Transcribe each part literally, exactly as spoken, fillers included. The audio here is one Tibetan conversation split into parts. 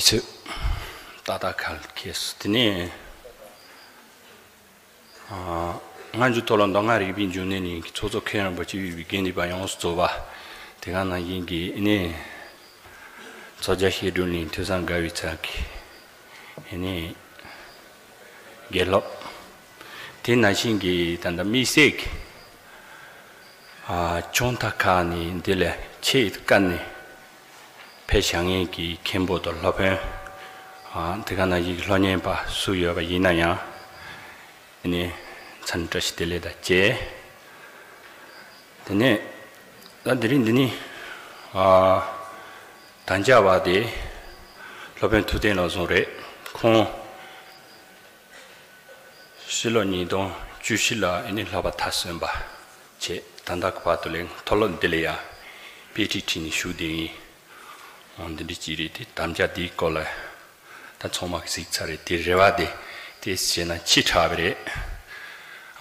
ཚོས་ཏག་ཏག་ཁ་ལ་ཁེལ་སོང་། དེ་ནས་ཨ་སྔ་འགྱུར་མཐོ་སློབ་མདོ་སྔགས་རིག་པའི་འབྱུང་གནས་ནས་ཚོགས་གཙོ་མཁན་རིན་པོ་ཆེ་དབུས་པའི་དགེ་འདུན་པ་ཡོངས་སུ་རྫོགས་པ། དེ་ག་ནང་བཞིན་གྱི་ཨ་ནི་ཚོགས་བརྒྱ་བཤད་སྒྲུབ་གླིང་ཐོས་བསམ་དགའ་བའི་ཚལ་གྱི་ཨ་ནི་དགེ་སློབ། དེ་ནང་བཞིན་གྱི་ད་ལྟ་དམིགས་བསལ་གྱི་ཨ་ཕྱོགས་མཐའ་ཁག་ནས་འདི་ལ་ཆེད་བཀུར་ནས་ཕེབས་བཞུགས་མཁན་གྱི་མཁན་པོ་དང་སློབ་དཔོན། ཨ་དེ་ག་ནང་བཞིན་གྱི་སློབ་གཉེར་པ་སུ་ཡོད་པ་ཡིན་ན་ཡང་། དེ་ནས་འཚམས་འདྲི་བཀྲ་ཤིས་བདེ་ལེགས་དང་བཅས། དེ་ནས་ད་དེ་རིང་འདི་ནི་ཨ་དམ་བཅའ་བ་དེ་སློབ་དཔོན་ཐུབ་བསྟན་ལགས་ཟུང་རེད། ཁོང་ཕྱི་ལོ་ཉིས་སྟོང་བཅུ་བཞི་ལ་ཨ་ནི་ལྷག་པ་ཐ་སོན་པ་བྱས། ད་ལྟ་གི་བར་དུ་ལས་མཐོ་སློབ་འདི་ལ་ཡང་དཔེ་ཁྲིད་ཁྲིད་ནས་བཞུགས་བསྡད་ཡིན། འོ་འདི་འདྲ་ཅིག་རེད། དེ་དམ་བཅའ་འདིའི་སྐོར་ལ་ད་ཚང་མ་གིས་གཟིགས་ཚར་རེད། དེ་རེ་བ་དེ་དེ་བྱས་ན་ཕྱི་དྲགས་པ་རེད།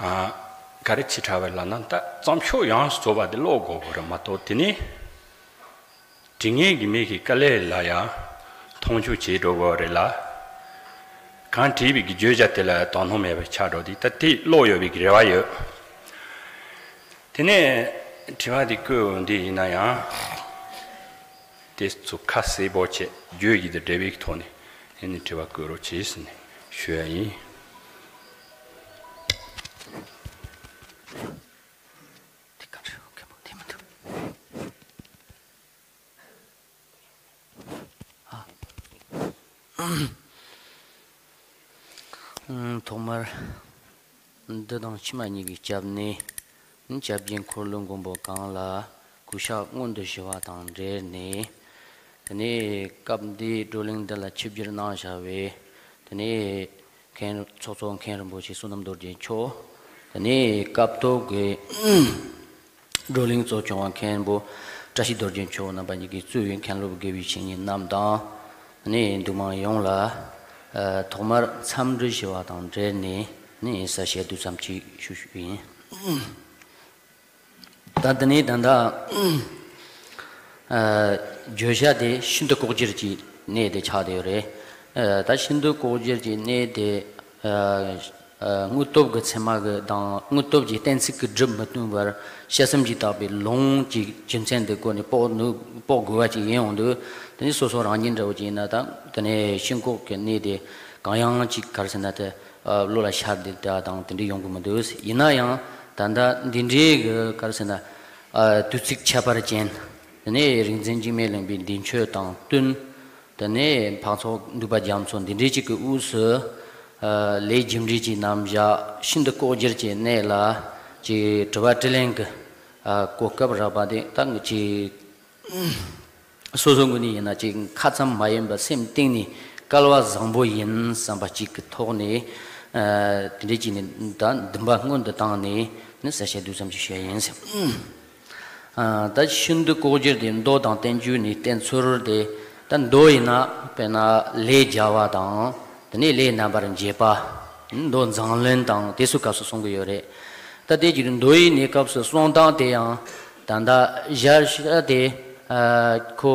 ཨ་ག་རེ་ཕྱི་དྲགས་པ་ལབ་ན་ད་བརྩམས་ཆོས་ཡོངས་སུ་རྫོགས་པ་དེ་ཀློག་དགོས་དགོས་རེད་མ་གཏོགས། དེ་ནི་འབྲི་མཁན་གྱི་མི་གི་དཀའ་ལས་ལ་ཡང་མཐོང་ཆུང་བྱེད་འགྲོ་དགོས་རེད་ལ། གང་བྲིས་པའི་གི་བརྗོད་བྱ་དེ་ལ་དོ་སྣང་མེད་པ་ཆགས་འགྲོ་དེ་ད་དེ་ཀློག་ཡོད་པའི་གི་རེ་བ་ཡོད། དེ་ནས་དྲི་བ་འདི་བཀོད་འོང་དུས་ཡིན་ན་ཡང་། དེ་ཚོ་ཁ་གསལ་པོ་བྱས་བརྗོད་ཀྱི་དང་འབྲེལ་བའི་ཐོག་ནས་ཨ་ནི་དྲི་བ་བཀོད་རོགས་བྱེད་ཟེར་ནས་ཞུ་ཡ་ཡིན། དེ་ག་རེ་མཁན་པོ་དེ་མི་འདུག་ཨ། ཐོག་མར་འདི་དང་ཕྱི་མ་གཉིས་ཀྱི་སྐྱབས་གནས། སྐྱབས་རྗེ་འཁོར་ལོའི་མགོན་པོ་གང་ལ་གུས་ཕྱག་སྔོན་དུ་ཞུ་བ་དང་འབྲེལ་ནས། དེ་ནས་སྐབས་འདིའི་བགྲོ་གླེང་འདི་ལ་ཆིབས་བསྒྱུར་གནང་བཞག་པའི་དེ་ནས་མཁན་ཚོགས་གཙོ་མཁན་རིན་པོ་ཆེ་བསོད་ནམས་རྡོ་རྗེ་མཆོག་དེ་ནས་སྐབས་ཐོག་གི་བགྲོ་གླེང་གཙོ་སྐྱོང་བ་མཁན་པོ་བཀྲ་ཤིས་རྡོ་རྗེ་མཆོག་རྣམ་པ་གཉིས་ཀྱིས་གཙོས་པའི་མཁན་སློབ་དགེ་བའི་བཤེས་གཉེན་རྣམས་དང་། ནས་འདུས་མང་ཡོངས་ལ་ཨ་ཐོག་མར་འཚམས་འདྲི་ཞུ་བ་དང་འབྲེལ་ནས་ནས་ས་བཤད་དུས་ཙམ་ཅིག་ཞུ་ཞུ་ཡིན། ད་འདི་ནས་ད་ལྟ་ཨ་བརྗོད་བྱ་དེ་ཤིན་ཏུ་ལྐོག་གྱུར་གྱི་གནས་དེ་ཆགས་བསྡད་ཡོད་རེད། ཨ་ད་ཤིན་ཏུ་ལྐོག་གྱུར་གྱི་གནས་དེ་ཨ་ཨ་དངོས་སྟོབས་ཀྱི་ཚད་མ་གི་དང་དངོས་སྟོབས་ཀྱི་གཏན་ཚིགས་ཀྱིས་སྒྲུབ་མི་ཐུབ་པར་དཔྱད་གསུམ་གྱིས་བརྟགས་པའི་ལུང་གི་རྒྱུ་མཚན་དེ་བཀོད་ནས་དཔོག་ནུས་དཔོག་དགོས་པ་ཅིག་ཡིན་འོང་དུས། དེ་ནས་སོ་སོ་རང་ཉིད་འདྲ་བོ་ཅིག་ཡིན་ན་ད་དེ་ནས་ཤིན་ལྐོག་གི་གནས་དེ་གང་ཡང་ཅིག་ག་རེ་ཟེར་ན་དེ་བློ་ལ་ཤར་བསྡད་ད་དང་དེ་འདྲ་ཡོང་གི་མི་འདུག་ཡིན་ན་ཡང་ད་ལྟ་འདི་འདྲའི་གི་ག་རེ་ཟེར་ན་དུས་ཚིགས་ཁྱད་པར་ཅན། དེ་ནས་རིག་འཛིན་འཇིགས་མེད་གླིང་པའི་འདས་མཆོད་དང་བསྟུན། དེ་ནས་འཕགས་ཚོགས་འདུས་པ་རྒྱ་མཚོ་འདི་འདྲའི་ཅིག་གི་དབུས་སུ་ཨ་ལས་རྒྱུ་འབྲས་ཀྱི་རྣམ་གཞག་ཤིན་ཏུ་ལྐོག་གྱུར་གྱི་གནས་ལ་ཅིག་དྲི་བ་དྲིས་ལན་གྱི་ཨ་གོ་སྐབས་རག་པ་དེ་ད་ངས་ཅིག་སོ་སོའི་ངོས་ནས་ཡིན་ན་ཅིག་ཁ་ཙམ་མ་ཡིན་པར་སེམས་གཏིང་ནས་སྐལ་བ་བཟང་པོ་ཡིན་བསམ་པ་ཅིག་གི་ཐོག་ནས་ཨ་དེ་འདྲའི་ཅིག་ནས་ད་འདུན་པ་སྔོན་དུ་བཏང་ནས་ནི་ས་བཤད་དུས་ཙམ་ཅིག་བཤད་ཡིན་ཟེར། ཨ་ད་ཤིན་ཏུ་ལྐོག་གྱུར་དེ་མདོ་དང་བསྟན་བཅོས་ནས་བསྟན་ཚུལ་དེ། ད་མདོ་ཡིན་ན་དཔེར་ན་ལས་རྒྱལ་བ་དང་དེ་ནས་ལས་རྣམ་པར་འབྱེད་པ། མདོ་མཛངས་བླུན་དང་དེ་ཚོའི་སྐབས་སུ་གསུང་གི་ཡོད་རེད། ད་དེ་གྱི་མདོ་ཡི་གནས་སྐབས་སུ་གསུང་སྟངས་དེ་ཡང་ད་ལྟ་ཞར་ཞར་དེ་ཨ་ཁོ་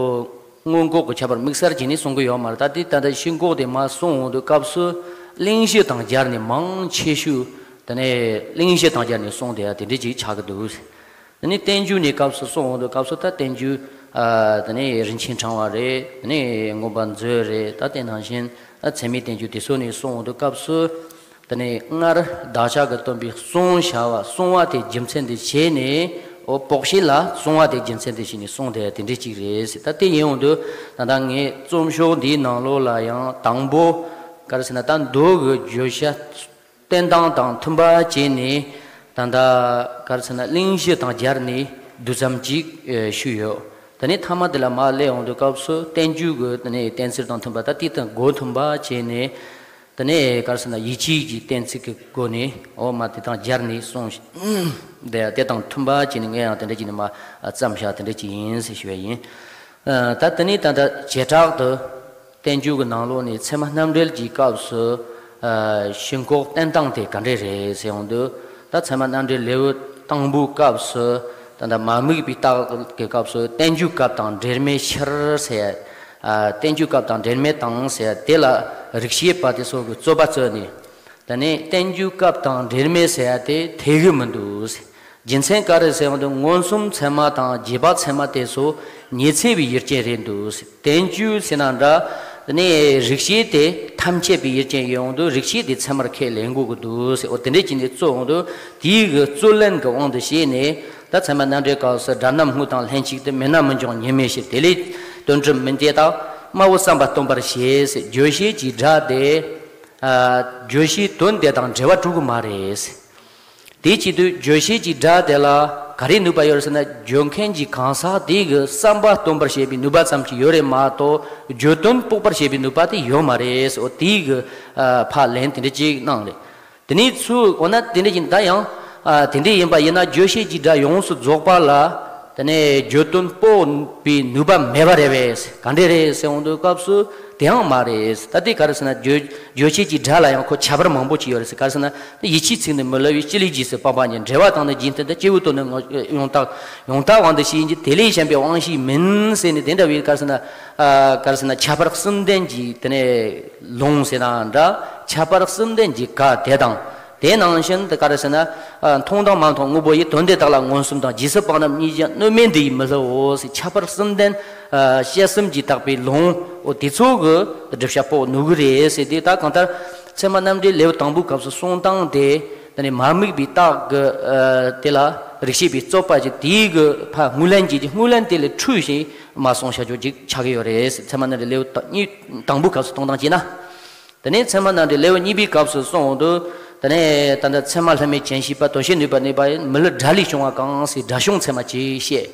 སྔོན་འགོག་གི་ཁྱད་པར་དམིགས་བསལ་བྱས་ནས་གསུང་གི་ཡོད་མ་རེད། ད་དེ་ད་ལྟ་ཤིན་ལྐོག་དེ་མར་གསུང་འོང་དུས་སྐབས་སུ་གླེང་གཞི་དང་སྦྱར་ནས་མང་ཆེ་ཤོས་དེ་ནས་གླེང་གཞི་དང་སྦྱར་ནས་གསུངས་བསྡད་ཡ་དེ་འདྲ་ཅིག་ཆགས་ཀྱི་འདུག་དེ་ནས་བསྟན་བཅོས་ནས་སྐབས་སུ་གསུངས་འོང་དུས་སྐབས་སུ་ད་བསྟན་བཅོས་ཨ་དེ་ནས་རིན་ཆེན་ཕྲེང་བ་རེད། དེ་ནས་མངོན་པ་མཛོད་རེད། ད་དེ་ནང་བཞིན་ཨ་ཚད་མའི་བསྟན་བཅོས་དེ་ཚོ་ནས་གསུངས་འོང་དུས་སྐབས་སུ་དེ་ནས་སྔར་བདག་ཅག་གི་སྟོན་པའི་གསུང་བྱ་བ་གསུང་བ་དེ་རྒྱུ་མཚན་དུ་བྱས་ནས་འོ་དཔོག་བྱེད་ལ་གསུང་བ་དེ་རྒྱུ་མཚན་དུ་བྱས་ནས་གསུངས་བསྡད་ཡ་དེ་འདྲ་ཅིག་རེད་ཟེར། ད་དེ་ཡིན་འོང་དུས་ད་ལྟ་ངས་རྩོམ་ཤོག་འདིའི་ནང་ལོགས་ལ་ཡང་དང་པོ་ག་རེ་ཟེར་ན་ད་མདོ་གི་བརྗོད་བྱ་བསྟན་སྟངས་དང་མཐུན་པ་བྱས་ནས་ད་ལྟ་ག་རེ་ཟེར་ན་གླེང་གཞི་དང་སྦྱར་ནས་བསྡུས་ཙམ་ཅིག་ཨེ་ཞུས་ཡོད། དེ་ནས་མཐའ་མ་དེ་ལ་མར་སླེབས་འོང་དུས་སྐབས་སུ་བསྟན་བཅོས་ཀྱི་དེ་ནས་བསྟན་ཚུལ་དང་མཐུན་པ་ད་དེ་དང་སྒོ་མཐུན་པ་བྱས་ནས་དེ་ནས་ག་རེ་ཟེར་ན་ཡིད་ཆེས་ཀྱི་གཏན་ཚིགས་ཀྱི་སྒོ་ནས་འོ་མ་དེ་དང་སྦྱར་ནས་གསུངས་བསྡད་དེ་དང་མཐུན་པ་བྱས་ནས་ངས་ཡང་དེ་འདྲ་བྱས་ནས་མར་བརྩམས་བཞག་དེ་འདྲ་ཅིག་ཡིན་ཟེར་ཞུ་བ་ཡིན། ཨ་ད་དེ་ནས་ད་ལྟ་བྱེ་བྲག་ཏུ་བསྟན་བཅོས་ཀྱི་ནང་ལོགས་ནས་ཚད་མ་རྣམ་འགྲེལ་གྱི་སྐབས་སུ་ཨ་ཤིན་ལྐོག་བསྟན་སྟངས་དེ་ག་འདྲས་རེད་ཟེར་ཡོང་དུས། ད་ཚད་མ་རྣམ་འགྲེལ་ལེའུ་དང་པོའི་སྐབས་སུ་ད་ལྟ་མ་དམིགས་པའི་རྟགས་ཀྱི་སྐབས་སུ་བསྟན་བཅོས་སྐབས་དང་འབྲེལ་མེད་ཕྱིར་ཟེར། ཨ། བསྟན་བཅོས་སྐབས་དང་འབྲེལ་མེད་དང་ཟེར་ཡ་དེ་ལ་རིགས་ཤེས་པ་དེ་ཚོ་གི་རྩོད་པ་རྩོད་ནས། དེ་ནས་བསྟན་བཅོས་སྐབས་དང་འབྲེལ་མེད་ཟེར་ཡ་དེ་འཐད་གི་མི་འདུག་ཟེར། རྒྱུ་མཚན་ག་རེ་ཟེར་ཡོང་དུས་མངོན་སུམ་ཚད་མ་དང་རྗེས་དཔག་ཚད་མ་དེ་ཚོ་ཉི་ཚེ་བའི་ཡུལ་ཅན་རེད་འདུག་ཟེར། བསྟན་བཅོས་ཟེར་ན་འདྲ། དེ་ནས་རིགས་ཤེས་དེ་ཐམས་ཅད་པའི་ཡུལ་ཅན་ཡོང་དུས་རིགས་ཤེས་དེ་ཚད་མར་ཁས་ལེན་དགོས་ཀྱི་འདུག་ཟེར། འོ་དེ་འདྲས་ཀྱི་ནས་རྩོད་འོང་དུས་དེའི་གི་རྩོད་ལན་གྱི་དབང་དུ་བྱས་ནས། ད་ཚད་མ་རྣམ་འགྲེལ་སྐབས་སུ་སྒྲ་རྣམ་དངོས་དང་ལྷན་ཅིག་ཏུ་མེད་ན་མི་འགྱུར་ཉི་མའི་ཕྱིར། དེ་ལས་དོན་གྲུབ་མིན་ཏེ་དག་སྨྲ་བོ་བསམ་པ་སྟོན་པར་བྱེད་ཟེར། བརྗོད་བྱེད་ཀྱི་སྒྲ་དེ། ཨ། བརྗོད་བྱའི་དོན་དེ་དང་འབྲེལ་བ་གྲུབ་ཀྱི་མ་རེད་ཟེར། དེ་བྱེད་དུས་བརྗོད་བྱེད་ཀྱི་སྒྲ་དེ་ལ་ག་རེ་ནུས་པ་ཡོད་རེད་ཟེར་ན། བརྗོད་མཁན་གྱི་གང་ཟག་དེ་གི་བསམ་པ་སྟོན་པར་བྱེད་པའི་ནུས་པ་ཙམ་ཞིག་ཡོད་རེད་མ་གཏོགས་བརྗོད་དོན་དཔོག་པར་བྱེད་པའི་ནུས་པ་དེ་ཡོད་མ་རེད་ཟེར། འོ་དེའི་གི། ཨ། ཕར་ལན་དེ་འདྲ་ཅིག་གནང་རེད། དེ་ནས་ཚུར་འོ་ན་དེ་འདྲ་ཡིན་ད་ཡང་། ཨ། དེ་འདྲ་ཡིན་པ་ཡིན་ན་རྗོད་བྱེད་ཀྱི་སྒྲ་ཡོངས་སུ་རྫོགས་པ་ལ། དེ་ནས་བརྗོད་དོན་དཔོག་པའི་ནུས་པ་མེད་པ་རེད་པས། ག་འདྲ་རེད་ཟེར་འོང་དུས་སྐབས་སུ་དེའང་མ་རེད། ད་དེ་ག་རེ་ཟེར་ན་རྗོད་རྗོད་བྱེད་ཀྱི་སྒྲ་ལ་ཡང་ཁོ་ཁྱད་པར་མང་པོ་ཅིག་ཡོད་རེད་ཟེར། ག་རེ་ཟེར་ན་ཡིད་ཆེས་ཚིག་ནི་མི་སླུ་བའི། སྤྱི་ལེ་རྗེས་སུ་དཔག་པ་ཉིད། འགྲེལ་བ་དང་ནི་རྗེས་མཐུན་ཏེ། སྐྱེས་བུའི་དོན་ནི་ཡོངས་དག་ཡོངས་དག་དབང་དུ་བྱས་ཀྱི། དེ་ལས་གཞན་པའི་དབང་ཤེས་མིན་ཟེར་ནས་དེ་འདྲ་བའི་ག་རེ་ཟེར་ན། ཨ། ག་རེ་ཟེར་ན་ཁྱད་པར་གསུམ་ལྡན་གྱི་དེ་ནས། ལུང་ཟེར་ན་འདྲ། ཁྱད་པར་གསུམ་ལྡན་གྱི་བཀའ་དེ་དང་། དེ་ནང་བཞིན་དུ་ག་རེ་ཟེར་ན། ཨ། མཐོང་དང་མ་མཐོང་དངོས་པོ་ཡི། དོན་དེ་དག་ལ་མངོན་སུམ་དང་། རྗེས་སུ་དཔག་རྣམས་གཉིས་ཀྱང་། གནོད་མེད་འདི་ཡིས་མི་སླུའོ་ཟེར། ཁྱད་པར་གསུམ་ལྡན། ཨ། བཤད་གསུམ་གྱིས་བཏགས་པའི་ལུང་། འོ་དེ་ཚོ་གི་བསྒྲུབ་བྱ་དཔོག་ནུས་ཀྱི་རེད་ཟེར་དུས། ད་གང་ལྟར་ཚད་མ་རྣམ་འགྲེལ་ལེའུ་དང་པོའི་སྐབས་སུ་གསུང་སྟངས་དེ། དེ་ནས་མ་དམིགས་པའི་རྟགས་ཀྱི། ཨ། དེ་ལ་རིགས་ཤེས་པའི་རྩོད་པ་ཅིག་དེའི་གི་ཕར་དངོས་ལན་གྱི་དངོས་ལན་དེ་ལས་འཕྲོས་ཤིང་མར་གསུངས་བཞག་རྒྱུ་ཅིག་ཆགས་ཀྱི་ཡོད་རེད་ཟེར། ཚད་མ་རྣམ་འགྲེལ་ལེའུ་དང་གཉིས་དང་པོའི་སྐབས་སུ་གཏོང་སྟངས་བྱས་ན། དེ་ནས་ཚད་མ་རྣམ་འགྲེལ་ལེའུ་གཉིས་པའི་སྐབས་སུ་གསུངས་འོང་དུས། དེ་ནས་ད་ལྟ་ཚད་མ་ལྷད་མེད་ཅན་ཤེས་པ། དོན་བྱེད་ནུས་པ་ནུས་པ་ཡིན། མི་སླུ་སྒྲ་ལས་བྱུང་བ་གང་ཟེར་སྒྲ་བྱུང་ཚད་མ་ཅིག་བཤད།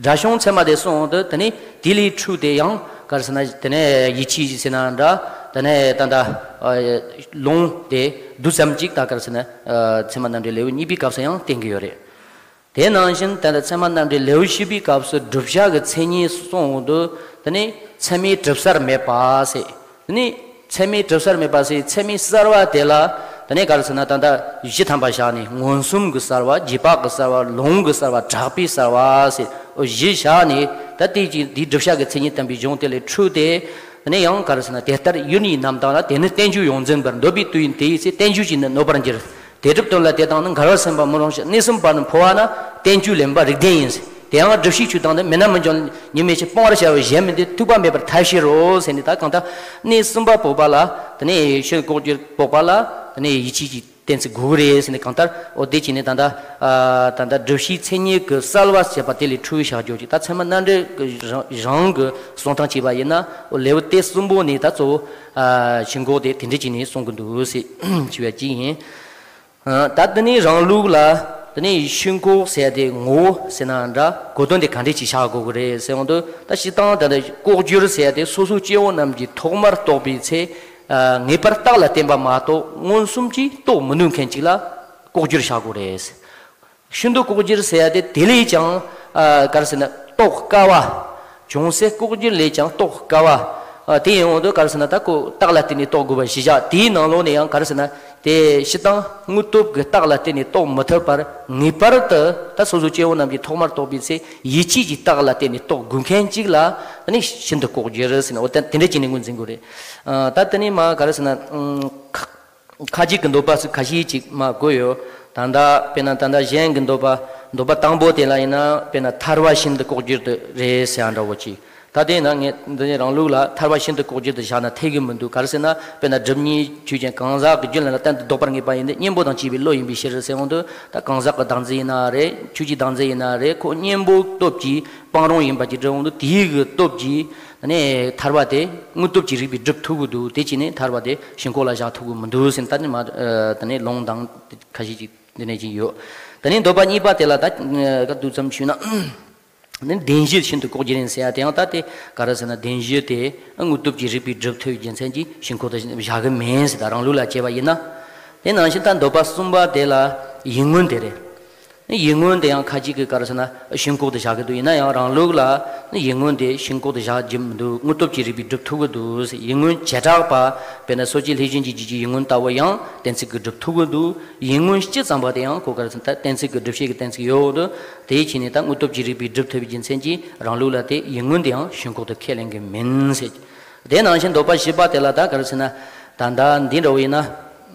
སྒྲ་བྱུང་ཚད་མ་དེ་གསུངས་འོང་དུས་དེ་ནས་དེ་ལས་འཕྲོས་ཏེ་ཡང་ག་རེ་ཟེར་ན། དེ་ནས་ཡིད་ཆེས་ཟེར་ན་འདྲ། དེ་ནས་ད་ལྟ། ཨ། ལུང་དེ་བསྡུས་ཙམ་ཅིག་ད་ག་རེ་ཟེར་ན། ཨ། ཚད་མ་རྣམ་འགྲེལ་ལེའུ་གཉིས་པའི་སྐབས་སུ་ཡང་བསྟན་གྱི་ཡོད་རེད། དེ་ནང་བཞིན་ད་ལྟ་ཚད་མ་རྣམ་འགྲེལ་ལེའུ་བཞི་པའི་སྐབས་སུ་བསྒྲུབ་བྱ་གི་མཚན་ཉིད་གསུངས་འོང་དུས། དེ་ནི་ཚད་མས་གྲུབ་སར་མེད་པ་ཟེར། དེ་ནི་ཚད་མས་གྲུབ་སར་མེད་པ་ཟེར། ཚད་མའི་གསལ་བ་དེ་ལ། དེ་ནི་ག་རེ་ཟེར་ན། ད་ལྟ་བཞི་ཐམ་པ་བཞག་ནས། མངོན་སུམ་གྱི་གསལ་བ། རྗེས་དཔག་གི་གསལ་བ། ལུང་གི་གསལ་བ། གྲགས་པའི་གསལ་བ་ཟེར། འོ་བཞི་བཞག་ནས། ད་དེ་ཅིག་དེའི་བསྒྲུབ་བྱ་གི་མཚན་ཉིད་བསྟན་པའི་གཞུང་དེ་ལས་འཕྲོས་ཏེ། དེ་ནས་ཡང་ག་རེ་ཟེར་ན། དེ་ལྟར་ཡུལ་གཉིས་རྣམ་དག་ལ། དེ་ནི་བསྟན་བཅོས་ཡོངས་འཛིན་པར། འདོད་པའི་དུས་ཡུན་དེ་ཡི་ཚེ། བསྟན་བཅོས་ཀྱིས་ནི་གནོད་པར་འགྱུར། དེ་སྒྲུབ་དོན་ལ་དེ་དང་ནི། འགལ་བར་སེམས་པ་མི་རུང་ཞིང་། གནས་གསུམ་པ་ནི་འཕོ་བ་ན། བསྟན་བཅོས་ལེན་པ་རིགས་ལྡན་ཡིན། དེ་ཡང་བསྒྲུབ་བྱའི་ཆོས་དང་ནི། མེད་ན་མི་འགྱུར་ཉི་མའི་ཕྱིར། སྤང་བར་བྱ་བའི་གཞན་མིན་ཏེ། ཐུག་པ་མེད་པར་ཐལ་ཕྱིར་རོ་ཟེར་ནས། ད་གང་ལྟར་གནས་གསུམ་པ་འཕོ་བ་ལ། དེ་ནས་ཕྱིན་ལྐོག་གྱུར་འཕོ་བ་ལ། དེ་ནས་ཡིད་ཆེས་ཀྱི་གཏན་ཚིགས་དགོས་ཀྱི་རེད་ཟེར་ནས། གང་ལྟར་འོ་དེ་བྱས་ནས་ད་ལྟ། ཨ། ད་ལྟ་བསྒྲུབ་བྱའི་མཚན་ཉིད་ཀྱི་གསལ་བ་ཞེས་པ་དེ་ལས་འཕྲོས་བཞག་རྒྱུ་ཅིག་ད་ཚད་མ་རྣམ་འགྲེལ་གྱི་རང་རང་གི་གསུང་སྟངས་བྱས་པ་ཡིན་ན། འོ་ལེའུ་སྟེ་གསུམ་པོ་ནས་ད་གཙོ་བོ། ཨ། ཞུན་ཁོག་དེ་དེ་འདྲ་བྱས་ནས་གསུང་གི་འདུག་ཟེར་ཞུ་བ་གཅིག་ཡིན། ཨ། ད་དེ་ནས་རང་ལུགས་ལ། དེ་ནས་ཞུན་ཁོག་ཟེར་དེ་ངོ་བོ་ཟེར་ན་འདྲ། གོ་དོན་དེ་ག་འདྲས་ཅིག་བཞག་དགོས་ཀྱི་རེད་ཟེར་འོང་དུས། ད་སྤྱིར་བཏང་ད་ལྟ་ལྐོག་གྱུར་ཟེར་དེ་སོ་སོ་སྐྱེ་བོ་རྣམས་ཀྱིས་ཐོག་མར་རྟོགས་པའི་ཚེ། ཨ། ངེས་པར་རྟགས་ལ་བརྟེན་པ་མ་གཏོགས་མངོན་སུམ་གྱིས་རྟོགས་མི་ནུས་མཁན་ཅིག་ལ་ལྐོག་གྱུར་བཞག་དགོས་རེད། ཤིན་ཏུ་ལྐོག་གྱུར་ཟེར་ཡ་དེ་དེ་ལས་ཀྱང་། ཨ། ག་རེ་ཟེར་ན། རྟོགས་དཀའ་བ། ཅུང་ཟད་ལྐོག་གྱུར་ལས་ཀྱང་རྟོགས་དཀའ་བ། ཨ། དེ་ཡིན་འོང་དུས་ག་རེ་ཟེར་ན། ད་ཁོ་རྟགས་ལ་བརྟེན་ནས་རྟོགས་དགོས་པ་གཞི་བཞག་དེའི་ནང་ལོགས་ནས་ཡང་ག་རེ་ཟེར་ན། དེ་སྤྱིར་བཏང་དངོས་སྟོབས་ཀྱི་རྟགས་ལ་བརྟེན་ནས་རྟོགས་མི་ཐུབ་པར། ངེས་པར་དུ་ད་སོ་སོ་སྐྱེ་བོ་རྣམས་ཀྱིས་ཐོག་མར་རྟོགས་པའི་ཚེ། ཡིད་ཆེས་ཀྱི་རྟགས་ལ་བརྟེན་ནས་རྟོགས་དགོས་མཁན་ཅིག་ལ། ཨ་ནི་ཤིན་ཏུ་ལྐོག་གྱུར་ཟེར་ན། འོ་ད་དེ་འདྲ་བྱས་ནས་ངོས་འཛིན་དགོས་རེད། ཨ། ད་དེ་ནས་མ་ག་རེ་ཟེར་ན། ཨང་། ཁ་ཅིག་གི་འདོད་པ་ཚོ་ཁ་ཤས་ཅིག་མ་གོ་ཡོད། ད་ལྟ་དཔེར་ན་ད་ལྟ་གཞན་གྱི་འདོད་པ། འདོད་པ་དང་པོ་དེ་ལ་ཡིན་ན། དཔེར་ན་ཐར་པ་ཤིན་ཏུ་ལྐོག་གྱུར་དུ་རེད་ཟེར་ཡ་འདྲ་བོ་ཅིག་ད་དེ་ན་ངས་འདི་ནས་རང་ལུགས་ལ་ཐར་པ་ཤིན་ཏུ་ལྐོག་གྱུར་དུ་བཞག་ན་འཐད་ཀྱི་མི་འདུག་ག་རེ་ཟེར་ན། དཔེར་ན་སྒྲུབ་གཉིས་ཆོས་ཅན། གང་ཟག་གི་རྒྱུད་ལ་ནི་གཏན་དུ་ལྡོག་པར་ངེས་པ་ཡིན་ཏེ། གཉེན་པོ་དང་བཅས་པའི་བློ་ཡིན་པའི་ཕྱིར་ཟེར་འོང་དུས། ད་གང་ཟག་གི་བདག་འཛིན་ཡིན་ན་རེད། ཆོས་ཀྱི་བདག་འཛིན་ཡིན་ན་རེད། ཁོ་གཉེན་པོའི་སྟོབས་ཀྱིས་སྤང་རུང་ཡིན་པ་ཅིག་སྒྲུབ་འོང་དུས། དེའི་གི་སྟོབས་ཀྱིས། ཨ་ནི་ཐར་པ་དེ་དངོས་སྟོབས་ཀྱི་རིགས་པས་སྒྲུབ་ཐུབ་ཀྱི་འདུག་དེ་བྱས་ནས་ཐར་པ་དེ་ཞིང་ཁོག་ལ་བཞག་ཐུབ་ཀྱི་མི་འདུག་ཟེར་ནས། ད་ནི་མ། ཨ། ད་ནི་ལུང་དང་ཁ་ཤས་ཅིག་འདི་ནས་ཅིག་ཡོད། ད་ནི་འདོད་པ་གཉིས་པ་དེ་ལ་ད་ག་འདུག་ཙམ་ཞུས་ན། ནི་བདེན་བཞི་ཤིན་ཏུ་ལྐོག་གྱུར་ཡིན་ཟེར་ཡ་དེ་ཡང་ད་དེ་ག་རེ་ཟེར་ན། བདེན་བཞི་དེ་དངོས་སྟོབས་ཀྱི་རིགས་པས་སྒྲུབ་ཐུབ་རྒྱུ་མཚན་གྱིས་ཞིང་ཁོག་ཏུ་བཞག་གི་མིན་ཟེར། ད་རང་ལུགས་ལ་བྱས་པ་ཡིན་ན། དེ་ནང་བཞིན་ད་འདོད་པ་གསུམ་པ་དེ་ལ་ཡིད་མངོན་དེ་རེད། ཡིད་མངོན་དེ་ཡང་ཁ་ཅིག་གིས་ག་རེ་ཟེར་ན་ཤིན་ལྐོག་ཏུ་བཞག་གི་འདུག་ཡིན་ན་ཡང་རང་ལུགས་ལ་ཡིད་མངོན་དེ་ཤིན་ལྐོག་ཏུ་བཞག་རྒྱུ་མི་འདུག་དངོས་སྟོབས་ཀྱི་རིགས་པས་སྒྲུབ་ཐུབ་ཀྱི་འདུག་ཡིད་མངོན་བྱེ་བྲག་པ། དཔེར་ན་སོ་སྐྱེ་ལྷས་བྱིན་གྱིས་བརྗོད་ཀྱི་ཡིད་མངོན་ལྟ་བུ་ཡང་གཏན་ཚིགས་ཀྱིས་སྒྲུབ་ཐུབ་ཀྱི་འདུག་ཡིད་མངོན་སྤྱི་ཙམ་པ་དེ་ཡང་ཁོ་ག་རེ་ཟེར་ན་ད་གཏན་ཚིགས་ཀྱི་སྒྲུབ་བྱེད་ཀྱི་གཏན་ཚིགས་ཡོད་འདུག་དེའི་ཕྱིར་ནས་ད་དངོས་སྟོབས་ཀྱི་རིགས་པས་སྒྲུབ་ཐུབ་པའི་རྒྱུ་མཚན་གྱིས་རང་ལུགས་ལ་དེ་ཡིད་མངོན་དེ་ཡང་ཤིན་ལྐོག་ཏུ་ཁས་ལེན་གྱི་མིན་ཟེར། དེ་ནང་བཞིན་འདོད་པ་བཞི་པ་དེ་ལ་ད་ག་རེ་ཟེར་ན་ད་ལྟ་འདི་འདྲ་བོ་ཡིན་ན།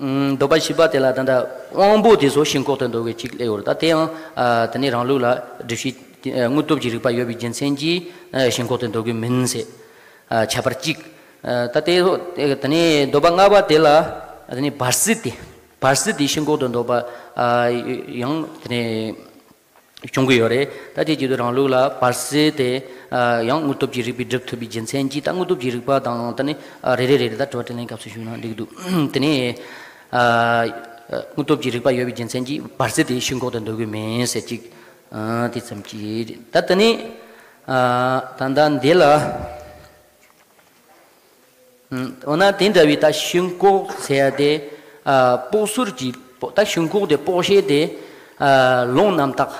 ཨུམ། འདོད་པ་བཞི་པ་དེ་ལ་ད་ལྟ་དབང་པོ་དེ་ཚོ་ཤིན་ལྐོག་ཏུ་འདོད་པའི་གཅིག་སླེབས་ཡོད་རེད། ད་དེ་ཡང་ཨ་དེ་ནས་རང་ལུགས་ལ་སྒྲུབ་བྱེད་དངོས་སྟོབས་ཀྱི་རིགས་པ་ཡོད་པའི་རྒྱུ་མཚན་གྱིས་ཨ་ཤིན་ལྐོག་ཏུ་འདོད་ཀྱི་མིན་ཟེར། ཨ་ཁྱད་པར་གཅིག་ཨ་ད་དེ་དེ་ནས་འདོད་པ་ལྔ་པ་དེ་ལ་དེ་ནས་བར་སྲིད་དེ་བར་སྲིད་དེ་ཤིན་ལྐོག་ཏུ་འདོད་པ་ཨ་ཡང་དེ་ནས་བྱུང་གི་ཡོད་རེད། ད་དེ་བྱེད་དུས་རང་ལུགས་ལ་བར་སྲིད་དེ་ཨ་ཡང་དངོས་སྟོབས་ཀྱི་རིགས་པས་སྒྲུབ་ཐུབ་པའི་རྒྱུ་མཚན་གྱིས་ད་དངོས་སྟོབས་ཀྱི་རིགས་པ་དང་ད་ནི་ཨ་རེ་རེ་རེ་རེ་ད་དྲི་བ་དྲིས་ལན་སྐབས་སུ་ཞུས་ན་འགྲིག་འདུག་དེ་ནས་ཨ་དངོས་སྟོབས་ཀྱི་རིགས་པ་ཡོད་པའི་རྒྱུ་མཚན་གྱིས་བར་སྲིད་དེ་ཤིན་ལྐོག་ཏུ་འདོད་ཀྱི་མིན་ཟེར་གཅིག་ཨ་དེ་ཙམ་གྱིས་རེད། ད་དེ་ནས་ཨ་ད་ལྟ་འདི་ལ། འོ་ན་དེ་འདྲ་བའི་ད་ཤིན་ལྐོག་ཟེར་ཡ་དེ་ཨ་དཔོག་ཚུལ་གྱི་ད་ཤིན་ལྐོག་དེ་དཔོག་བྱེད་དེ་ཨ་ལུང་རྣམ་དག་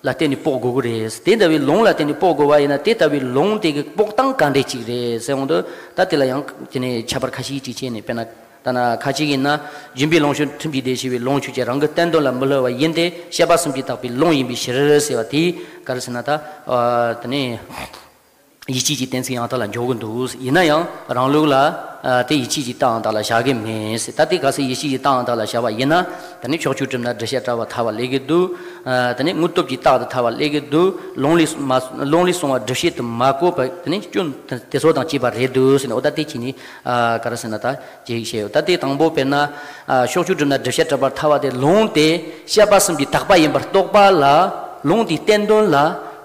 ལ་བརྟེན་ནས་དཔོག་དགོས་ཀྱི་རེད། དེ་འདྲ་བའི་ལུང་ལ་བརྟེན་ནས་དཔོག་དགོས་པ་ཡིན་ན་དེ་ལྟ་བུའི་ལུང་དེ་གི་དཔོག་སྟངས་ག་འདྲས་ཅིག་རེད་ཟེར་འོང་དུས་ད་དེ་ལ་ཡང་དེ་ནས་ཁྱད་པར་ཁ་ཤས་ཅིག་བྱས་ནས་དཔེར་ན་ད་ན་ཁ་ཅིག་ཡིན་ན་སྦྱིན་པའི་ལུང་ཆོས་ཁྲིམས་ཀྱི་སྡེ་ཞེས་པའི་ལུང་ཆོས་ཀྱིས་རང་གི་བསྟན་དོན་ལ་མི་སླུ་བ་ཡིན་ཏེ་བཤད་པ་གསུམ་གྱིས་བཏགས་པའི་ལུང་ཡིན་པའི་ཕྱིར་ཟེར་བ་དེ་ག་རེ་ཟེར་ན་ད་ཨ་དེ་ནས། ཡིད་ཆེས་ཀྱི་གཏན་ཚིགས་ཡང་དག་ལ་འཇོག་གི་འདུག་ཡིན་ན་ཡང་རང་ལུགས་ལ་ཨ་དེ་ཡིད་ཆེས་ཀྱི་རྟགས་ཡང་དག་ལ་བཞག་གི་མེད་ཟེར། ད་དེ་ག་ཚོད་ཡིད་ཆེས་ཀྱི་རྟགས་ཡང་དག་ལ་བཞག་པ་ཡིན་ན་ད་ནི་ཕྱོགས་ཆོས་གྲུབ་ན་སྒྲུབ་བྱེད་བྲལ་བར་ཐལ་བ་སླེབས་ཀྱི་འདུག་ཨ་ད་ནི་དངོས་སྟོབས་ཀྱི་རྟགས་དུ་ཐལ་བ་སླེབས་ཀྱི་འདུག་ལུང་ལས་མ་ལུང་ལས་གསུངས་པ་སྒྲུབ་བྱེད་དུ་མ་བཀོད་པ་ད་ནི་སྐྱོན་དེ་ཚོ་དང་བཅས་པ་རེད་འདུག་ཟེར་ནས་འོ་ད་དེ་ཅི་ནི་ཨ་ག་རེ་ཟེར་ན་ད་ཅིག་བཤད་ཡོད། ད་དེ་དང་པོ་དཔེར་ན་ཨ་ཕྱོགས་ཆོས་གྲུབ་ན་སྒྲུབ་བྱེད་བྲལ་བར་ཐལ་བ་དེ་ལུང་དེ་བཤད་པ་གསུམ་གྱིས་དག་པ་ཡིན་པར་རྟོགས་པ་ལ་ལུང་དེའི་བསྟན་དོན་ལ།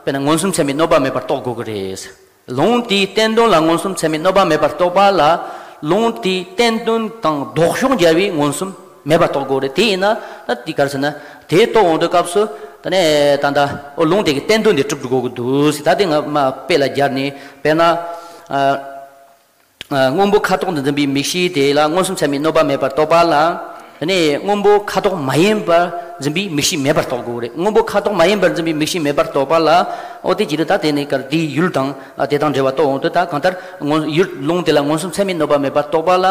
དཔེར་ན་མངོན་སུམ་ཚད་མས་གནོད་པ་མེད་པར་རྟོགས་དགོས་ཀྱི་རེད། ལུང་དེའི་བསྟན་དོན་ལ་མངོན་སུམ་ཚད་མས་གནོད་པ་མེད་པར་རྟོགས་པ་ལ། ལུང་དེའི་བསྟན་དོན་དང་ལྡོག་ཕྱོགས་འགལ་བའི་མངོན་སུམ་མེད་པར་རྟོགས་དགོས་རེད། དེ་ཡིན་ན་ད་དེ་ག་རེ་ཟེར་ན་དེ་རྟོགས་འོང་དུས་སྐབས་སུ་ད་ནས་ད་ལྟ་ཨོ་ལུང་དེ་གི་བསྟན་དོན་དེ་གྲུབ་དགོས་ཀྱི་འདུག་ཟེར། ད་དེ་ང་མ་དཔེ་ལ་སྦྱར་ནས་དཔེར་ན། ཨ། ཨ། སྔོན་པོ་ཁ་དོག་ཏུ་འཛིན་པའི་མིག་ཤེས་དེ་ལ་མངོན་སུམ་ཚད་མས་གནོད་པ་མེད་པར་རྟོགས་པ་ལ། དེ་ནས་སྔོན་པོ་ཁ་དོག་མ་ཡིན་པར་འཛིན་པའི་མིག་ཤེས་མེད་པར་རྟོགས་དགོས་རེད། སྔོན་པོ་ཁ་དོག་མ་ཡིན་པར་འཛིན་པའི་མིག་ཤེས་མེད་པར་རྟོགས་པ་ལ། ཨོ་དེ་ཅི་རེད། ད་དེ་ནས་གར་དེའི་ཡུལ་དང་ཨ་དེ་དང་འབྲེལ་བ་རྟོགས་འོང་དུས་ད་གང་ལྟར་མངོན་ཡུལ་ལུང་དེ་ལ་མངོན་སུམ་ཚད་མས་གནོད་པ་མེད་པར་རྟོགས་པ་ལ་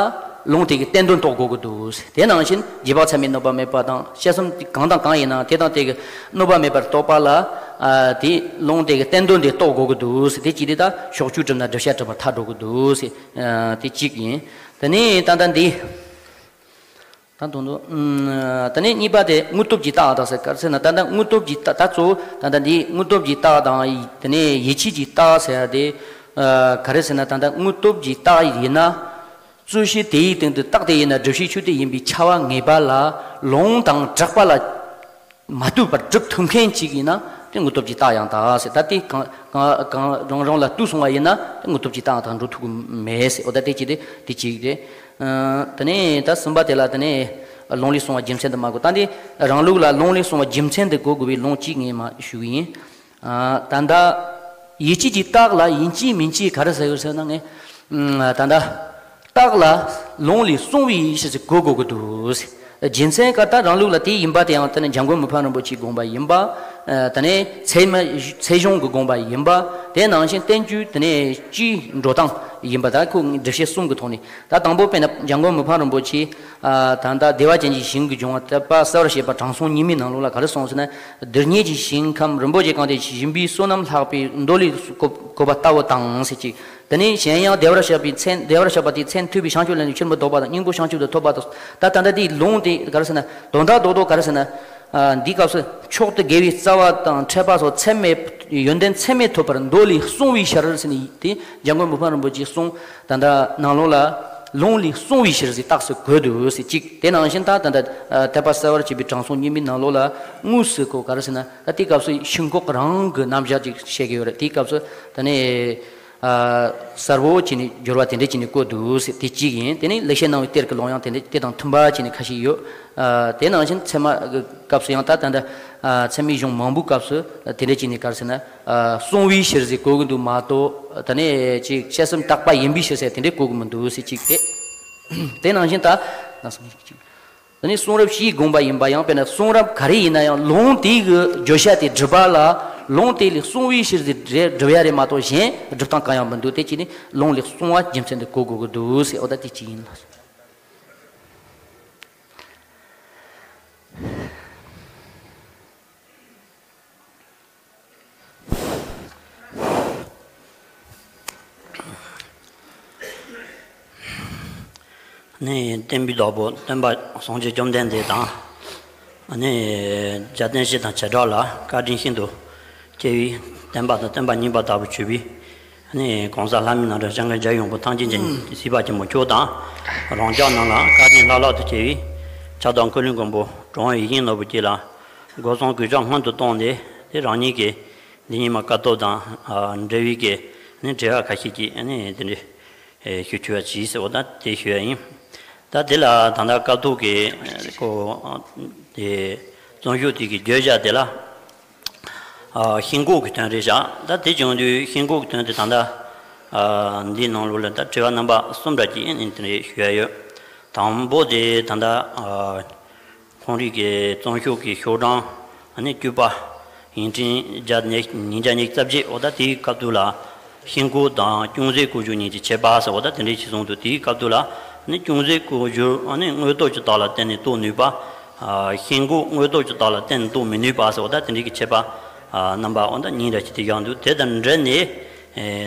ལུང་དེ་གི་བསྟན་དོན་རྟོགས་དགོས་ཀྱི་འདུག་དེ་ནང་བཞིན་རྗེས་དཔག་ཚད་མས་གནོད་པ་མེད་པ་དང་བཤད་གསུམ་གང་དང་གང་ཡིན་ན་དེ་དང་དེ་གི་གནོད་པ་མེད་པར་རྟོགས་པ་ལ། ཨ་དེ་ལུང་དེ་གི་བསྟན་དོན་དེ་རྟོགས་དགོས་ཀྱི་འདུག་དེ་ཅི་རེད། ད་ཕྱོགས་ཆོས་གྲུབ་ན་སྒྲུབ་བྱེད་བྲལ་བར་ཐལ་འགྲོ་གི་འདུག་ཟེར། ཨ་དེ་གཅིག་ཡིན། དེ་ནས་ད་ལྟ་འདི། ད་དུང་དུ། ཨུམ། དེ་ནས་གཉིས་པ་དེ་དངོས་སྟོབས་ཀྱི་རྟགས་དང་ཟེར་ག་རེ་ཟེར་ན་ད་ལྟ་དངོས་སྟོབས་ཀྱི་རྟགས་ད་གཙོ་བོ་ད་ལྟ་འདི་དངོས་སྟོབས་ཀྱི་རྟགས་དང་དེ་ནས་ཡིད་ཆེས་ཀྱི་རྟགས་ཟེར་ཡ་དེ། ཨ་ག་རེ་ཟེར་ན་ད་ལྟ་དངོས་སྟོབས་ཀྱི་རྟགས་ཡིན་ན། རྩོད་གཞི་དེའི་སྟེང་དུ་རྟགས་དེ་ཡིན་ན་སྒྲུབ་བྱའི་ཆོས་དེ་ཡིན་པའི་ཁྱབ་པ་ངེས་པ་ལ་ལུང་དང་གྲགས་པ་ལ། མ་ལྟོས་པར་སྒྲུབ་ཐུབ་མཁན་ཅིག་ཡིན་ན་དེ་དངོས་སྟོབས་ཀྱི་རྟགས་ཡང་དག་ཟེར། ད་དེ་གང་གང་གང་རང་རང་ལ་ལྟོས་སོང་བ་ཡིན་ན་དེ་དངོས་སྟོབས་ཀྱི་རྟགས་ཡང་དག་འགྲོ་ཐུབ་ཀྱི་མེད་ཟེར། འོ་ད་དེ་ཅི་རེད། དེ་གཅིག་རེད། ཨ་དེ་ནས་ད་གསུམ་པ་དེ་ལ་དེ་ནས་ལུང་ལས་གསུངས་པ་རྒྱུ་མཚན་དུ་མ་གོ། ད་འདི་རང་ལུགས་ལ་ལུང་ལས་གསུངས་པ་རྒྱུ་མཚན་དུ་གོ་དགོས་པའི་ལུང་གཅིག་ངས་མ་ཞུ་གི་ཡིན། ཨ་ད་ལྟ་ཡིད་ཆེས་ཀྱི་རྟགས་ལ་ཡིན་གཅིག་མིན་གཅིག་ག་རེ་ཟེར་ཡོད་ཟེར་ན་ངས་ཨ་ད་ལྟ། རྟགས་ལ་ལུང་ལས་གསུངས་པའི་ཕྱིར་ཟེར་གོ་དགོས་ཀྱི་འདུག་རྒྱུ་མཚན་ག་ད་རང་ལུགས་ལ་དེ་ཡིན་པ་དེ་ཡང་དེ་ནི་འཇམ་མགོན་མི་ཕམ་རིན་པོ་ཆེའི་དགོངས་པ་ཡིན་པ། ཨ་དེ་ནས་ཚད་མ་ཚད་གཞུང་གི་དགོངས་པ་ཡིན་པ། དེ་ནང་བཞིན་བསྟན་བཅོས་དེ་ནས་སྤྱིའི་འགྲོ་སྟངས་ཡིན་པ་ད་ཁོ་སྒྲུབ་བྱེད་གསུམ་གྱི་ཐོག་ནས་ད་དང་པོ་དཔེར་ན་འཇམ་མགོན་མི་ཕམ་རིན་པོ་ཆེ་ཨ་ད་ལྟ་བདེ་བ་ཅན་གྱི་ཞིང་གི་འབྱུང་བ་དད་པ་གསལ་བར་བྱེད་པ་དྲང་སྲོང་ཉི་མའི་ནང་ལོགས་ལ་ག་རེ་གསུངས་ཟེར་ན། རྡུལ་སྙེད་ཀྱི་ཞིང་ཁམས་རིན་པོ་ཆེ་གང་དེ་སྦྱིན་པའི་བསོད་ནམས་ལྷག་པའི་མདོ་ལས་གོ་གོ་བ་ལྟ་བུ་དང་ཟེར་གྱི། དེ་ནས་གཞན་ཡང་བདེ་བར་གཤེགས་པའི་མཚན་བདེ་བར་གཤེགས་པ་དེའི་མཚན་ཐོས་པའི་བྱང་ཆུབ་ལམ་ནས་ཕྱིར་མི་ལྡོག་པ་དང་སྙིང་པོ་བྱང་ཆུབ་ཏུ་ཐོབ་པ་དང་། ད་ད་ལྟ་དེའི་ལུང་དེ་ག་རེ་ཟེར་ན་དོན་དག་རྡོག་རྡོག་ག་རེ་ཟེར་ན། ཨ་འདིའི་སྐབས་སུ་མཆོག་ཏུ་དགེ་བའི་རྩ་བ་དང་འཕྲད་པ་སོགས་ཚད་མེད་ཡོན་ཏན་ཚད་མེད་ཐོབ་པར་མདོ་ལས་གསུངས་པའི་ཕྱིར་ཟེར་ནས་དེ་འཇམ་མགོན་མི་ཕམ་རིན་པོ་ཆེས་གསུངས། ད་ལྟ་ནང་ལོགས་ལ་ལུང་ལས་གསུངས་པའི་ཕྱིར་ཟེར་རྟགས་སུ་གོ་འདུག་ཟེར་གཅིག་དེ་ནང་བཞིན་ད་ད་ལྟ་ཨ་དད་པ་གསལ་བར་བྱེད་པའི་དྲང་སྲོང་ཉི་མའི་ནང་ལོགས་ལ་དངོས་སུ་གོ་ག་རེ་ཟེར་ན་ད་དེའི་སྐབས་སུ་ཤིན་ལྐོག་རང་གི་རྣམ་གཞག་ཅིག་བཤད་ཀྱི་ཡོད་རེད། དེའི་སྐབས་སུ་ད་ནི། ཨ་གསལ་བོ་བྱས་ནས་སྦྱོར་བ་དེ་འདྲ་བྱས་ནས་བཀོད་འདུག་ཟེར་དེ་གཅིག་ཡིན། དེ་ནས་ལེགས་བཤད་སྣང་བའི་གཏེར་གྱི་ལུང་ཡང་དེ་འདྲ་དེ་དང་མཐུན་པ་བྱས་ནས་ཁ་ཤས་ཡོད། ཨ་དེ་ནང་བཞིན་ཚད་མ་གི་སྐབས་སུ་ཡང་ད་ད་ལྟ་ཨ་ཚད་མའི་གཞུང་མང་པོའི་སྐབས་སུ་དེ་འདྲ་བྱས་ནས་ག་རེ་ཟེར་ན་ཨ་གསུངས་པའི་ཕྱིར་ཟེར་གོ་གི་འདུག་མ་གཏོགས་ད་ནས་ཅིག་དཔྱད་གསུམ་དག་པ་ཡིན་པའི་ཕྱིར་ཟེར་དེ་འདྲ་གོ་གི་མི་འདུག་ཟེར་གཅིག་དེ། དེ་ནང་བཞིན་ད་ན་སོང་གཅིག་དེ་ནས་གསུང་རབ་བཞིའི་དགོངས་པ་ཡིན་པ་ཡང་། དཔེར་ན་གསུང་རབ་ག་རེ་ཡིན་ན་ཡང་ལུང་དེའི་གི་བརྗོད་བྱ་དེ་སྒྲུབ་པ་ལ། ལུང་དེ་ལས་གསུངས་པའི་ཕྱིར་དེ་སྒྲུབ་ཡ་རེད་མ་གཏོགས་གཞན་སྒྲུབ་སྟངས་གང་ཡང་མི་འདུག་དེ་བྱས་ནས་ལུང་ལས་གསུངས་པ་རྒྱུ་མཚན་དེ་གོ་དགོས་ཀྱི་འདུག་ཟེར། འོ་ད་དེ་གཅིག་ཡིན་ལ། ནས་བསྟན་པའི་བདག་པོ་སྟོན་པ་སངས་རྒྱས་བཅོམ་ལྡན་འདས་དང་། ནས་རྒྱལ་བསྟན་བཞི་དང་བྱེ་བྲག་ལ་བཀའ་དྲིན་ཤིན་ཏུ་ཆེ་བའི་བསྟན་པ་དང་བསྟན་པ་རྙིང་པ་ལྟ་བུ་གྱུར་པའི། ནས་གོང་ས་ལྷ་མིའི་རྣམ་གྲངས་ཞིང་ཁམས་རྒྱལ་བའི་དབང་པོ་ཐམས་ཅད་མཁྱེན་ཅིང་སྲིད་པ་ཆེན་པོ་མཆོག་དང་། རང་ཅག་རྣམས་ལ་བཀའ་དྲིན་བླ་ལྷག་ཏུ་ཆེ་བའི་ཕྱག་དང་ཁུ་ལུ་མགོན་པོ་གྲུབ་དབང་ཡིད་བཞིན་ནོར་བུ་བཅས་ལ་སྒོ་གསུམ་གུས་ཕྱག་སྔོན་དུ་བཏང་སྟེ། དེ་རང་ཉིད་ཀྱི་འདི་ཉིན་མ་དཀའ་ཐུབ་དང་འབྲེལ་བའི་གི་ནི་དྲི་བ་ཁ་ཤས་ཀྱི་ནི་དེ་འདྲའི་ཞུ་ཆོག་པ་ཅིག་ཟེར་བ་དང་དེ་ཞུ་ཡ་ཡིན། ད་དེ་ལ་ད་ལྟ་དཀའ་ཐུབ་ཀྱི་ཀོ་དེ་རྩོམ་ཤོག་དེ་གི་བརྗོད་བྱ་དེ་ལ་ཤིན་ལྐོག་གི་དོན་རེད་བཞག་ད་དེ་བྱུང་དུས་ཤིན་ལྐོག་གི་དོན་དེ་ད་ལྟ་འདིའི་ནང་ལོགས་ལ་ད་དྲི་བ་རྣམ་པ་གསུམ་འདྲ་ཅིག་ནི་དེ་འདྲའི་ཞུ་ཡ་ཡོད། དང་པོ་དེ་ད་ལྟ། ཁོང་རིགས་ཀྱི་རྩོམ་ཤོག་གི་ཤོག་གྲངས་ནི་བཅུ་པ། ཡིག་ཕྲེང་བརྒྱ་ཉིས་ཉིས་བརྒྱ་ཉི་ཤུ་རྩ་བརྒྱད། འོ་ད་དེའི་སྐབས་དུས་ལ་ཤིན་ལྐོག་དང་ཅུང་ཟད་ལྐོག་གྱུར་གཉིས་ཀྱི་ཁྱད་པར་ཟེར། འོ་ད་དེ་འདྲའི་ཅིག་གསུངས་འདུག་དེའི་སྐབས་དུས་ལ་ནི་ཅུང་ཟད་ལྐོག་གྱུར་ནི་དངོས་སྟོབས་ཀྱི་རྟགས་ལ་བརྟེན་ནས་རྟོགས་ནུས་པ། ཤིན་ལྐོག་དངོས་སྟོབས་ཀྱི་རྟགས་ལ་བརྟེན་ནས་རྟོགས་མི་ནུས་པ་ཟེར། འོ་ད་དེ་འདྲའི་གི་ཁྱད་པར་རྣམ་པ་འོ་ད་གཉིས་འདྲ་ཅིག་དེ་བཞག་འདུག་དེ་དང་འབྲེལ་ནས་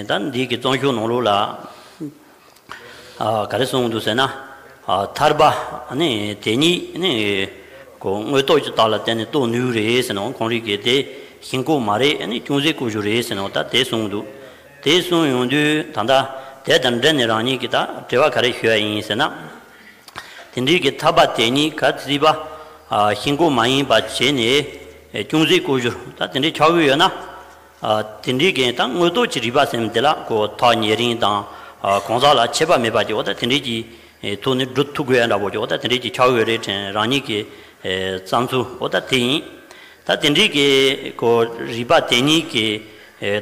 ད་འདིའི་གི་རྩོམ་ཤོག་ནང་ལོགས་ལ། ག་རེ་གསུངས་འདུག་ཟེར་ན། ཐར་པ་ནི་དེ་ཉིད་ནི་ཀོ་དངོས་སྟོབས་ཀྱི་རྟགས་ལ་བརྟེན་ནས་རྟོགས་ནུས་རེད་ཟེར་ནོ། ཁོང་རིགས་ཀྱིས་དེ་ཤིན་ལྐོག་མ་རེད་ནི་ཅུང་ཟད་ལྐོག་གྱུར་རེད་ཟེར་ནོ། ད་དེ་གསུངས་འདུག་དེ་གསུངས་ཡོང་དུས་ད་ལྟ་དེ་དང་འབྲེལ་ནས་རང་ཉིད་ཀྱིས་ད་དྲི་བ་ག་རེ་ཞུ་ཡ་ཡིན་ཟེར་ན། དེ་འདྲའི་གི་ཐར་པ་དེ་ཉིད་ག་དེ་སྲིད་པ་ཤིན་ལྐོག་མ་ཡིན་པ་བྱས་ནས་ཅུང་ཟད་ལྐོག་གྱུར་ད་དེ་འདྲའི་ཆགས་ཀྱི་ཡོད་ན། དེ་འདྲའི་གི་ད་དངོས་སྟོབས་ཀྱི་རིག་པ་ཟེར་མི་དེ་ལ་ཀོ་ཐག་ཉེ་རིང་དང་གང་ཟག་ལ་ཁྱད་པར་མེད་པ་ཀྱི་འོ་ད་དེ་འདྲའི་གི་ཐོག་ནས་སྒྲུབ་ཐུབ་དགོས་ཡ་འདྲ་པོ་ཀྱི་འོ་ད་དེ་འདྲའི་གི་ཆགས་ཡོད་རེད་དྲན། རང་ཉིད་ཀྱི་བསམ་ཚུལ་འོ་ད་དེ་ཡིན། ད་དེ་འདྲའི་གི་ཀོ་རིག་པ་དེ་ཉིད་ཀྱི་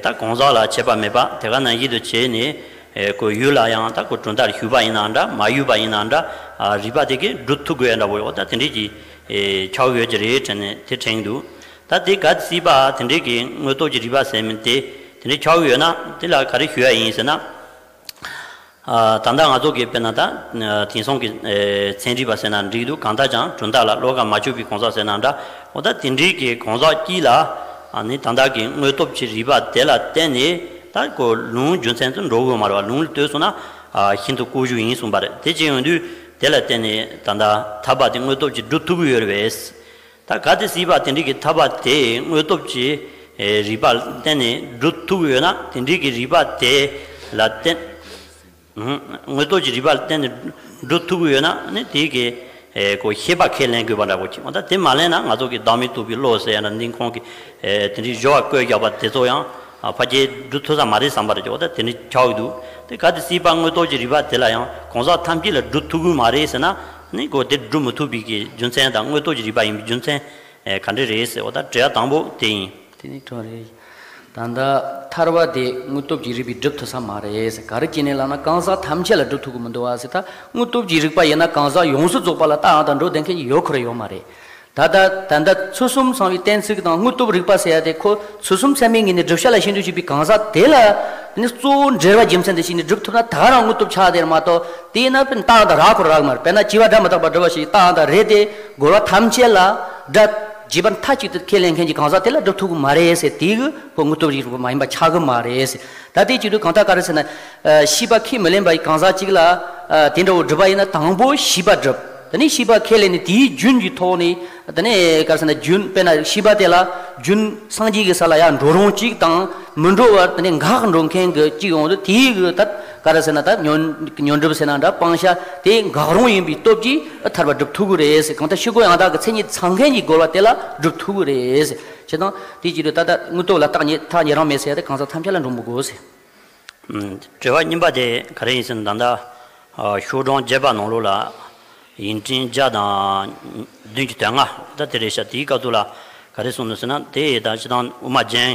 ད་གང་ཟག་ལ་ཁྱད་པར་མེད་པ་དེ་ག་ནང་བཞིན་དུ་བྱས་ནས་ཀོ་ཡུལ་ལ་ཡང་ད་ཀོ་གྲུབ་མཐར་ཞུགས་པ་ཡིན་ན་འདྲ་མ་ཞུགས་པ་ཡིན་ན་འདྲ་རིག་པ་དེ་གིས་སྒྲུབ་ཐུབ་དགོས་ཡ་འདྲ་པོ་འོ་ད་དེ་འདྲའི་གི་ཆགས་ཡོད་ཀྱི་རེད་དྲན་ནས་དེ་དྲན་འདུག་ད་དེ་ག་དེ་སྲིད་པ་དེ་འདྲའི་གི་དངོས་སྟོབས་ཀྱི་རིག་པ་ཟེར་མི་དེ་དེ་འདྲའི་ཆགས་ཡོད་ན་དེ་ལ་ག་རེ་ཞུ་ཡ་ཡིན་ཟེར་ན། ད་ལྟ་ང་ཚོ་གི་དཔེར་ན་ད་དེང་སང་གི་ཚན་རིག་པ་ཟེར་ན་འགྲིག་འདུག་གང་ལྟར་ཀྱང་གྲུབ་མཐའ་ལ་བློ་ཁ་མ་ཆུད་པའི་གང་ཟག་ཟེར་ན་འདྲ། འོ་ད་དེ་འདྲའི་གི་གང་ཟག་གཅིག་ལ་ནི་ད་ལྟ་གི་དངོས་སྟོབས་ཀྱི་རིག་པ་དེ་ལ་བརྟེན་ནས་ད་ཀོ་ལུང་རྒྱུ་མཚན་དུ་འགྲོ་དགོས་མ་རེད་བ། ལུང་ལ་ལྟོས་སོང་ན་ཤིན་ཏུ་ལྐོག་གྱུར་ཡིན་གསུངས་པ་རེད། དེ་བྱས་ཡོང་དུས་དེ་ལ་བརྟེན་ནས་ད་ལྟ་ཐར་པ་དེ་དངོས་སྟོབས་ཀྱིས་སྒྲུབ་ཐུབ་ཀྱི་ཡོད་རེད་པས། ད་ག་དེ་སྲིད་པ་དེ་འདྲའི་གི་ཐར་པ་དེ་དངོས་སྟོབས་ཀྱི་རིག་པ་ལ་བརྟེན་ནས་སྒྲུབ་ཐུབ་ཀྱི་ཡོད་ན་དེ་འདྲའི་གི་རིག་པ་དེ་ལ་བརྟེན། དངོས་སྟོབས་ཀྱི་རིག་པ་ལ་བརྟེན་ནས་སྒྲུབ་ཐུབ་ཀྱི་ཡོད་ན་ནི་དེའི་གི་ཀོ་ཤེས་པ་ཁས་ལེན་དགོས་པ་འདྲ་པོ་ཅིག་འོ་ད་དེ་མ་ལེན་ན་ང་ཚོ་གི་བདག་མེད་རྟོགས་པའི་བློ་ཟེར་ཡ་འདྲ་འདི་ཁོང་གི་དེ་འདྲའི་སྦྱོར་བ་བཀོད་རྒྱག་པ་དེ་ཚོ་ཡང་ཕལ་ཆེར་སྒྲུབ་ཐུབ་ས་མ་རེད་བསམ་པ་རེད་ཀྱི་འོ་ད་དེ་འདྲའི་ཆགས་ཀྱི་འདུག་དེ་ག་དེ་སྲིད་པ་དངོས་སྟོབས་ཀྱི་རིག་པ་དེ་ལ་ཡང་གང་ཟག་ཐམས་ཅད་ལ་སྒྲུབ་ཐུབ་ཀྱི་མ་རེད་ཟེར་ན་ནི་ཀོ་དེ་སྒྲུབ་མི་ཐུབ་པའི་གི་རྒྱུ་མཚན་དང་དངོས་སྟོབས་ཀྱི་རིག་པ་ཡིན་པའི་རྒྱུ་མཚན་ག་འདྲ་རེད་ཟེར་བ་ད་དྲི་བ་དང་པོ་དེ་ཡིན། དེ་ནི་དྲང་རེད། ད་ལྟ་ཐར་པ་དེ་དངོས་སྟོབས་ཀྱི་རིག་པས་སྒྲུབ་ཐུབ་ས་མ་རེད་ཟེར། ག་རེ་བྱས་ནས་ལབ་ན་གང་ཟག་ཐམས་ཅད་ལ་སྒྲུབ་ཐུབ་ཀྱི་མི་འདུག་བ་ཟེར། ད་དངོས་སྟོབས་ཀྱི་རིག་པ་ཡིན་ན་གང་ཟག་ཡོངས་སུ་རྫོགས་པ་ལ་ད་ཨང་དང་འགྲོ་བསྡད་མཁན་གྱི་ཡོད་ཁོ་ར་ཡོད་མ་རེད། ད་ལྟ་ད་ལྟ་ཚུལ་གསུམ་ཚང་བའི་གཏན་ཚིགས་དང་དངོས་སྟོབས་རིག་པ་ཟེར་ཡ་དེ་ཁོ་ཚུལ་གསུམ་ཚད་མའི་ངོས་ནས་བསྒྲུབ་བྱ་ལ་ཤིན་ཏུ་ཞིབ་པའི་གང་ཟག་དེ་ལ་ནི་གཙོ་བོ་འབྲེལ་བ་རྒྱུ་མཚན་དུ་བྱས་ནས་སྒྲུབ་ཐུབ་ན་ད་རང་དངོས་སྟོབས་ཆགས་བསྡད་མ་གཏོགས་དེ་ཡིན་ན་དཔེར་ན་རྟགས་དང་རག་ཁོ་རག་མ་རེད། དཔེར་ན་བྱིས་པ་སྒྲ་མི་རྟག་པར་སྒྲུབ་པ་ཞིག་རྟགས་དང་རེད་དེ་རྒོལ་བ་ཐམས་ཅད་ལ་སྒྲ་བྱིས་པ་མཐའ་གཅིག་ཏུ་ཁས་ལེན་མཁན་གྱི་གང་ཟག་དེ་ལ་སྒྲུབ་ཐུབ་ཀྱི་མ་རེད་ཟེར། དེ་གི་ཁོ་དངོས་སྟོབས་རིག་པ་མ་ཡིན་པ་ཆགས་ཀྱི་མ་རེད་ཟེར། ད་དེ་བྱེད་དུས་གང་ལྟར་ག་རེ་ཟེར་ན། ཤེས་པ་ཁས་མི་ལེན་པའི་གང་ཟག་ཅིག་ལ་དེ་འདྲ་བོ་སྒྲུབ་པ་ཡིན་ན་དང་པོ་ཤེས་པ་སྒྲུབ། དེ་ནས་ཤེས་པ་ཁས་ལེན་ནས་དེའི་རྒྱུན་གྱི་ཐོག་ནས་དེ་ནས་ག་རེ་ཟེར་ན་རྒྱུན་དཔེར་ན་ཤེས་པ་དེ་ལ་རྒྱུན་སངས་རྒྱས་ཀྱི་ས་ལ་ཡར་འགྲོ་རུང་གཅིག་དང་མི་འགྲོ་བར་དེ་ནས་འགག་འགྲོ་མཁན་གྱི་གཅིག་ཡོང་དུས་དེའི་གི་ད་ག་རེ་ཟེར་ན་ད་ཉོན་ཉོན་སྒྲུབ་ཟེར་ན་འདྲ་སྤང་བྱ་དེ་འགག་རུང་ཡིན་པའི་སྟོབས་ཀྱིས་ཐར་པ་སྒྲུབ་ཐུབ་ཀྱི་རེད་ཟེར། གང་ལྟར་ཤེས་སྒོ་ཡང་དག་གི་མཚན་ཉིད་ཚང་མཁན་གྱི་རྒོལ་བ་དེ་ལ་སྒྲུབ་ཐུབ་ཀྱི་རེད་ཟེར། བྱས་ཙང་དེ་བྱེད་དུས་ད་ལྟ་དངོས་སྟོབས་ལ་རྟགས་ཉེ་ཐག་ཉེ་རང་མེད་ཟེར་ཡ་དེ་གང་ཟག་ཐམས་ཅད་ལ་འགྲོ་མི་དགོས་ཟེར། དྲི་བ་གཉིས་པ་དེ་ག་རེ་ཡིན་ཟེར་ན་ད་ལྟ་ཤོག་གྲངས་བརྒྱད་པ་ནང་ལོགས་ལ་ཡིག་ཕྲེང་བརྒྱ་དང་བདུན་ཅུ་དོན་ལྔ་ད་དེ་རེད་ཤག་དེའི་སྐབས་སུ་ལ་ག་རེ་གསུངས་འདུག་ཟེར་ན་དེ་ད་སྤྱིར་བཏང་དབུ་མ་རྒྱན་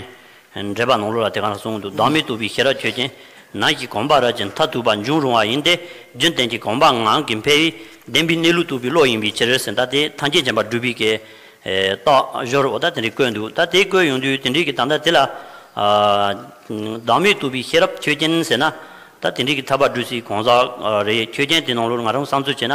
འགྲེལ་པ་ནང་ལོགས་ལ་དེ་ག་རང་གསུངས་འདུག་བདག་མེད་རྟོགས་པའི་ཤེས་རབ་ཆོས་ཅན། ནམ་ཞིག་གོམས་པ་རབ་ཀྱིས་མཐར་ཐུག་པ་འབྱུང་རུང་བ་ཡིན་ཏེ། རྒྱུན་གཏན་གྱི་གོམས་པ་ངང་གིས་འཕེལ་བའི་ བདེན་པའི་གནས་ལུགས་རྟོགས་པའི་བློ་ཡིན་པའི་ཕྱིར་ཟེར། ད་དེ་ཐམས་ཅད་མཁྱེན་པ་སྒྲུབ་པའི་གི་རྟགས་སྦྱོར་འོ་ད་དེ་འདྲའི་བཀོད་འདུག་ད་དེ་བཀོད་ཡོང་དུས་དེ་འདྲའི་གི་ད་ལྟ་དེ་ལ་བདག་མེད་རྟོགས་པའི་ཤེས་རབ་ཆོས་ཅན་ཟེར་ན། ད་དེ་འདྲའི་གི་ཐར་པ་སྒྲུབ་སའི་གང་ཟག་རེད། ཆོས་ཅན་དེ་ནང་ལོགས་ང་རང་བསམ་ཚུལ་བྱས་ན།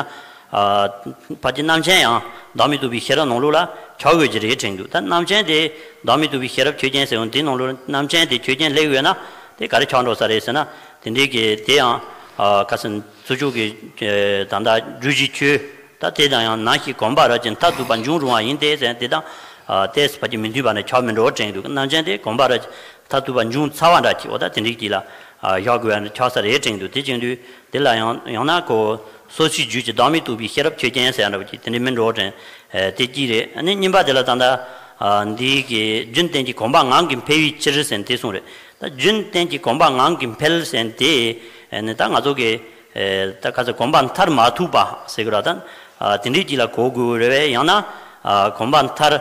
ཕལ་ཆེར་རྣམ་མཁྱེན་ཡང་བདག་མེད་རྟོགས་པའི་ཤེས་རབ་ནང་ལོགས་ལ་ཆགས་དགོས་ཀྱི་རེད་དྲན་འདུག་ད་རྣམ་མཁྱེན་དེ་བདག་མེད་རྟོགས་པའི་ཤེས་རབ་ཆོས་ཅན་ཟེར་བ་དེ་ནང་ལོགས་རྣམ་མཁྱེན་དེ་ཆོས་ཅན་སླེབས་ཡོད་ན་དེ་ག་རེ་ཆགས་འགྲོ་ས་རེད་ཟེར་ན། དེ་འདྲའི་གི་དེ་ཡང་ཁ་སང་ཚུར་ཕྱོགས་ཀྱི་ད་ལྟ་སྒྲུབ་བྱའི་ཆོས་ད་དེ་དང་ཡང་ནང་བཞིན་གོམས་པ་རབ་ཅིང་མཐར་ཐུག་པ་འབྱུང་རུང་བ་ཡིན་ཏེ་ཟེར་དེ་དང་ཏོག་ཙམ་ཕལ་ཆེར་མི་མཐུན་པ་ནི་ཆགས་མི་འགྲོ་དྲན་འདུག་རྣམ་མཁྱེན་དེ་གོམས་པ་རབ་ཅིང་མཐར་ཐུག་པ་འབྱུང་ཚར་བ་འདྲ་ཅིག་འོ་ད་དེ་འདྲའི་གི་ལ་བཞག་དགོས་པ་ཆགས་ས་རེད་དྲན་འདུག་དེ་བྱེད་དུས་དེ་ལ་ཡང་ཡང་ན་ཁོ་སོ་སོའི་རྒྱུད་ཀྱི་བདག་མེད་རྟོགས་པའི་ཤེས་རབ་ཆོས་ཅན་ཟེར་ཡ་འདྲ་བ་ཅིག་དེ་འདྲའི་མི་འགྲོ་དྲན་དེ་གཅིག་རེད། ཨ་ནི་གཉིས་པ་དེ་ལ་ད་ལྟ་འདིའི་གི་རྒྱུན་གཏན་གྱི་གོམས་པ་ངང་གིས་འཕེལ་བའི་ཕྱིར་ཟེར་དེ་གསུངས་རེད། ད་རྒྱུན་གཏན་གྱི་གོམས་པ་ངང་གིས་འཕེལ་ཟེར་དེ་ནི་ད་ང་ཚོ་གི་ད་ག་ཚོད་གོམས་པ་མཐར་མ་ཐུག་པ་ཟེར་གི་ར་ད་དེ་འདྲའི་གཅིག་ལ་གོ་དགོས་རེད་བས། ཡང་ན་གོམས་པ་མཐར་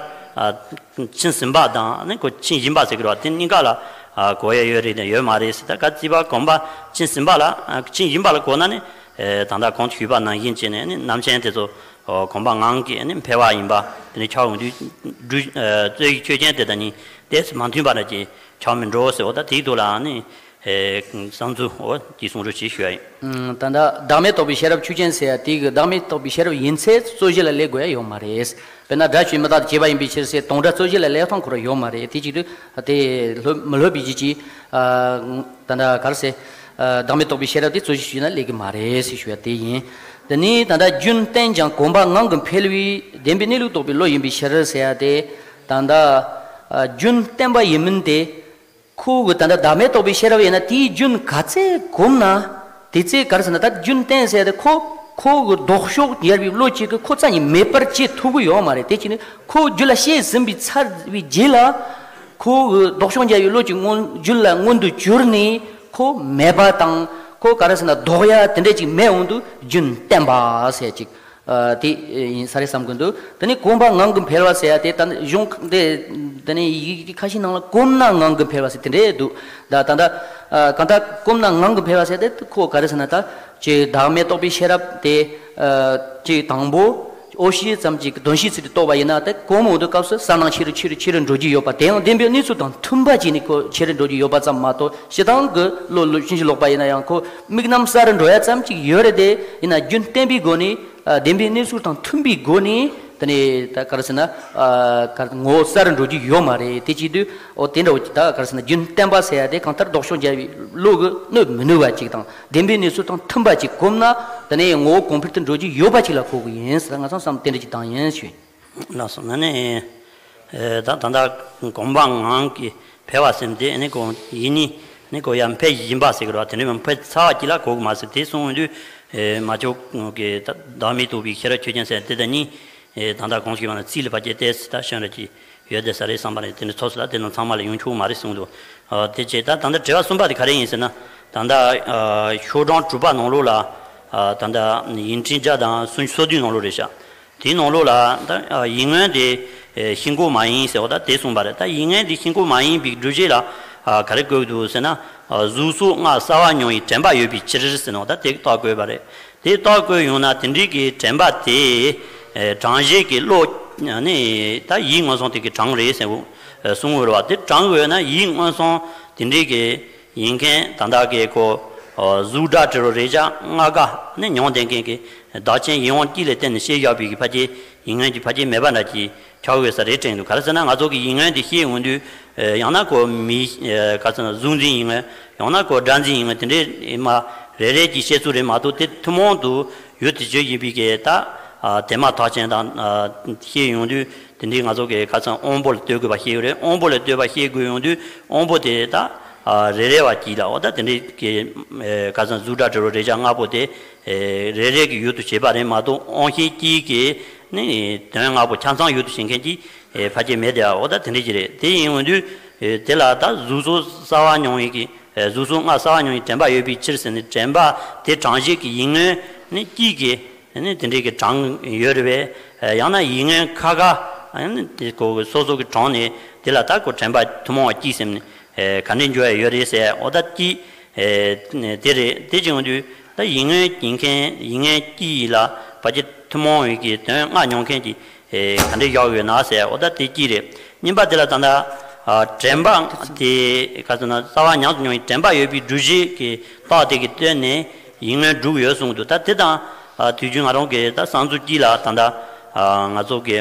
ཕྱིན་ཟིན་པ་དང་ནི་ཁོ་ཕྱིན་བཞིན་པ་ཟེར་གི་ར་དེ་གཉིས་ཀ་ལ་གོ་ཡ་ཡོད་རེད་དང་ཡོད་མ་རེད་ཟེར། ད་ག་ཚོད་པ་གོམས་པ་ཕྱིན་ཟིན་པ་ལ་ཕྱིན་བཞིན་པ་ལ་གོ་ན་ནི་ད་ལྟ་གོང་དུ་ཞུས་པ་ནང་བཞིན་བྱས་ནས་ནི་རྣམ་མཁྱེན་དེ་ཚོ་གོམས་པ་ངང་གིས་ནི་འཕེལ་བ་ཡིན་པ་དེ་ནི་ཆགས་འོང་དུས་རྩོད་ཡུལ་ཆོས་ཅན་དེ་དང་ནི་ཏོག་ཙམ་མ་མཐུན་པ་འདྲ་ཅིག་ཆགས་མི་འགྲོ་ཟེར་བ་ད་དེའི་ཐོག་ལ་ནི། བསམ་ཚུལ་འོ་དེ་གསུང་རོགས་ཞེས་ཞུ་ཡ་ཡིན། ད་ལྟ་བདག་མེད་རྟོགས་པའི་ཤེས་རབ་ཆོས་ཅན་ཟེར་ཡ་དེ་གི་བདག་མེད་རྟོགས་པའི་ཤེས་རབ་ཡིན་ཚེ་རྩོད་གཞི་ལ་སླེབས་དགོས་ཡ་ཡོད་མ་རེད། དཔེར་ན་སྒྲ་ཆོས་མི་རྟག་ཏུ་བྱས་པ་ཡིན་པའི་ཕྱིར་ཟེར་དོན་སྒྲ་རྩོད་གཞི་ལ་སླེབས་སྟངས་ཁོ་རང་ཡོད་མ་རེད། དེ་གཅིག་ཏུ་དེ་ལྷོད་མི་ལྷོད་པའི་རྒྱུ་ཅིག་ད་ལྟ་ག་རེ་ཟེར། བདག་མེད་རྟོགས་པའི་ཤེས་རབ་དེ་རྩོད་གཞི་ཞུས་ན་སླེབས་ཀྱི་མ་རེད་ཟེར་ཞུ་ཡ་དེ་ཡིན། དེ་ནི་ད་ལྟ་རྒྱུན་གཏན་ཀྱང་གོམས་པ་ངང་གིས་འཕེལ་བའི་བདེན་པའི་གནས་ལུགས་རྟོགས་པའི་བློ་ཡིན་པའི་ཕྱིར་ཟེར་ཡ་དེ་ད་ལྟ་རྒྱུན་གཏན་པ་ཡིན་མིན་དེ། ཁོ་གི་ད་ལྟ་བདག་མེད་རྟོགས་པའི་ཤེས་རབ་ཡིན་ན་དེའི་རྒྱུན་ག་ཚད་གོམས་ན། དེ་ཚད་ག་རེ་ཟེར་ན་ད་རྒྱུན་གཏན་ཟེར་ཏེ་ཁོ་ཁོ་གི་ལྡོག་ཕྱོགས་འགལ་བའི་བློ་གཅིག་གིས་ཁོ་རྩ་ནས་མེད་པར་བྱེད་ཐུབ་ཀྱི་ཡོད་མ་རེད། དེ་ཅི་ནི་ཁོ་རྒྱུད་ལ་སྐྱེས་ཟིན་པའི་ཚར་བའི་རྗེས་ལ་ཁོ་གི་ལྡོག་ཕྱོགས་འགལ་བའི་བློ་གཅིག་མངོན་རྒྱུད་ལ་མངོན་དུ་གྱུར་ནས་ཁོ་མེད་པ་དང་ཁོ་ག་རེ་ཟེར་ན་ལྡོག་ཡ་དེ་འདྲ་ཅིག་མེད་འོང་དུས་རྒྱུན་གཏན་པ་ཟེར་ཅིག་ཨ་དེ་ཡིན་ས་རེད་བསམ་གྱི་འདུག་དེ་ནས་གོམས་པ་ངང་གིས་འཕེལ་བ་ཟེར་ཡ་དེ་ད་གཞུང་དེ་དེ་ནས་ཡི་གེ་ཁ་ཤས་ནང་ལ་གོམས་ན་ངང་གིས་འཕེལ་བ་ཟེར་དེ་འདྲས་འདུག་ད་ད་ད་ཨ་གང་ལྟར་གོམས་ན་ངང་གིས་འཕེལ་བ་ཟེར་དེ་ཁོ་ག་རེ་ཟེར་ན་ད་ཅེས་བདག་མེད་རྟོགས་པའི་ཤེས་རབ་དེ་ཨ་ཅེས་དང་པོ་འོ་ཤེས་ཙམ་གྱི་དོན་ཤེས་ཚུལ་དུ་རྟོགས་པ་ཡིན་ན་དེ་གོམས་འོང་དུས་སྐབས་སུ་གསལ་སྣང་ཆེ་རུ་ཆེ་རུ་ཆེ་རུ་འགྲོ་རྒྱུ་ཡོད་པ་དེ་ཡང་བདེན་པའི་གནས་ཚུལ་དང་མཐུན་པ་བྱས་ནས་ཁོ་ཆེ་རུ་འགྲོ་རྒྱུ་ཡོད་པ་ཙམ་མ་གཏོགས་སྤྱིར་བཏང་གི་བློ་བློ་ཕྱིན་ཅི་ལོག་པ་ཡིན་ན་ཡང་ཁོ་དམིགས་རྣམ་གསལ་རུ་འགྲོ་ཡ་ཙམ་གཅིག་ཡོད་རེད་དེ་ཡིན་ན་རྒྱུན་གཏན་པའི་སྒོ་ནས། ཨ་བདེན་པའི་གནས་ཚུལ་དང་མཐུན་པའི་སྒོ་ནས་དེ་ནས་ད་ག་རེ་ཟེར་ན་ཨ་ག་རེ་ངོ་བོ་གསལ་རུ་འགྲོ་རྒྱུ་ཡོད་མ་རེད། དེ་བྱེད་དུས་འོ་དེ་འདྲ་བོ་ཅིག་ད་ག་རེ་ཟེར་ན་རྒྱུན་གཏན་པ་ཟེར་ཡ་དེ་གང་ལྟར་ལྡོག་ཕྱོགས་འགལ་བའི་བློ་གི་གནོད་མི་ནུས་པ་ཅིག་དང་བདེན་པའི་གནས་ཚུལ་དང་མཐུན་པ་ཅིག་གོམས་ན་དེ་ནས་ངོ་བོ་གོང་འཕེལ་དུ་འགྲོ་རྒྱུ་ཡོད་པ་ཅིག་ལ་གོ་གི་ཡིན་ཟེར་ང་ཚོ་བསམ་དེ་འདྲ་ཅིག་བཏང་ཡིན་ཞུ། ལགས་སོ། ན་ནི་ཨེ་ད་ད་ལྟ་གོམས་པ་ངང་གིས་འཕེལ་བ་ཟེར་དེ་ནི་གོ་ཡིན་ནི་ནི་གོ་ཡ་འཕེལ་བཞིན་པ་ཟེར་གི་རེད་བ། དེ་འདྲ་མ་འཕེལ་ཚར་བ་ཅིག་ལ་གོ་གི་མ་ཟེར་དེ་གསུངས་ཡོང་དུས་ཨེ་མ་ཆོག་གི་ད་བདག་མེད་རྟོགས་པའི་ཤེས་རབ་ཆོས་ཅན་ཟེར་དེ་དང་གཉིས་ཨེ་ད་ལྟ་གོང་ཞུས་པ་ན་རྩིས་ལ་ཕལ་ཆེར་ཏོག་ཙམ་ད་ཤོན་ར་ཅིག་ཡོད་བསྡད་ས་རེད་བསམ་པ་རེད། དེ་འདྲ་ཚོགས་སུ་ལ་དེ་ནང་ཚང་མ་ལ་ཡོང་ཆོག་མ་རེད་གསུངས་འདུག་ཨ་དེ་བྱས་ད་ད་ལྟ་དྲི་བ་གསུམ་པ་དེ་ག་རེ་ཡིན་ཟེར་ན་ད་ལྟ་ཨ་ཤོག་གྲངས་དྲུག་པ་ནང་ལོགས་ལ་ཨ་ད་ལྟ་ཡིག་ཕྲེང་བརྒྱ་དང་སུམ་ཅུ་སོ་བདུན་ནང་ལོགས་རེད་ཤག་དེའི་ནང་ལོགས་ལ་ད་ཡིད་མངོན་དེ་ཤིན་ལྐོག་མ་ཡིན་ཟེར་བ་ད་དེ་གསུངས་པ་རེད། ད་ཡིད་མངོན་དེ་ཤིན་ལྐོག་མ་ཡིན་པའི་སྒྲུབ་བྱེད་ལ་ག་རེ་བཀོད་འདུག་ཟེར་ན། གཟུགས་སོགས་ལྔ་གསལ་བར་མྱོང་བའི་དྲན་པ་ཡོད་པའི་ཕྱིར་ཟེར་ནོ། ད་དེ་རྟགས་བཀོད་པ་རེད། དེ་རྟགས་བཀོད་ཡོང་ན་དེ་འདྲའི་གི་དྲན་པ་དེ་གྲངས་གཞི་གི་བློ་ནི་ད་ཡིད་མངོན་སུམ་དེ་གི་གྲངས་རེད་ཟེར་གསུངས་ཡོད་རེད་བ། དེ་གྲངས་ཡོད་ན་ཡིད་མངོན་སུམ་དེ་འདྲའི་གི་ཡིན་མཁན་ད་ལྟ་གི་ཁོ་གཟུགས་སྒྲ་དྲི་རོ་རེག་བྱ་ལྔ་ཀ་ནི་མྱོང་བསྡད་མཁན་གྱི་བདག་རྐྱེན་ཡིད་དབང་གཅིག་ལས་བརྟེན་ནས་སྐྱེས་བཞག་པའི་གི་ཕལ་ཆེར་ཡིད་མངོན་གྱི་ཕལ་ཆེར་མེད་པ་འདྲ་ཅིག་ཆགས་ཡོད་ས་རེད་དྲན་འདུག་ག་རེ་ཟེར་ན་ང་ཚོ་གི་ཡིད་མངོན་དེ་ཤེས་ཡོང་དུས་ཡང་ན་ཁོ་མི་ག་ཚོད་ན་གཟུགས་འཛིན་ཡིད་མངོན་ཡང་ན་ཁོ་སྒྲ་འཛིན་ཡིད་མངོན་དེ་འདྲའི་མ་རེ་རེ་གྱི་བཤད་ཚུལ་རེད་མ་གཏོགས་དེ་ཐུན་མོང་དུ་ཡུལ་དེ་བརྗོད་ཡིན་པའི་གི་ད་དེ་མ་ཐག་ཆེན་དང་ཤེས་ཡོང་དུས། དེ་འདྲའི་ང་ཚོ་གི་ཁ་སང་དབང་པོ་ལ་ལྟོས་དགོས་པ་ཤེས་ཡོད་རེད། དབང་པོ་ལ་ལྟོས་པ་ཤེས་དགོས་ཡོང་དུས་དབང་པོ་དེ་ད་རེ་རེ་བ་གཅིག་ལ་འོ་ད་དེ་འདྲའི་གི་ཁ་སང་གཟུགས་སྒྲ་དྲི་རོ་རེག་བྱ་ལྔ་པོ་དེ་རེ་རེ་གི་ཡུལ་དུ་བྱེད་པ་རེད་མ་གཏོགས་དབང་ཤེས་གཅིག་གིས་ནི་དོན་ལྔ་པོ་ཆ་ཚང་ཡུལ་དུ་བྱེད་མཁན་གྱི་ཕལ་ཆེར་མེད་དེ་འོ་ད་དེ་འདྲའི་གི་རེད། དེ་ཡིན་ཡོང་དུས་དེ་ལ་ད་གཟུགས་སོགས་གསལ་བར་མྱོང་བའི་གི་གཟུགས་སོགས་ལྔ་གསལ་བར་མྱོང་བའི་དྲན་པ་ཡོད་པའི་ཕྱིར་ཟེར་ནས་དྲན་པ་དེ་གྲངས་གཞི་གི་ཡིད་མངོན་ནི་གཅིག་གིས། ཨ་ནི་དེ་འདྲའི་གི་གྲངས་ཡོད་རེད་པས། ཡང་ན་ཡིད་མངོན་ཁ་ཁ་ཨ་ནི་དེ་ཁོ་གི་སོ་སོ་གི་གྲངས་ནས་དེ་ལ་ད་ཁོ་དྲན་པ་ཐུན་མོང་བ་གཅིག་ཟེར་ནས་ག་འདྲའི་འགྱུར་བ་ཡོད་རེད་ཟེར། འོ་ད་གཅིག་དེ་རེད། དེ་བྱུང་དུས་ད་ཡིད་མངོན་གྱི་མཁན་ཡིད་མངོན་གཅིག་ལ་ བར་གྱི་ཐུན་མོང་བའི་གི་དོན་ལྔ་མྱོང་མཁན་གྱི་ཨེ་ག་འདྲ་བཞག་ཡོད་ན་ཟེར། འོ་ད་དེ་གཅིག་རེད། གཉིས་པ་དེ་ལ་ད་ལྟ་ཨ་དྲན་པ་དེ་ག་ཟེར་ན་རྩ་བ་ཉམས་སུ་མྱོང་བའི་དྲན་པ་ཡོད་པའི་སྒྲུབ་བྱེད་ཀྱི་རྟགས་དེ་གི་སྟོན་ནས་ཡིད་མངོན་སྒྲུབ་ཡོད་གསུངས་འདུག་ད་དེ་དང་ཨ་དུས་རྒྱུན་ང་རང་གི་ད་བསམ་ཚུལ་གཅིག་ལ་ད་ལྟ་ཨ་ང་ཚོ་གི་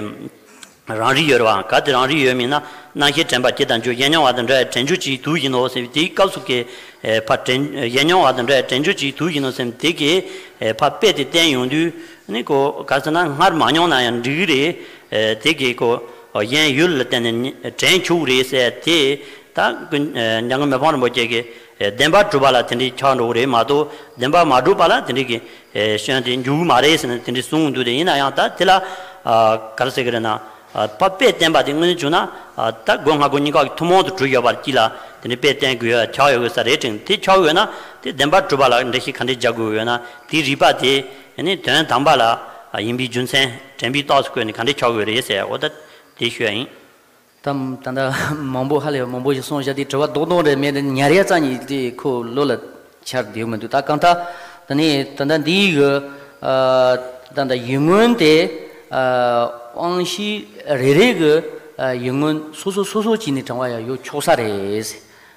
རང་རིག་ཡོད་རེད་བ། ག་དེ་རང་རིག་ཡོད་མིན་ན། རྣམ་ཤེས་དྲན་པ་སྐྱེ་དང་འགྱུར། གཞན་མྱོང་བ་དང་འདྲ་བའི་དྲན་འགྱུར་གྱི་དུས་ཡིན་ནོ་ཟེར་བའི་དེའི་སྐབས་སུ་གི་ཨེ་ཕར་དྲན་གཞན་མྱོང་བ་དང་འདྲ་བའི་དྲན་འགྱུར་གྱི་དུས་ཡིན་ནོ་ཟེར་བའི་དེ་གི་ཨེ་ཕར་དཔེ་དེ་བསྟན་ཡོང་དུས་ནི་ཁོ་ག་ཟེར་ན་སྔར་མ་མྱོང་ན་ཡང་འགྲིག་གི་རེད། ཨེ་དེ་གི་ཁོ་གཞན་ཡུལ་ལ་བརྟེན་ནས་དྲན་ཆོག་གི་རེད་ཟེར་དེ་ད་ཀུན་ཨེ་འཇམ་མགོན་མི་ཕམ་རིན་པོ་ཆེ་གི་ཨེ་བདེན་པར་གྲུབ་པ་ལ་དེ་འདྲའི་ཆགས་འགྲོ་གི་རེད་མ་གཏོགས་བདེན་པར་མ་གྲུབ་པ་ལ་དེ་འདྲའི་གི་ཨེ་སྐྱོན་དེ་འཇུག་གི་མ་རེད་ཟེར་ནས་དེ་འདྲའི་གསུངས་འདུག་དེ་ཡིན་ན་ཡང་ད་དེ་ལ་ཨ་ག་རེ་ཟེར་གི་རེད་ན། ཨ་ཕར་དཔེ་བསྟན་པ་དེ་དངོས་གནས་བྱུང་ན་ཨ་ད་སྒོ་ལྔ་སྒོ་གཉིས་ཀ་གི་ཐུན་མོང་དུ་གྲུབ་ཡོད་པར་གཅིག་ལ་དེ་འདྲའི་དཔེ་བསྟན་དགོས་ཡ་ཆགས་ཡོད་དགོས་ས་རེད་དྲན། དེ་ཆགས་ཡོད་ན་དེ་བདེན་པར་གྲུབ་པ་ལ་འགྲེལ་བཤད་ག་འདྲས་རྒྱག་དགོས་ཡོད་ན་དེའི་རིགས་པ་དེ་ནི་དོན་དམ་པ་ལ་ཡིན་པའི་རྒྱུ་མཚན་དྲན་པའི་རྟགས་སུ་བཀོད་ནས་ག་འདྲས་ཆགས་དགོས་རེད་ཟེར། འོ་ད་དེ་ཞུ་ཡ་ཡིན། ད་ད་ལྟ་མང་པོ་ཧ་ལས་པ་མང་པོ་ཞིག་གསུངས་བཞག་དེ་དྲི་བ་རྡོག་རྡོག་རེད། མེད་དེ་ཉར་ཡ་རྩ་ཉིད་དེ་ཁོ་བློ་ལ་འཆར་བསྡད་ཡོད་མི་འདུག་ད་གང་ལྟར་ད་ནི་ད་ལྟ་འདིའི་གི་ཨ་ད་ལྟ་ཡིད་མངོན་དེ་ཨ་དབང་ཤེས་རེ་རེ་གི་ཨ་ཡིད་མངོན་སོ་སོ་སོ་སོ་བྱས་ནས་དྲངས་པ་ཡང་ཡོད་ཆོག་ས་རེད།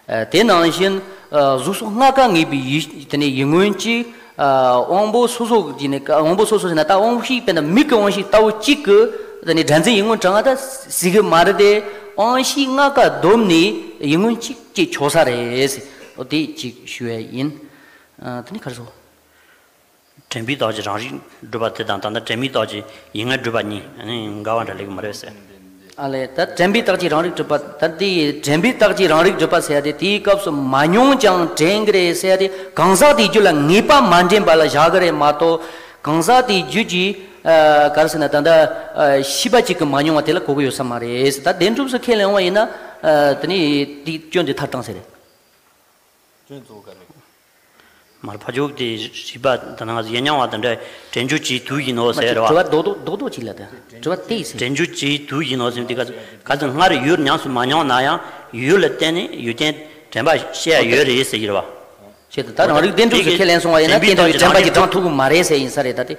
ཨ་དེ་ནང་བཞིན་ཨ་གཟུགས་སོགས་ལྔ་ཀ་ངེས་པའི་ཡིད་དེ་ནི་ཡིད་མངོན་གཅིག་ཨ་དབང་པོ་སོ་སོ་བྱས་ནས་དབང་པོ་སོ་སོ་ཟེར་ན་ད་དབང་ཤེས་དཔེར་ན་མིག་གི་དབང་ཤེས་ལྟ་བུ་གཅིག་གི་དེ་ནི་སྒྲ་འཛིན་ཡིད་མངོན་དྲངས་ད་སྲིད་གི་མ་རེད་དེ། དབང་ཤེས་ལྔ་ཀ་བསྡོམས་ནས་ཡིད་མངོན་གཅིག་སྐྱེ་ཆོག་ས་རེད། འོ་དེ་གཅིག་ཞུ་བ་ཡིན། ཨ་དེ་ནི་ག་རེ་ཟེར། དྲན་པའི་རྟགས་ཀྱིས་རང་རིག་སྒྲུབ་པ་དེ་དང་ད་ལྟ་དྲན་མེད་རྟགས་ཀྱིས་ཡིད་མངོན་སྒྲུབ་པ་གཉིས་ནི་འགལ་བ་འདྲ་ལེགས་མ་རེད་ཟེར། ཨ་ལས་ད་དྲན་པའི་རྟགས་ཀྱིས་རང་རིག་སྒྲུབ་པ་ད་དེ་དྲན་པའི་རྟགས་ཀྱིས་རང་རིག་སྒྲུབ་པ་ཟེར་ཡ་དེ་དེའི་སྐབས་སུ་མ་མྱོང་ཀྱང་དྲན་གི་རེད་ཟེར་ཡ་དེ་གང་ཟག་དེའི་རྒྱུད་ལ་ངེས་པ་མ་འདྲེན་པ་ལ་བཞག་གི་རེད་མ་གཏོགས། གང་ཟག་དེའི་རྒྱུད་ཀྱི་ཨ་ག་རེ་ཟེར་ན་ད་ལྟ་ཨ་ཤེས་པ་གཅིག་གིས་མ་མྱོང་བ་དེ་ལ་གོ་གི་ཡོད་ས་མ་རེད། ད་བདེན་གྲུབ་སུ་ཁས་ལེན་འོང་བ་ཡིན་ན་ཨ་དེ་ནི་དེའི་སྐྱོན་དེ་ཐར་སྟངས་ཟེར་རེད། སྐྱོན་གཙོ་བོ་ག་རེ། མར་ཕ་ཇོག་དེ་རིག་པ་ད་ནང་གཞན་མྱོང་བ་དང་འདྲ་དྲན་འགྱུར་གྱི་དུས་ཡིན་ནོ་ཟེར་བ། དྲི་བ་རྡོག་རྡོག་རྡོག་རྡོག་ཅིག་ལ་ད་དྲི་བ་དེ་ཡིན་ཟེར། དྲན་འགྱུར་གྱི་དུས་ཡིན་ནོ་ཟེར་དེ་ག་ག་ཚོད་སྔར་ཡུལ་ཉམས་སུ་མ་མྱོང་ན་ཡང་ཡུལ་ལ་བརྟེན་ནས་ཡུལ་ཅན་དྲན་པ་སྐྱེ་ཡ་ཡོད་རེད་ཟེར་གྱི་རེད་བ། ཞེས་ད་རང་རིག་བདེན་གྲུབ་སུ་ཁས་ལེན་སོང་བ་ཡིན་ན་བརྟེན་ཏོ་ཡི་དྲན་པ་གྱིས་དྲངས་ཐུབ་ཀྱི་མ་རེད་ཟེར་ཡིན་ས་རེད་ད་དེ།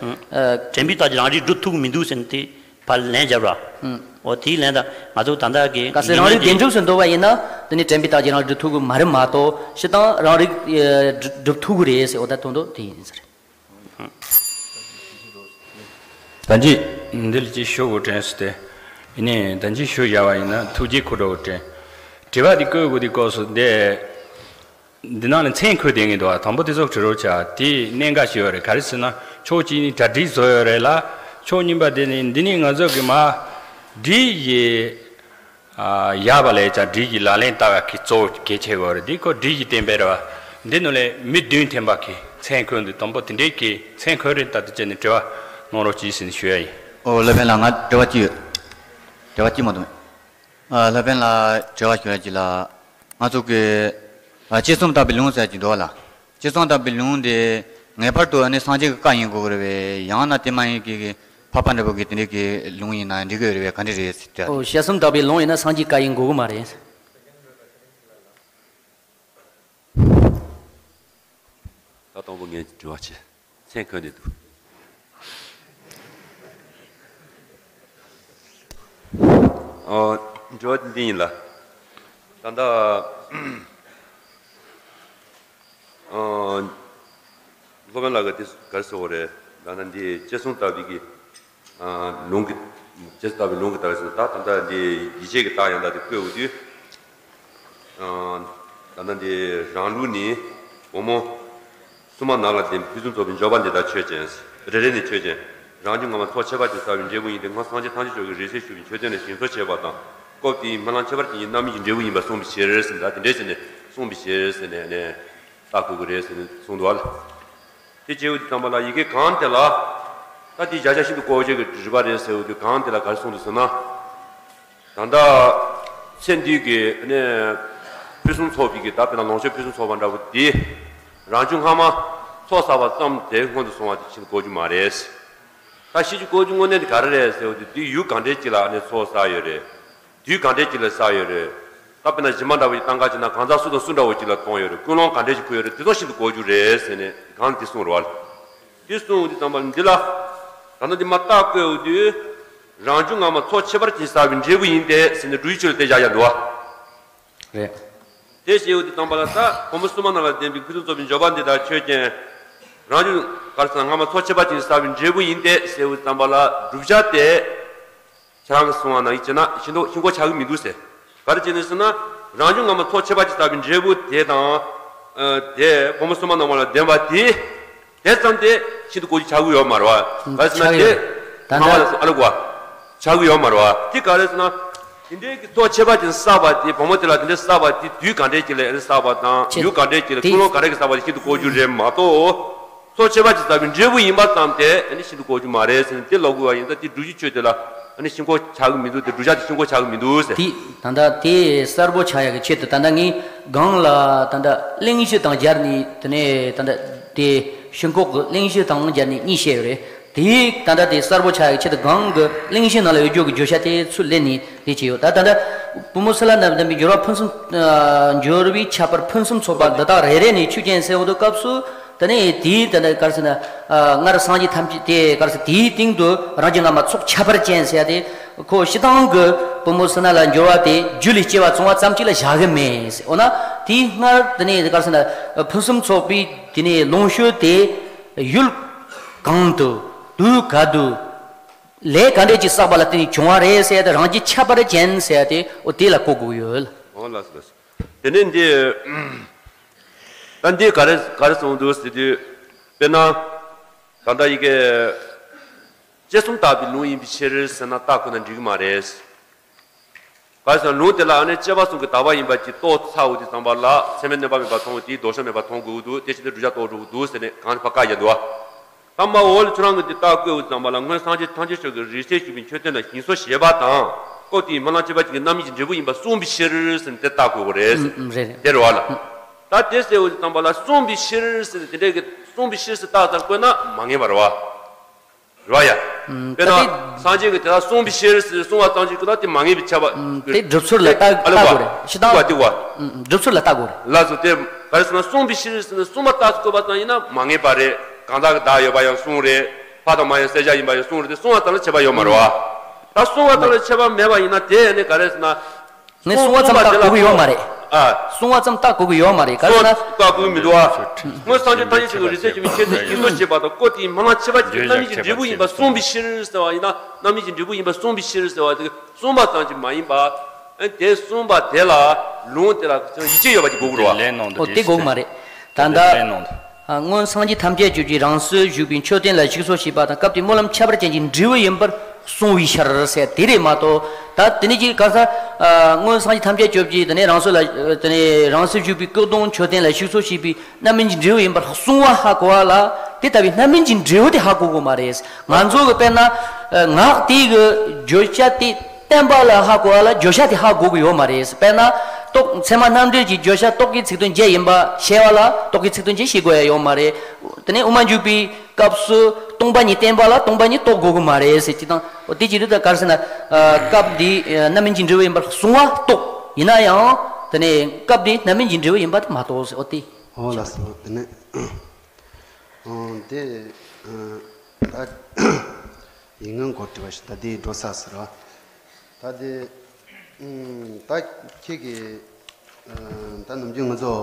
དྲན་པའི་རྟགས་ཀྱིས་རང་རིག་སྒྲུབ་ཐུབ་ཀྱི་མི་འདུག་ཟེར་ནས་དེ། ཕར་ལན་བརྒྱབ་ར། ཨུམ། འོ་དེའི་ལན་དང་ང་ཚོ་ད་ལྟ་གི་གལ་སྲིད་རང་རིག་བདེན་གྲུབ་སུ་འདོད་པ་ཡིན་ན་དེ་ནི་དྲན་པའི་རྟགས་ཀྱིས་རང་རིག་སྒྲུབ་ཐུབ་ཀྱི་མ་རེད་མ་གཏོགས་སྤྱིར་བཏང་རང་རིག་ཨེ་སྒྲུབ་སྒྲུབ་ཐུབ་ཀྱི་རེད་ཟེར། འོ་ད་དོན་དག་དེ་ཡིན་ཟེར། ད་ཅི་འདི་ལ་ཅི་ཞུ་དགོས་དྲན་སོང་སྟེ། ཡིན་ནའི་ད་ཅི་ཞུ་བཞག་པ་ཡིན་ན་ཐུགས་རྗེ་ཁོ་འགྲོ་དྲན། དྲི་བ་འདི་བཀོད་དགོས་དུས་སྐབས་སུ་འདི། འདི་ནང་ལ་མཚན་འཁོད་བསྡད་ངེས་འདུག་བ། དང་པོ་དེ་ཚོ་བྲི་རོགས་བྱ། དེ་གནད་འགག་ཞིག་ཡོད་རེད། ག་རེ་ཟེར་ན་ཕྱོགས་གཅིག་ནས་གྲ་སྒྲིག་བཟོ་ཡོད་རེད་ལ། ཕྱོགས་གཉིས་པ་དེ་ནི་འདི་ནི་ང་ཚོ་གི་མ་སྒྲིག་གི་ཨ་ཡག་པ་ལས་ཀྱང་སྒྲིག་གི་ལག་ལེན་བསྟར་བ་གི་གཙོ་བོ་གལ་ཆེ་བ་རེད། འདི་ཁོ་སྒྲིག་གི་བསྟན་པའི་རེད་བ། འདི་ནང་ལས་མི་བདུན་ཐེམ་པ་གི་མཚན་འཁོད་འདུག་དང་པོ་དེ་འདྲའི་གི་མཚན་འཁོད་རེད། ད་དེ་བྱས་ནས་དྲི་བ་གནང་རོགས་གྱིས་ཟེར་ནས་ཞུ་ཡ་ཡིན། ཨོ་ལྷ་ཕན་ལགས། ང་དྲི་བ་གཅིག་ཡོད། དྲི་བ་གཅིག་མ་གཏོགས་མེད། ཨ་ལྷ་ཕན་ལགས་དྲི་བ་ཞུ་ཡ་གཅིག་ལ། ང་ཚོ་གི་ཨ་དཔྱད་རྩོམ་བཏབ་པའི་ལུང་ཟེར་གྱི་འདུག་ལ། དཔྱད་རྩོམ་བཏབ་པའི་ལུང་དེ་ངེས་པར་དུ་ཨ་ནི་སངས་རྒྱས་ཀྱི་བཀའ་ཡིན་དགོས་ཀྱི་རེད་པས། ཡང་ན་དེ་མ་ཡིན་གྱི་གི་འཕགས་པ་འདྲ་པོ་གི་དེ་འདྲའི་གི་ལུང་ཡིན་ན་འགྲིག་གི་རེད་པས། ག་འདྲ་རེད་ཟེར་དྲིས། ཨོ་དཔྱད་རྩོམ་བཏབ་པའི་ལུང་ཡིན་ན་སངས་རྒྱས་བཀའ་ཡིན་དགོས་ཀྱི་མ་རེད། ད་དང་པོ་ངས་དྲི་བ་བྱེད། མཚན་འཁོད་ནས་འདུག་ཨ། དྲི་བ་འདི་ཡིན་ལ། ད་ལྟ་ཨ། སློབ་དཔོན་ལགས་ཀྱིས་དེ་ག་རེ་ཟེར་བ་རེད། ད་ལྟ་འདི་དཔྱད་རྩོམ་ལྟ་བུའི་གི་ཨ། ལུང་གི་དཔྱད་རྩོམ་ལྟ་བུའི་ལུང་གི་ལྟ་བ་ཟེར་ན། ད་ད་ལྟ་འདི་ཡིད་ཆེས་ཀྱི་རྟགས་ཡང་དག་དེ་བཀོད་འོས་དུས། ཨ། ད་ལྟ་འདི་རང་ལུགས་ནི་སྒོ་མོ་སྲུང་མ་ནགས་ལ་ལྡན་པའི་ཕུན་སུམ་ཚོགས་པའི་འབྱོར་པ་འདི་དག་ཆོས་ཅན། རེ་རེ་ནས་ཆོས་ཅན། རང་བྱུང་ངོ་མ་ཚོགས་ཁྱད་པར་ཅན་བསགས་པའི་འབྲས་བུ་ཡིན་ཏེ། སྔར་སངས་རྒྱས་ཐམས་ཅད་མཆོག་གིས་རིང་བསྲེལ་ཞུགས་པའི་མཆོད་རྟེན་ལ་ཞིང་གསོ་བྱས་པ་དང་། སྐབས་དེའི་སྨོན་ལམ་ཁྱད་པར་ཅན་གྱི་རྣམ་སྨིན་གྱི་འབྲས་བུ་ཡིན་པར་གསུངས་པའི་ཕྱིར་ཟེར། ད་དེ་འདྲས་ཟེར་ནས་གསུངས་པའི་ཕྱིར་ཟེར་ནས་ནས་རྟགས་བཀོད་དགོས་རེད་ཟེར་ནས་གསུངས་འདུག་བ། དེ་བྱས་འོས་དུས་ཙམ་པ་ལ་ཡི་གེ་གང་དེ་ལ། ད་དེའི་བྱ་བྱེད་ཤིན་ཏུ་གོ་ཆོད་ཀྱི་རིགས་པ་རེད་ཟེར་འོས་དུས་གང་དེ་ལ་ག་རེ་གསུངས་འདུག་ཟེར་ན། ད་ལྟ་ཚེ་འདི་གི་ནས་ཕུན་སུམ་ཚོགས་པའི་གི་ད་དཔེར་ན་ལོངས་སྤྱོད་ཕུན་སུམ་ཚོགས་པ་འདྲ་པོ་དེ་རང་བྱུང་སྔ་མ་ཚོགས་བསགས་པ་ཙམ་དེ་སྔོན་དུ་སོང་བ་དེ་ཤིན་ཏུ་གོ་རྒྱུ་མ་རེད། ད་ཤེས་རྒྱུ་གོ་རྒྱུ་དངོས་གནས་དེ་ག་རེ་རེད་ཟེར་བ་དེ། དུས་ཡུན་ག་འདྲའི་ཅིག་ལ་ནས་ཚོགས་བསགས་ཡོད་རེད། དུས་ག་འདྲའི་ཅིག་ལ་བསགས་ཡོད་རེད། ད་དཔེར་ན་གཞི་མ་འདྲ་པོ་ཞིག་བཏང་ག་བྱེད་ན་གང་ཟག་སུ་དང་སུ་འདྲ་པོ་ཅིག་ལ་གཏོང་ཡོད་རེད། ཀུན་སློང་ག་འདྲའི་ཞིག་ཁུར་ཡོད་རེད། དེ་ཚོ་ཤིན་ཏུ་གོ་རྒྱུ་རེད་ཟེར་ནས་གང་དེ་གསུངས་རེད་བ། དེ་གསུངས་དུས་ཙམ་པ་འདི་ལ་ ད་ནི་འདི་མ་བརྟག་བཀོད་འོས་དུས། རང་བྱུང་སྔ་མ་ཚོགས་ཁྱད་པར་ཅན་བསགས་པའི་འབྲས་བུ་ཡིན་ཏེ་ཟེར་ནས་སྒྲུབ་ཡུལ་ཆོས་ལ་དེ་བཞག་ཡ་འདུག་བ། རེད། དེ་བཤད་འོས་དུས་ཙམ་པ་ལ་ད་ཕོ་མོ་སྲུང་མ་རྣམས་ལ་ལྡན་པའི་ཕུན་སུམ་ཚོགས་པའི་འབྱོར་པ་འདི་དག་ཆོས་ཅན། རང་བྱུང་ག་རེ་ཟེར་ན་སྔ་མ་ཚོགས་ཁྱད་པར་ཅན་བསགས་པའི་འབྲས་བུ་ཡིན་ཏེ་ཟེར་འོས་དུས་ཙམ་པ་ལ་བསྒྲུབ་བྱ་དེ། ཁྱེད་རང་གིས་གསུངས་པ་ནང་བཞིན་བྱས་ན་ཤིན་ཏུ་ཤིན་ཁོག་ཆགས་ཀྱི་མི་འདུག་ཟེར། ག་རེ་བྱས་ནས་ཟེར་ན། རང་བྱུང་སྔ་མ་ཚོགས་ཁྱད་པར་ཅན་བསགས་པའི་འབྲས་བུ་དེ་དང་། ཨ། དེ་ཕོ་མོ་སྲུང་མ་རྣམས་ལ་ལྡན་པ་དེ། དེ་ཙམ་དེ་ཤིན་ཏུ་ལྐོག་གྱུར་ཆགས་ཀྱི་ཡོད་མ་རེད་བ། ག་རེ་ཟེར་ན་དེ། ཆགས་ཀྱི་ཡོད། ད་ལྟ། སྣང་བ་ལ་ཨ་ལ་གོ། ཆགས་ཀྱི་ཡོད་མ་རེད་བ། དེ་ག་རེ་ཟེར་ན། དེ་འདྲའི་གི་ཚོགས་ཁྱད་པར་ཅན་བསགས་པ་དེ་བུ་མོ་དེ་ལ་དེ་འདྲའི་བསགས་པ་དེ་དུས་ག་འདྲའི་ཅིག་ལ་ཨེ་བསགས་པ་དང་ཆེ། ཡུལ་ག་འདྲའི་ཅིག་ལ་དེ་ཀུན་སློང་ག་འདྲ་གི་བསགས་པ་དེ་ཤིན་ཏུ་ལྐོག་གྱུར་རེད་མ་གཏོགས། ཚོགས་ཁྱད་པར་ཅན་བསགས་པའི་འབྲས་བུ་ཡིན་པ་ཙམ་དེ་ཨ་ནི་ཤིན་ཏུ་ལྐོག་གྱུར་མ་རེད་ཟེར་ནས་དེ་ལབ་དགོས་པ་ཡིན་ཙང་དེ་སྒྲུབ་ཡུལ་ཆོས་དེ་ལ་ཨ་ནི་ཤིན་ཁོག་ཆགས་ཀྱི་མི་འདུག་དེ་བསྒྲུབ་བྱ་དེ་ཤིན་ཁོག་ཆགས་ཀྱི་མི་འདུག་ཟེར། དེ་ད་ལྟ་དེ་གསལ་པོ་ཆགས་ཡག་གི་ཆེད་དུ་ད་ལྟ་ངས་སྒང་ལ་ད་ལྟ་གླེང་གཞི་དང་སྦྱར་ནས་དེ་ནས་ད་ལྟ་དེ་ཤིན་ཁོག་གི་གླེང་གཞི་དང་སྦྱར་ནས་གཉིས་བཤད་ཡོད་རེད། དེའི་ད་ལྟ་དེ་གསལ་པོ་ཆགས་ཡག་ཆེད་དུ་སྒང་གི་གླེང་གཞི་ནང་ལ་ཡོད་རྒྱུ་གི་བརྗོད་བྱ་དེ་ཚུར་ལེན་ནས་དེ་བྱས་ཡོད། ད་ད་ལྟ་ཕོ་མོ་སྲིད་ལ་རྣམས་ལྡན་པའི་འབྱོར་བ་ཕུན་སུམ། ཨ། འབྱོར་བའི་ཁྱད་པར་ཕུན་སུམ་ཚོགས་པ་འདི་དག་རེ་རེ་ནས་ཆོས་ཅན་ཟེར་འོང་དུས་སྐབས་སུ། དེ་ནས་དེའི་དེ་ནས་ག་རེ་ཟེར་ན། ཨ། སྔར་སངས་རྒྱས་ཐམས་ཅད་དེ་ག་རེ་ཟེར་དེའི་སྟེང་དུ་རང་བྱུང་སྔ་མ་ཚོགས་ཁྱད་པར་ཅན་ཟེར་ཡ་དེ། ཁོ་སྤྱིར་བཏང་གི་ཕོ་མོ་སྲིད་ན་ལ་འབྱོར་བ་དེ་རྒྱུ་ལས་སྐྱེ་བ་བྱུང་བ་ཙམ་གཅིག་ལ་བཞག་གི་མེད་ཟེར། འོ་ན་དེའི་སྔར་དེ་ནས་ག་རེ་ཟེར་ན་ཕུན་སུམ་ཚོགས་པའི་དེ་ནས་ལོངས་སྤྱོད་དེ་ཡུལ་གང་དུ་དུས་ག་དུས་ལས་ག་འདྲས་ཀྱིས་བསགས་པ་ལ་བརྟེན་ནས་བྱུང་བ་རེད་ཟེར་ཡ་དེ་རང་བྱུང་ཁྱད་པར་ཅན་ཟེར་ཡ་དེ་འོ་དེ་ལ་གོ་དགོས་ཡོད། འོ་ལགས་སོ་ལགས་སོ། དེ་ནས་འདི། ད་འདི་ག་རེ་ག་རེ་གསུངས་འདུག་ཟེར་དུས། དཔེར་ན། ད་ལྟ་ཡི་གེ། དཔྱད་གསུམ་བརྟག་པའི་ལུང་ཡིན་པའི་ཕྱིར་ཟེར་ན་བརྟག་དགོས་ན་འགྲིག་གི་མ་རེད། ག་རེ་ཟེར་ན་ལུང་དེ་ལ་ཨ་ནི་དཔྱད་པ་གསུམ་གྱིས་དག་པ་ཡིན་པ་ཅིག་རྟོགས་ཚར་འོ་དེ་ཙམ་པ་ལ་ཚད་མའི་གནོད་པ་མེད་པར་མཐོང་བ་དེའི་ལྡོག་ཕྱོགས་མེད་པར་མཐོང་དགོས་འདུག་དེ་བྱས་ཏེ་བསྒྲུབ་བྱ་རྟོགས་འགྲོ་གི་འདུག་ཟེར་ནས་གང་ཕར་བཀག་ཡ་འདུག་ད་མ་འོ་ལ་ཁྱོད་རང་གིས་འདི་བརྟག་བཀོད་འོ་དེ་ཙམ་པ་ལ་སྔོན་སངས་རྒྱས་ཐམས་ཅད་མཆོག་གིས་རིང་བསྲེལ་ཞུགས་པའི་མཆོད་རྟེན་ལ་ཞིང་སོགས་ཞེས་པ་དང་། སྐབས་དེའི་སྨོན་ལམ་བྱེད་པ་ཅིག་གིས་རྣམ་སྨིན་གྱི་འབྲས་བུ་ཡིན་པར་གསུངས་པའི་ཕྱིར་ཟེར་ནས་དེ་བརྟག་དགོས་པ་རེད། ཨུམ་ཨུམ་རེད་རེད། དེ་རེད་བ་ལ། ད་དེ་ཟེར་འོ་དེ་ཙམ་པ་ལ་གསུངས་པའི་ཕྱིར་ཟེར་ནས་དེ་འདྲའི་གི་གསུངས་པའི་ཕྱིར་ཟེར་བརྟག་ཙམ་བཀོད་ན་མ་ངེས་པ་རེད་བ། རེད་བ་ཡ། ཨུམ། དཔེར་ན། ད་དེ། སངས་རྒྱས་ཀྱིས་དེ་ལ་གསུངས་པའི་ཕྱིར་ཟེར་གསུང་བ་ཙམ་ཞིག་གི་ད་དེ་མ་ངེས་པའི་ཁྱབ་པ། ཨུམ། དེ་སྒྲུབ་ཚུལ་ལ་བལྟ་ཨ་ལ་བལྟ་བ། དགོས་རེད། ཤི་སྟངས། བལྟ་བ་དེ་བ། ཨུམ། སྒྲུབ་ཚུལ་ལ་བལྟ་དགོས་རེད། ལགས་སོ། དེ་ག་རེ་ཟེར་ན་གསུངས་པའི་ཕྱིར་ཟེར་ནས་གསུངས་པ་རྟགས་སུ་བཀོད་པ་ཙམ་ཡིན་ན་མ་ངེས་པ་རེད། གང་ཟག་གི་བདག་ཡོད་པ་ཡང་གསུངས་རེད། ཕ་དང་མ་ཡང་གསལ་བྱ་ཡིན་པ་ཡང་གསུངས་རེད་དེ་གསུང་བ་ཙམ་ལ་ཁྱད་པར་ཡོད་མ་རེད་བ། ད་གསུང་བ་ཙམ་ལ་ཁྱད་པར་མེད་པ་ཡིན་ན་དེ་ནི་ག་རེ་ཟེར་ན། ངས་གསུང་བ་ཙམ་བརྟག་དགོས་ཀྱི་ཡོད་མ་རེད། ཨ། གསུང་བ་ཙམ་བརྟག་དགོས་ཀྱི་ཡོད་མ་རེད། ག་རེ་ཟེར་ན། བརྟག་དགོས་ཀྱི་མི་འདུག་ཨ། སྔོན་སངས་རྒྱས་ཐམས་ཅད་མཆོག་གིས་རིང་བསྲེལ་ཞུགས་པའི་མཆོད་རྟེན་ཞིང་སོགས་ཞེས་པ་དང་སྐབས་དེའི་སྨོན་ལམ་བྱེད་པ་ཅིག་རྣམ་སྨིན་གྱི་འབྲས་བུ་ཡིན་པར་གསུངས་པའི་ཕྱིར་ཟེར་བ་ཡིན་ན་རྣམ་སྨིན་གྱི་འབྲས་བུ་ཡིན་པར་གསུངས་པའི་ཕྱིར་ཟེར་བ་དེ་གསུངས་པ་ཙམ་གྱིས་མ་ཡིན་པ། ཨ། དེ་གསུངས་པ་དེ་ལ་ལུང་དེ་ལ་ཡིད་ཆེས་ཡོད་པ་ཅིག་དགོས་ཀྱི་རེད་བ། ཨོ་དེ་དགོས་ཀྱི་མ་རེད། ད་ལྟ། ཨ། སྔོན་སངས་རྒྱས་ཐམས་ཅད་མཆོག་གིས་རང་སྲིད་བཞུགས་པའི་མཆོད་རྟེན་ལ་ཞིང་སོགས་ཞེས་པ་དང་སྐབས་དེའི་སྨོན་ལམ་ཁྱད་པར་ཅན་གྱི་འབྲས་བུ་ཡིན་པར་གསུངས་པའི་ཕྱིར་ཟེར་དེ་རེད་མ་གཏོགས། ད་དེ་ནས་ཀྱི་ག་ས། ཨ། སྔོན་སངས་རྒྱས་ཐམས་ཅད་མཆོག་གིས་དེ་ནས་རང་སྲིད་ལ། དེ་ནས་རང་སྲིད་བཞུགས་པའི་སྐུ་གདུང་མཆོད་རྟེན་ལ་ཞིང་སོགས་ཞེས་པའི་རྣམ་སྨིན་གྱི་འབྲས་བུ་ཡིན་པར་གསུངས་པ་ཧ་གོ་བ་ལ་དེ་ལྟ་བུའི་རྣམ་སྨིན་གྱི་འབྲས་བུ་དེ་ཧ་གོ་དགོས་མ་རེད། ང་ཚོ་གི་དཔེར་ན། ཨ། ངག་དེ་གི་བརྗོད་བྱ་དེ་བསྟན་པ་ལ་ཧ་གོ་བ་ལ་བརྗོད་བྱ་དེ་ཧ་གོ་གི་ཡོད་མ་རེད། དཔེར་ན། རྟོག་ཚད་མ་རྣམ་འགྲེལ་གྱི་བརྗོད་བྱ་རྟོག་གེའི་ཚིག་དོན་བརྒྱད་ཡིན་པ་བཤད་པ་ལ་རྟོག་གེའི་ཚིག་དོན་བརྒྱད་ཤེས་དགོས་ཡ་ཡོད་མ་རེད། དེ་ནས་དབུ་མ་འཇུག་པའི་སྐབས་སུ་སྟོང་པ་ཉིད་བསྟན་པ་ལ་སྟོང་པ་ཉིད་རྟོགས་དགོས་ཀྱི་མ་རེད་ཟེར་གྱི་དང་། འོ་དེ་ཅི་རེད། ད་ག་རེ་ཟེར་ན། ཨ། སྐབས་འདི་རྣམ་སྨིན་གྱི་འབྲས་བུ་ཡིན་པར་གསུངས་པ་རྟོགས། ཡིན་ན་ཡང་དེ་ནས་སྐབས་འདི་རྣམ་སྨིན་གྱི་འབྲས་བུ་ཡིན་པ་དེ་མ་རྟོགས་ཟེར། འོ་དེ། འོ་ལགས་སོ། དེ་ནས། ཨང་། དེ། ཨ། ད་ཡིན་ངན་གོ་དྲི་བ་ཞིག་ད་དེ་འགྲོ་ས་ཟེར་བ། ད་དེ། ཨང་། ད་ཁྱེད་ཀྱིས། ཨ། ད་ནམ་རྒྱུན་ང་ཚོ།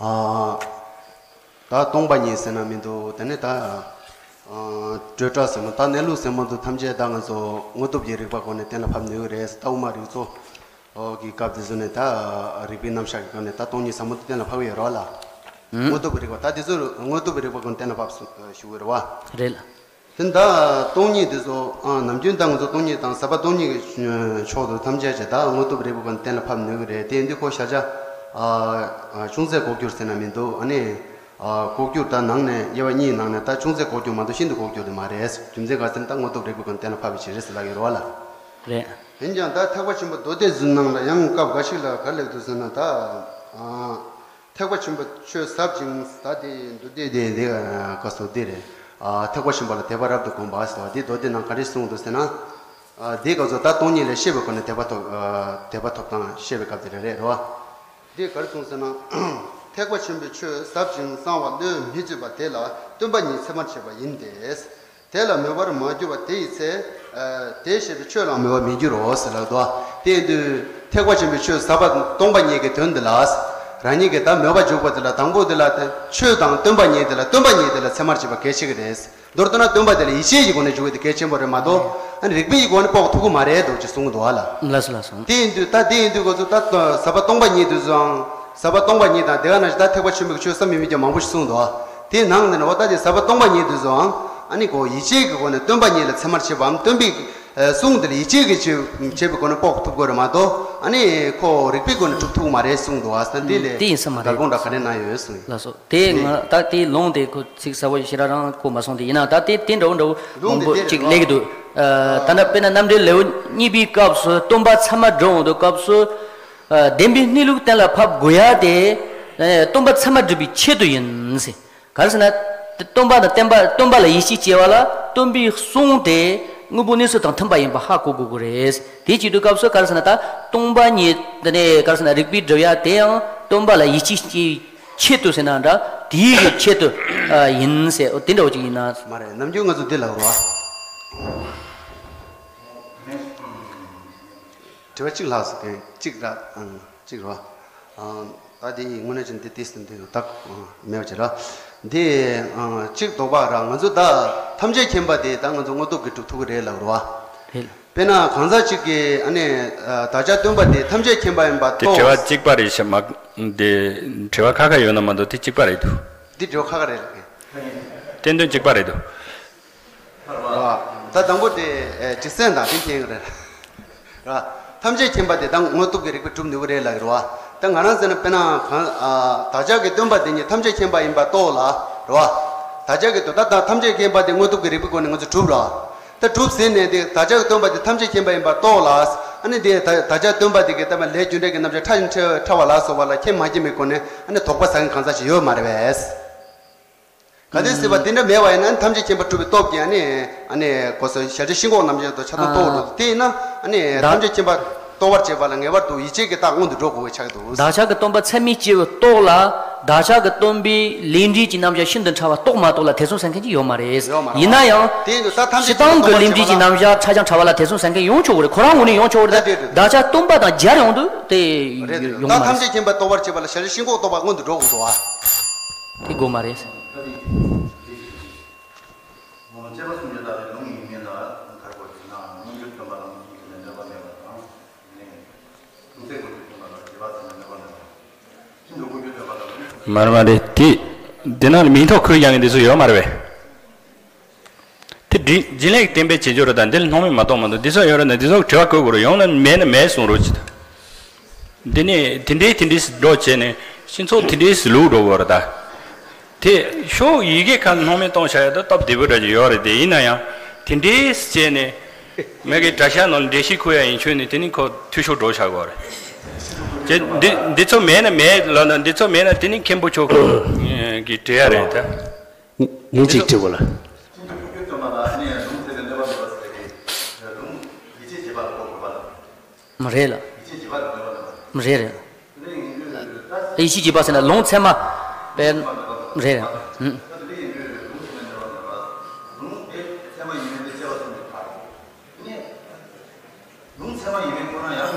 ཨ། ད་སྟོང་པ་ཉིད་ཟེར་ན་མི་འདུག་དེ་ནས་ད། ཨ། སྤྲོས་བྲལ་ཟེར་མ་ད་གནས་ལུགས་ཟེར་མ་འདུག་ཐམས་ཅད་ད་ང་ཚོ་དངོས་སྟོབས་ཀྱི་རིགས་པ་སྒོ་ནས་གཏན་ལ་ཕབ་ནུས་ཀྱི་རེད། ད་དབུ་མ་རིགས་ཚོ། ཨོ་གི་སྐབས་དེ་ཚོ་ནས་ད་རིགས་པའི་རྣམ་གཞག་གི་སྒོ་ནས་ད་སྟོང་ཉིད་ཟབ་མོ་དེ་གཏན་ལ་ཕབ་ཡོད་རེད་བ་ལ། ཨུམ། དངོས་སྟོབས་རིགས་པ་ད་དེ་ཚོ་དངོས་སྟོབས་རིགས་པ་ཀུན་གཏན་ལ་ཕབ་སོང་ཞུ་གི་རེད་བ། རེད་ལ། དེ་ད་སྟོང་ཉིད་དེ་ཚོ་ཨ་ནམ་རྒྱུན་ད་ང་ཚོ་སྟོང་ཉིད་དང་ཟབ་པ་སྟོང་ཉིད་ཀྱི་ཕྱོགས་སུ་ཐམས་ཅད་ཀྱི་ད་དངོས་སྟོབས་རིགས་པ་ཀུན་གཏན་ལ་ཕབ་ནུས་ཀྱི་རེད། དེ་འདི་ཁོ་ཤ་ཆ་ཨ་ཅུང་ཟད་ལྐོག་གྱུར་ཟེར་ན་མི་འདུག་ཨ་ནི་ཨ་ལྐོག་གྱུར་ད་ནང་ནས་དབྱེ་བ་གཉིས་ནང་ནས་ད་ཅུང་ཟད་ལྐོག་གྱུར་མ་གཏོགས་ཤིན་ཏུ་ལྐོག་གྱུར་དེ་མ་རེད། རྒྱུ་མཚན་ག་ཟེར་ན་ད་དངོས་སྟོབས་རིགས་པ་ཀུན་གཏན་ལ་ཕབ་པའི་ཕྱིར་རེད་ཟེར་ལབ་ཡོད་རེད་བ་ལ། རེད། འོན་ཀྱང་ད་ཐེག་པ་ཆེན་པོ་མདོ་སྡེ་རྫུན་ནང་ལ་ཡང་སྐབས་འགའ་ཞིག་ལ་ག་རེ་སླེབས་འདུག་ཟེར་ན་ད། ཨ། ཐེག་པ་ཆེན་པོའི་ཆོས་ཟབ་ཅིང་ཟབ་སྟེ་མདོ་སྡེ་དེ་འདི་སྐབས་སུ་འདི་རེད། ཨ། ཐེག་པ་ཆེན་པོ་ལ་དད་པ་རབ་ཏུ་བསྒོམ་པ་ཟེར་བ་འདི་མདོ་སྡེ་ནང་ག་རེ་གསུངས་འདུག་ཟེར་ན། ཨ། འདི་སྐབས་སུ་ད་སྟོང་ཉིད་ལ་ཤེས་པའི་སྒོ་ནས་དད་པ་ཐོབ། ཨ། དད་པ་ཐོབ་སྟངས་བཤད་པའི་སྐབས་དེ་རེད་རེད་བ། འདི་ག་རེ་གསུངས་ཟེར་ན། ཐེག་པ་ཆེན་པོའི་ཆོས་ཟབ་ཅིང་གསང་བ་བློས་མི་བཅོལ་བ་དེ་ལ་སྟོན་པ་ཉིད་ཚད་མར་བྱེད་པ་ཡིན་ཏེ། དེ་ལ་མོས་པར་མ་གྱུར་པ་དེ་ཡི་ཚེ། དེ་ཞེས་པའི་ཆོས་ལའང་མོས་པར་མི་འགྱུར་རོ་ཟེར་ལབ་འདུག་དེ་ཡིན་དུས་ཐེག་པ་ཆེན་པོའི་ཆོས་ཟབ་པ་སྟོང་པ་ཉིད་ཀྱི་དོན་འདི་ལ། རང་ཉིད་ཀྱིས་ད་མོས་པ་འཇུག་པ་དེ་ལ་དང་པོ་དེ་ལ་དེ་ཆོས་དང་སྟོན་པ་ཉིད་དེ་ལ་སྟོན་པ་ཉིད་དེ་ལ་ཚད་མར་བྱེད་པ་གལ་ཆེ་གི་རེད། མདོར་བསྡུ་ན་སྟོན་པ་དེ་ལ་ཡིད་ཆེས་ཀྱི་སྒོ་ནས་འཇུག་པ་དེ་གལ་ཆེན་པོ་རེད་མ་གཏོགས། ཨ་ནི་རིགས་པའི་སྒོ་ནས་དཔོག་ཐུབ་ཀྱི་མ་རེད་འདུག་ཅེས་གསུངས་འདུག་ཨ་ལ། ལགས་སོ་ལགས་སོ། དེ་ཡིན་དུས་ད་དེ་ཡིན་དུས་ཁོ་ཚོ་ད་ཟབ་པ་སྟོང་པ་ཉིད་དེ་ཚོའང་ཟབ་པ་སྟོང་པ་ཉིད་དང་དེ་ག་ནང་བཞིན་ད་ཐེག་པ་ཆེན་པོའི་ཆོས་བསམ་ཡས་མེད་ཀྱང་མང་པོ་ཞིག་གསུངས་འདུག་དེའི་ནང་ནས་འོ་ད་དེ་ཟབ་པ་སྟོང་པ་ཉིད་དེ་ཚོའང་ཨ་ནི་ཁོ་ཡིད་ཆེས་ཀྱི་སྒོ་ནས་སྟོན་པ་ཉིད་ལ་ཚད་མར་བྱེད་པའམ་སྟོན་པའི་གསུང་དེ་ལ་ཡིད་ཆེས་ཀྱི་ཆེད་བྱེད་པའི་སྒོ་ནས་དཔོག་ཐུབ་དགོས་རེད་མ་གཏོགས། ཨ་ནི་ཁོ་རིགས་པའི་སྒོ་ནས་གྲུབ་ཐུབ་མ་རེད་གསུངས་འདུག་ཨ། ད་འདི་ལས་དེ་ཡིན་ས་མ་རེད། དགག་དགོངས་འདྲ་ག་རེ་གནང་ཡོད་གསུངས་ཡོད། ལགས་སོ། དེ་ང་ད་དེའི་ལུང་དེ་ཁོ་ཚིག་གསལ་པོ་ཞེ་དྲག་རང་གོ་མ་སོང་། དེ་ཡིན་ན་ད་དེ་དེ་འདྲ་བོ་འདྲ་བོ་ལུང་མང་པོ་དེ་དེ་ཅིག་རེད་ལེགས་འདུག་ད་ལྟ་དཔེར་ན་རྣམ་འགྲེལ་ལེའུ་གཉིས་པའི་སྐབས་སུ་སྟོན་པ་ཚད་མ་སྒྲུབ་འོང་དུས་སྐབས་སུ། བདེན་པའི་གནས་ལུགས་གཏན་ལ་ཕབ་དགོས་ཡ་དེ། སྟོན་པ་ཚད་མ་སྒྲུབ་པའི་ཆེད་དུ་ཡིན་ཟེར། ག་རེ་ཟེར་ན། སྟོན་པ་དང་བསྟན་པ་སྟོན་པ་ལ་ཡིད་ཆེས་བྱེད་པ་ལ་སྟོན་པའི་གསུང་དེ་དངོས་པོ་གནས་ཚུལ་དང་མཐུན་པ་ཡིན་པ་ཧ་གོ་དགོས་ཀྱི་རེད། དེ་བྱེད་དུས་སྐབས་སུ་ག་རེ་ཟེར་ན། ད་སྟོང་པ་ཉིད་དེ་ནས་ག་རེ་ཟེར་ན་རིགས་པས་སྒྲུབ་ཡ་དེ་ཡང་སྟོན་པ་ལ་ཡིད་ཆེས་ཀྱི་ཆེད་དུ་ཟེར་ན་འདྲ། དེའི་གི་ཆེད་དུ་ཡིན་ཟེར། དེ་འདྲ་བོ་ཅིག་ཡིན་ན། མ་རེད། ནམ་རྒྱུན་ང་ཚོ་འདི་ལབ་རོགས། དྲི་བ་གཅིག་ལྷག་སོང་། གཅིག་ར་ཨང་གཅིག་རོ། ཨང་ད་དེ་དངོས་གནས་ཅན་འདི་ཏིས་འདི་ད་མེད་པ་ཅིག་ར། འདི་ཨང་གཅིག་དོགས་པ་ར། ང་ཚོ་ད་ཐམས་ཅད་མཁྱེན་པ་དེ་ད་ང་ཚོ་དངོས་སྟོབས་ཀྱིས་གྲུབ་ཐུབ་ཀྱི་རེད་ལབ་རོ། རེད། དཔེར་ན་གང་ཟག་གཅིག་གིས་ཨ་ནི་བདག་ཅག་སྟོན་པ་དེ་ཐམས་ཅད་མཁྱེན་པ་ཡིན་པ་དེ་རྟོགས། དྲི་བ་གཅིག་པ་རེད་ཤག་མ། འདི་དྲི་བ་ཁ་ཁ་ཡོད་ན་མ་གཏོགས་དེ་གཅིག་པ་རེད་འདུག་འདི་དྲི་བ་ཁ་ཁ་རེད་ལགས། བསྟན་དོན་གཅིག་པ་རེད་འདུག་ར། ད་དང་པོ་དེ་ཨེ་སྤྱི་སེམས་དང་དེ་མཁྱེན་གྱི་རེད། ར། ཐམས་ཅད་མཁྱེན་པ་དེ་ད་དངོས་སྟོབས་ཀྱི་རིགས་པས་གྲུབ་ནུས་ཀྱི་རེད་ལབ་ཀྱི་རེད་བ། ད་ང་རང་ཟེར་ན་དཔེར་ན་གང་ཨ་བདག་ཅག་གི་སྟོན་པ་དེ་ཉིད་ཐམས་ཅད་མཁྱེན་པ་ཡིན་པ་རྟོགས་ལ། རེད་བ། བདག་ཅག་གི་སྟོན་ད་ད་ཐམས་ཅད་མཁྱེན་པ་དེ་དངོས་སྟོབས་ཀྱི་རིགས་པའི་སྒོ་ནས་ང་ཚོ་གྲུབ་ར། ད་གྲུབ་ཟིན་ནས་དེ་བདག་ཅག་གི་སྟོན་པ་དེ་ཐམས་ཅད་མཁྱེན་པ་ཡིན་པ་རྟོགས་ལ། ཨ་ནི་དེ་ད་བདག་ཅག་སྟོན་པ་དེ་གི་ལྟ་བ་ལས་རྒྱུ་འབྲས་ཀྱི་རྣམ་གཞག་ཕྲ་ཕྲ་བ་ལ་སོགས་པ་ལ་མཁྱེན་མ་མཁྱེན་པའི་སྒོ་ནས་ཨ་ནི་དོགས་པ་ཟ་མཁན་གང་ཟག་ཞིག་ཡོད་མ་རེད་པས། གལ་ཏེ་སྲིད་པ་དེ་འདྲ་མེད་པ་ཡིན་ན་ཐམས་ཅད་མཁྱེན་པ་གྲུབ་པའི་སྟོབས་ཀྱིས་ཨ་ནི་ཨ་ནི་གོ་ས་ཞལ་བྱ་ཤིན་ལྐོག་རྣམ་གཞག་ཏུ་ཆ་ཚང་རྟོགས་འགྲོ། དེ་ཡིན་ན་ཨ་ནི་ཐམས་ཅད་མཁྱེན་པ་རྟོགས་པར་བྱེད་པ་ལ་ངེས་པར་དུ་ཡིད་ཆེས་ཀྱི་རྟགས་སྔོན་དུ་འགྲོ་དགོས་པའི་ཆ་གི་འདུག་བདག་ཅག་གི་སྟོན་པ་ཚད་མས་སྐྱེ་བོ་རྟོགས་ལ། བདག་ཅག་གི་སྟོན་པའི་ལས་འབྲས་ཀྱི་རྣམ་གཞག་ཤིན་ཏུ་ཕྲ་བ་རྟོགས་མ་རྟོགས་ལ་ཐེ་ཚོམ་ཟ་མཁན་ཅིག་ཡོད་མ་རེད། ཡོད་མ་རེད། ཡིན་ན་ཡང་དེ་ཡིན་དུས་ད་ཐམས་ཅད་སྤྱིར་བཏང་གི་ལས་འབྲས་ཀྱི་རྣམ་གཞག་ཕྲ་ཞིང་ཕྲ་བ་ལ་ཐེ་ཚོམ་ཟ་མཁན་ཡོང་ཆོག་གི་རེད། ཁོ་རང་ངོས་ནས་ཡོང་ཆོག་གི་རེད། རེད་རེད་རེད། བདག་ཅག་སྟོན་པ་དང་སྦྱར་ཡོང་དུས་དེ་རེད་རེད། ཡོང་མ་ད་རེད། ཐམས་ཅད་མཁྱེན་པ་རྟོགས་པར་བྱེད་པ་ལ་ཞལ་བྱ་ཤིན་ལྐོག་རྟོགས་པ་སྔོན་དུ་འགྲོ་དགོས་འདུག་བ། དེ་དགོས་མ་རེད། ལུང་སྐྱེས་པ་གསུམ་གྱི་ལྟ་བའི་ལུང་ཡིན་མིན་ལ་ཁར་གོ་ཞིག་ན་མངོན་གྱུར་སྟོན་པ་ལ་མངོན་སུམ་ཚད་མས་གནོད་པ་མེད་པ་དང་། ལུང་ཚད་ཀུན་གྱིས་སྟོན་པ་ལ་རྗེས་དཔག་ཚད་མས་གནོད་པ་མེད་པ་དང་། ཤིན་ཏུ་དབུས་འགྱུར་སྟོན་པ་ལ་ལུང་། མ་རེད་མ་རེད། དེ་དེ་ན་མིང་ཐོ་ཁོས་ཀྱང་འདི་ཚོ་ཡོད་མ་རེད་པས། དེ་སྦྱིན་སྦྱིན་ལེགས་བསྟན་པའི་བྱེད་སྦྱོར་དང་འདི་ལ་སྣང་མེད་མ་གཏོགས་མ་གཏོགས་འདི་ཚོ་ཡོད་རེད་ན་འདི་ཚོ་དྲི་བ་བཀོད་དགོས་རེད། ཡོང་ན་མེད་ན་མེད་གསུང་རོགས་གྱིས། འདི་ནས་དེ་འདྲའི་དེ་འདྲའི་སྒྲོག་བྱས་ནས་སྤྱི་ཚོགས་དེ་འདྲའི་ལུགས་འགྲོ་དགོས་རེད་ད། དེ་ཤོག་ཡི་གེ་ཁ་སྣང་མེད་གཏོང་བྱ་ཡ་ད་སྟབས་བདེ་པོ་འདྲ་ཅིག་ཡོད་རེད། དེ་ཡིན་ན་ཡང་དེ་འདྲའི་བྱས་ནས་མི་གི་དྲ་ཤ་ནང་འགྲེལ་བཤད་ཁུར་ཡ་ཡིན་ཆོས་ནི་དེ་ནི་ཁོ་འཐུས་ཤོར་འགྲོ་བྱ་དགོས་རེད། དེ་འདི་འདི་ཚོ་མེད་ན་མེད་ལབ་ན་འདི་ཚོ་མེད་ན་དེ་ནི་མཁན་པོ་མཆོག་གི་དྲི་ཡ་རེད་ད། ངས་ངས་ཅིག་དྲི་དགོས་ལ། རེད་ལ། རེད་རེད། ཡིད་ཆེས་བྱེད་པ་ཟེར་ན་ལུང་ཚད་མ་དཔེ་རེད། ལུང་ཚད་མ་ཡིན་མིན་དེ་དཔྱད་པ་གསུམ་གྱི་བར། ལུང་ཚད་མ་ཡིན་མིན་ཁོ་ན་ཡང་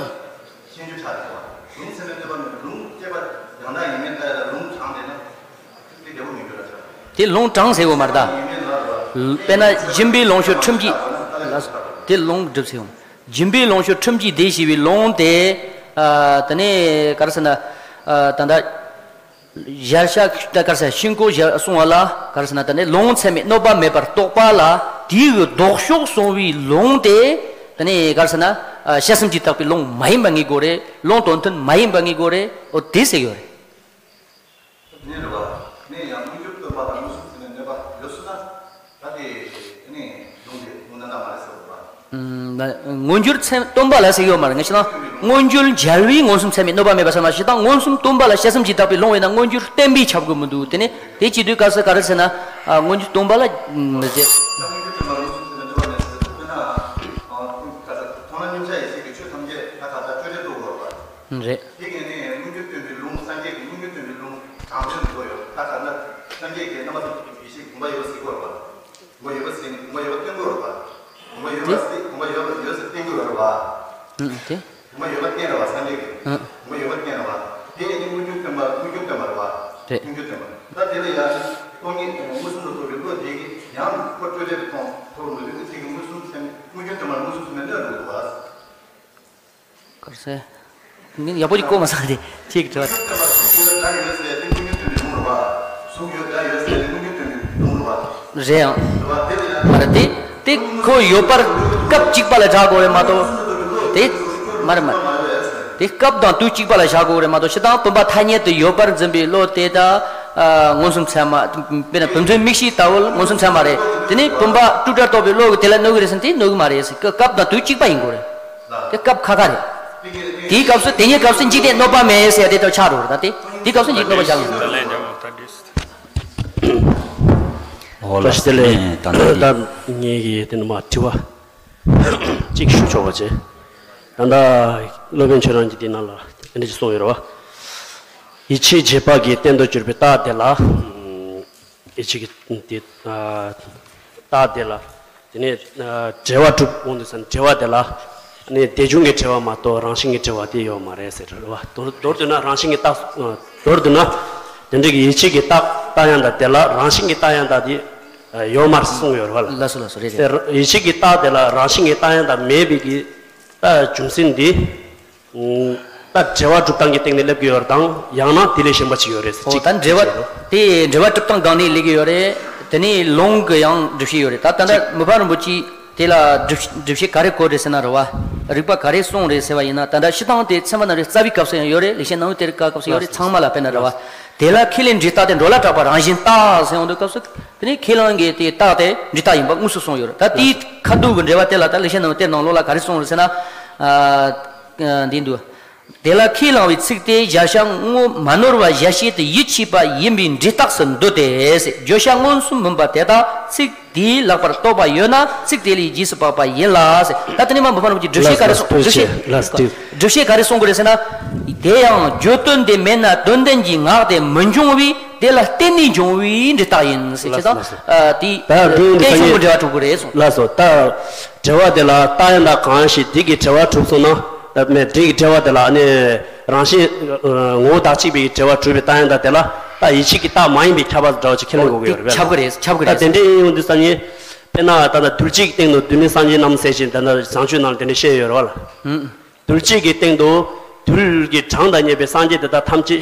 ཤེས་རྒྱུ་ཆགས་ཀྱི་འདུག་ལུང་ཚད་མས་གནོད་པ་མེད་པ་ལུང་སྐྱེས་པ་ཡང་དག་ཡིན་མིན་ལྟ་ཡ་ལ་ལུང་དྲངས་བསྡད་ན་དེ་བདེ་པོ་མི་འགྱུར་ལ་ཆགས། དེ་ལུང་དྲངས་ཟེར་དགོས་མ་རེད་ད། དཔེར་ན་སྦྱིན་པའི་ལོངས་སྤྱོད་ཁྲིམས་ཀྱིས་ལ་དེ་ལུང་སྒྲུབ་ཟེར་ཡོང་། སྦྱིན་པའི་ལོངས་སྤྱོད་ཁྲིམས་ཀྱིས་བདེ་ཞེས་པའི་ལུང་དེ། ཨ་དེ་ནས་ག་རེ་ཟེར་ན། ཨ་ད་ལྟ། ཞལ་བྱ་ད་ག་རེ་ཟེར་ཤིན་ལྐོག་གསུང་བ་ལ་ག་རེ་ཟེར་ན་དེ་ནས་ལུང་ཚད་མས་གནོད་པ་མེད་པར་རྟོགས་པ་ལ་དེའི་གི་ལྡོག་ཕྱོགས་གསུང་བའི་ལུང་དེ། དེ་ནས་ག་རེ་ཟེར་ན། ཨ་དཔྱད་གསུམ་གྱིས་དག་པའི་ལུང་མ་ཡིན་པ་ངེས་དགོས་རེད། ལུང་དོན་མཐུན་མ་ཡིན་པ་ངེས་དགོས་རེད། འོ་དེ་ཟེར་གྱི་ཡོད་རེད། ནས་རེད་བ། ནས་ཡང་མངོན་གྱུར་སྟོན་པ་དང་མངོན་སུམ་ཚད་མས་གནོད་པ་ཡོད་སོང་ན། ད་དེ་དེ་ནས་ལུང་དེ་ལུང་ནན་ད་མ་རེད་ཟེར་བ། ཨུམ། མངོན་གྱུར་ཚད་སྟོན་པ་ལ་ཟེར་གྱི་ཡོད་མ་རེད། ངས་བཤད་ན་མངོན་གྱུར་རྒྱལ་བས་མངོན་སུམ་ཚད་མས་གནོད་པ་མེད་པ་ཟེར་ན་ཞེ་སྡང་མངོན་སུམ་སྟོན་པ་ལ་དཔྱད་གསུམ་གྱིས་དག་པའི་ལུང་ཡིན་ན་མངོན་གྱུར་བསྟན་པས་ཁྱབ་དགོས་མི་འདུག་དེ་ནས་དེ་བྱེད་དུས་ག་ཟེར་ག་རེ་ཟེར་ན། ཨ་མངོན་གྱུར་སྟོན་པ་ལ་མི་ཟེར། ད་མངོན་གྱུར་སྟོན་པ་མངོན་སུམ་ཚད་མས་གནོད་པ་མེད་ཟེར་དུས་དཔེར་ན། ཨ་ག་ཟེར་མཐོང་ལམ་མཉམ་གཞག་ཡེ་ཤེས་ཀྱི་ཆོས་ཐམས་ཅད་ད་ག་ད་སྤྲོས་བྲལ་རྟོགས་དགོས་པ། རེད། དེ་གས་ནས་མངོན་གྱུར་སྟོན་པའི་ལུང་སངས་རྒྱས་ཀྱི་མངོན་གྱུར་སྟོན་པའི་ལུང་དྲངས་དོན་དུ་ཡོད། ད་ག་ན་སངས་རྒྱས་ཀྱི་རྣམ་པ་ཐམས་ཅད་ཀྱི་ཡེ་ཤེས་དགོངས་པ་ཡོད་པ་ཟེར་གྱི་ཡོད་པ། དགོངས་པ་ཡོད་པ་ཟེར་ནས་དགོངས་པ་ཡོད། ཨུ། དེ། དབུ་མ་ཡོད་པ་བསྟན་རེད་བ། སངས་རྒྱས་ཀྱིས། ཨུ། དབུ་མ་ཡོད་པ་བསྟན་རེད་བ། དེ་ཡིན་དུས་སྔོན་བྱོན་བསྟན་པ། སྔོན་བྱོན་བསྟན་པ་རེད་བ། རེད། སྔོན་བྱོན་བསྟན་པ། ད་དེ་ལ་ཡང་སྟོང་ཉིད་མངོན་སུམ་དུ་རྟོགས་པའི་བློ་དེ་གིས་ཡང་འཁོར་སྤྲོས་བྲལ་དུ་མཐོང་ཐུབ་མི་འདུག་དེ་ཚིག་གིས་མངོན་སུམ་ཚད་མས། སྔོན་བྱོན་བསྟན་པ་མངོན་སུམ་ཚད་མས་གནོད་འགྲོ་གི་འདུག་བ། ག་རེ་ཟེར། ངས་ཡག་པོ་ཅིག་གོ་མ་སོང་། དེ་ཁྱེད་ཀྱི་དྲི་བ། རེད་ཡང་། མ་རེད། དེ་དེ་ཁོ་ཡོད་པར་སྐབས་གཅིག་པ་ལ་བཞག་དགོས་རེད་མ་གཏོགས། དེ་མ་རེད། མ་རེད། དེ་སྐབས་དང་དུས་གཅིག་པ་ལ་བཞག་དགོས་རེད་མ་གཏོགས། སྤྱིར་བཏང་བུམ་པ་ཐ་སྙད་དུ་ཡོད་པར་འཛིན་པའི་བློ་དེ་ད་མངོན་སུམ་ཚད་མ། དཔེར་ན་བུམ་འཛིན་མིག་ཤེས་ལྟ་བུ་མངོན་སུམ་ཚད་མ་རེད། དེ་ནས་བུམ་པ་སྤྲོས་བྲལ་རྟོགས་པའི་བློ་གིས་དེ་ལ་གནོད་ཀྱི་རེད་ཟེར་ན། དེ་གནོད་ཀྱི་མ་རེད་ཟེར། སྐབས་དང་དུས་གཅིག་པ་ཡིན་དགོས་རེད། དེ་སྐབས་ཁ་ཁ་རེད། དེའི་སྐབས་སུ། དེ་གཉིས་སྐབས་སུ་འཇིག་རྟེན་གནོད་པ་མེད་ཟེར་ཡ་དེ་ལྟར་ཆགས་འགྲོ་རེད། ད་དེ་དེའི་སྐབས་སུ་འཇིག་གནོད་པ་བཞག་ཡོད། ཨོ་ལགས། བཀྲ་ཤིས་བདེ་ལེགས། ད་ལྟ་ངེད་ཀྱི་དེ་ནི་མ་དྲི་བ་གཅིག་ཞུ་ཆོག་པ་བྱས། ད་ལྟ་སློབ་དཔོན་ཁྱོད་རང་གིས་དེ་ནང་ལ་དེ་འདྲ་ཅིག་གསུངས་ཡོད་རེད་བ། ཡིད་ཆེས་བྱེད་པ་གི་སྟེང་དུ་གྱུར་པའི་རྟགས་དེ་ལ། ཡིད་ཆེས་ཀྱི་དེ། ཨ། རྟགས་དེ་ལ། དེ་ནས། ཨ། འབྲེལ་བ་གྲུབ་འོང་དུས་ཙམ་འབྲེལ་བ་དེ་ལ། ནས་དེ་བྱུང་གི་འབྲེལ་བ་མ་གཏོགས་རང་བཞིན་གྱི་འབྲེལ་བ་དེ་ཡོད་མ་རེད་ཟེར་རེད་བ། མདོར་མདོར་བསྡུ་ན་རང་བཞིན་གྱི་རྟགས། ཨ། མདོར་བསྡུ་ན། དེ་འདྲ་གི་ཡིད་ཆེས་ཀྱི་རྟགས། རྟགས་ཡང་དག་དེ་ལ་རང་བཞིན་གྱི་རྟགས་ཡང་དག་དེ། ཨ། ཡོད་མ་རེད་གསུངས་ཡོད་རེད་བ། ལགས་སོ། ལགས་སོ། རེད་རེད། དེ་ཡིད་ཆེས་ཀྱི་རྟགས་དེ་ལ་རང་བཞིན་གྱི་རྟགས་ཡང་དག་མེད་པའི་གི། ད་རྒྱུ་མཚན་འདི། ད་འབྲེལ་བ་གྲུབ་སྟངས་ཀྱི་སྟེང་ནས་སླེབས་ཀྱི་ཡོད་རེད་དང་། ཡང་ན་དེ་ལས་གཞན་པ་ཅིག་ཡོད་རེད་ཟེར། ཨོ། གཅིག་ད་འབྲེལ་བ་བྱས་རོ། དེ་འབྲེལ་བ་གྲུབ་སྟངས་སྒང་ནས་སླེབས་ཀྱི་ཡོད་རེད། དེ་ནས་ལུང་གི་ཡང་སྒྲུབ་བྱེད་ཡོད་རེད། ད་ད་ལྟ་གཅིག་མི་ཕམ་རིན་པོ་ཆེས་དེ་ལ་སྒྲུབ་སྒྲུབ་བྱེད་ག་རེ་བཀོད་རེད་ཟེར་ན་རེད་བ། རིགས་པ་ག་རེ་གསུངས་རེད་ཟེར་བ་ཡིན་ན། ད་ལྟ་སྤྱིར་བཏང་དེ་ཚད་མ་རྣམ་འགྲེལ་རྩ་བའི་སྐབས་སུ་ཡང་ཡོད་རེད། ལེགས་བཤད་སྣང་བའི་གཏེར་ཀ་སྐབས་སུ་ཡོད་རེད། ཚང་མ་ལ་དཔེར་ན་རེད་བ། དེ་ལ་ཁས་ལེན་འབྲས་རྟགས་དེ་འགྲོ་ལ་གྲགས་པ་རང་བཞིན་རྟགས་ཟེར་ཡོང་དུས་སྐབས་སུ། དེ་ནས་ཁས་བླངས་ཀྱི་དེའི་རྟགས་དེ་འབྲས་རྟགས་ཡིན་པ་དངོས་སུ་གསུངས་ཡོད་རེད། ད་དེའི་ཁ་ཐུག་གི་འགྲེལ་བ་དེ་ལ་ད་ལེགས་བཤད་སྣང་བའི་གཏེར་ནང་ལོགས་ལ་ག་རེ་གསུངས་རེད་ཟེར་ན། ཨ། འདི་འདུག་དེ་ལ་ཁས་བླངས་པའི་ཚིག་དེ་གཞལ་བྱ་དངོས་མ་ནོར་བ་གཞལ་བྱེད་དུ་ཡིད་ཆེས་པ་ཡིན་པའི་འབྲས་རྟགས་སུ་འདོད་དེ། བརྗོད་བྱ་མངོན་སུམ་མིན་པ་དེ་དག་ཚིག་དེས་ལེགས་པར་རྟོགས་པ་ཡོད་ན་ཚིག་དེ་ལས་རྗེས་སུ་དཔག་པ་ཡིན་ལ་ཟེར། ད་དེ་ནས་མ་འབུ་ཕ་རུ་གྱི་སྒྲུབ་བྱེད་ག་རེ་གསུངས། སྒྲུབ་བྱེད། སྒྲུབ་བྱེད་ག་རེ་གསུང་དགོས་རེད་ཟེར་ན། དེ་ཡང་བརྗོད་དོན་དེ་མེད་ན་དོན་ལྡན་གྱི་ངག་དེ་མི་འབྱུང་བས། དེ་ལ་བརྟེན་ནས་འབྱུང་བའི་འབྲས་རྟགས་ཡིན་ཟེར། ལགས་སོ། ལགས་སོ། ཨ། དེ་ད་འབྲས་བུ་འདི་རྟེན་གསུམ་གྱི་འབྲེལ་བ་གྲུབ་ཀྱི་རེད་གསུངས། ལགས་སོ། ད་འབྲེལ་བ་དེ་ལ་རྟགས་ཡང་དག་གང་ཞིག་དེ་གི་འབྲེལ་བ་གྲུབ་སོང་ན། ད་མེད་འབྲས་ཀྱི་འབྲེལ་བ་དེ་ལ་ནི་རང་བཞིན་ངོ་བོ་བདག་གཅིག་པའི་འབྲེལ་བ་གྲུབ་པའི་རྟགས་ཡང་དག་དེ་ལ་ད་ཡིད་ཆེས་ཀྱི་རྟགས་མ་ཡིན་པའི་ཁྱབ་པ་འདྲ་བ་ཅིག་ཁས་ལེན་དགོས་ཀྱི་ཡོད་རེད། ཁྱབ་ཀྱི་རེད། ཁྱབ་ཀྱི་ད་རེད། དེ་འདྲའི་ཡིན་ཡོང་དུས་ཙམ་ནི། དཔེར་ན་ད་ལྟ་རྡུལ་གཅིག་སྟེང་དུ་རྡུལ་སྣོད་སངས་རྒྱས་རྣམས་ཟེར་བཞིན་ད་ལྟ་བྱང་ཆུབ་ནང་ལ་དེ་འདྲ་བཤད་ཡོད་རེད་བ་ལ། རྡུལ་གཅིག་གི་སྟེང་དུ་རྡུལ་གྱི་གྲངས་དང་མཉམ་པའི་སངས་རྒྱས་དེ་དག་ཐམས་ཅད་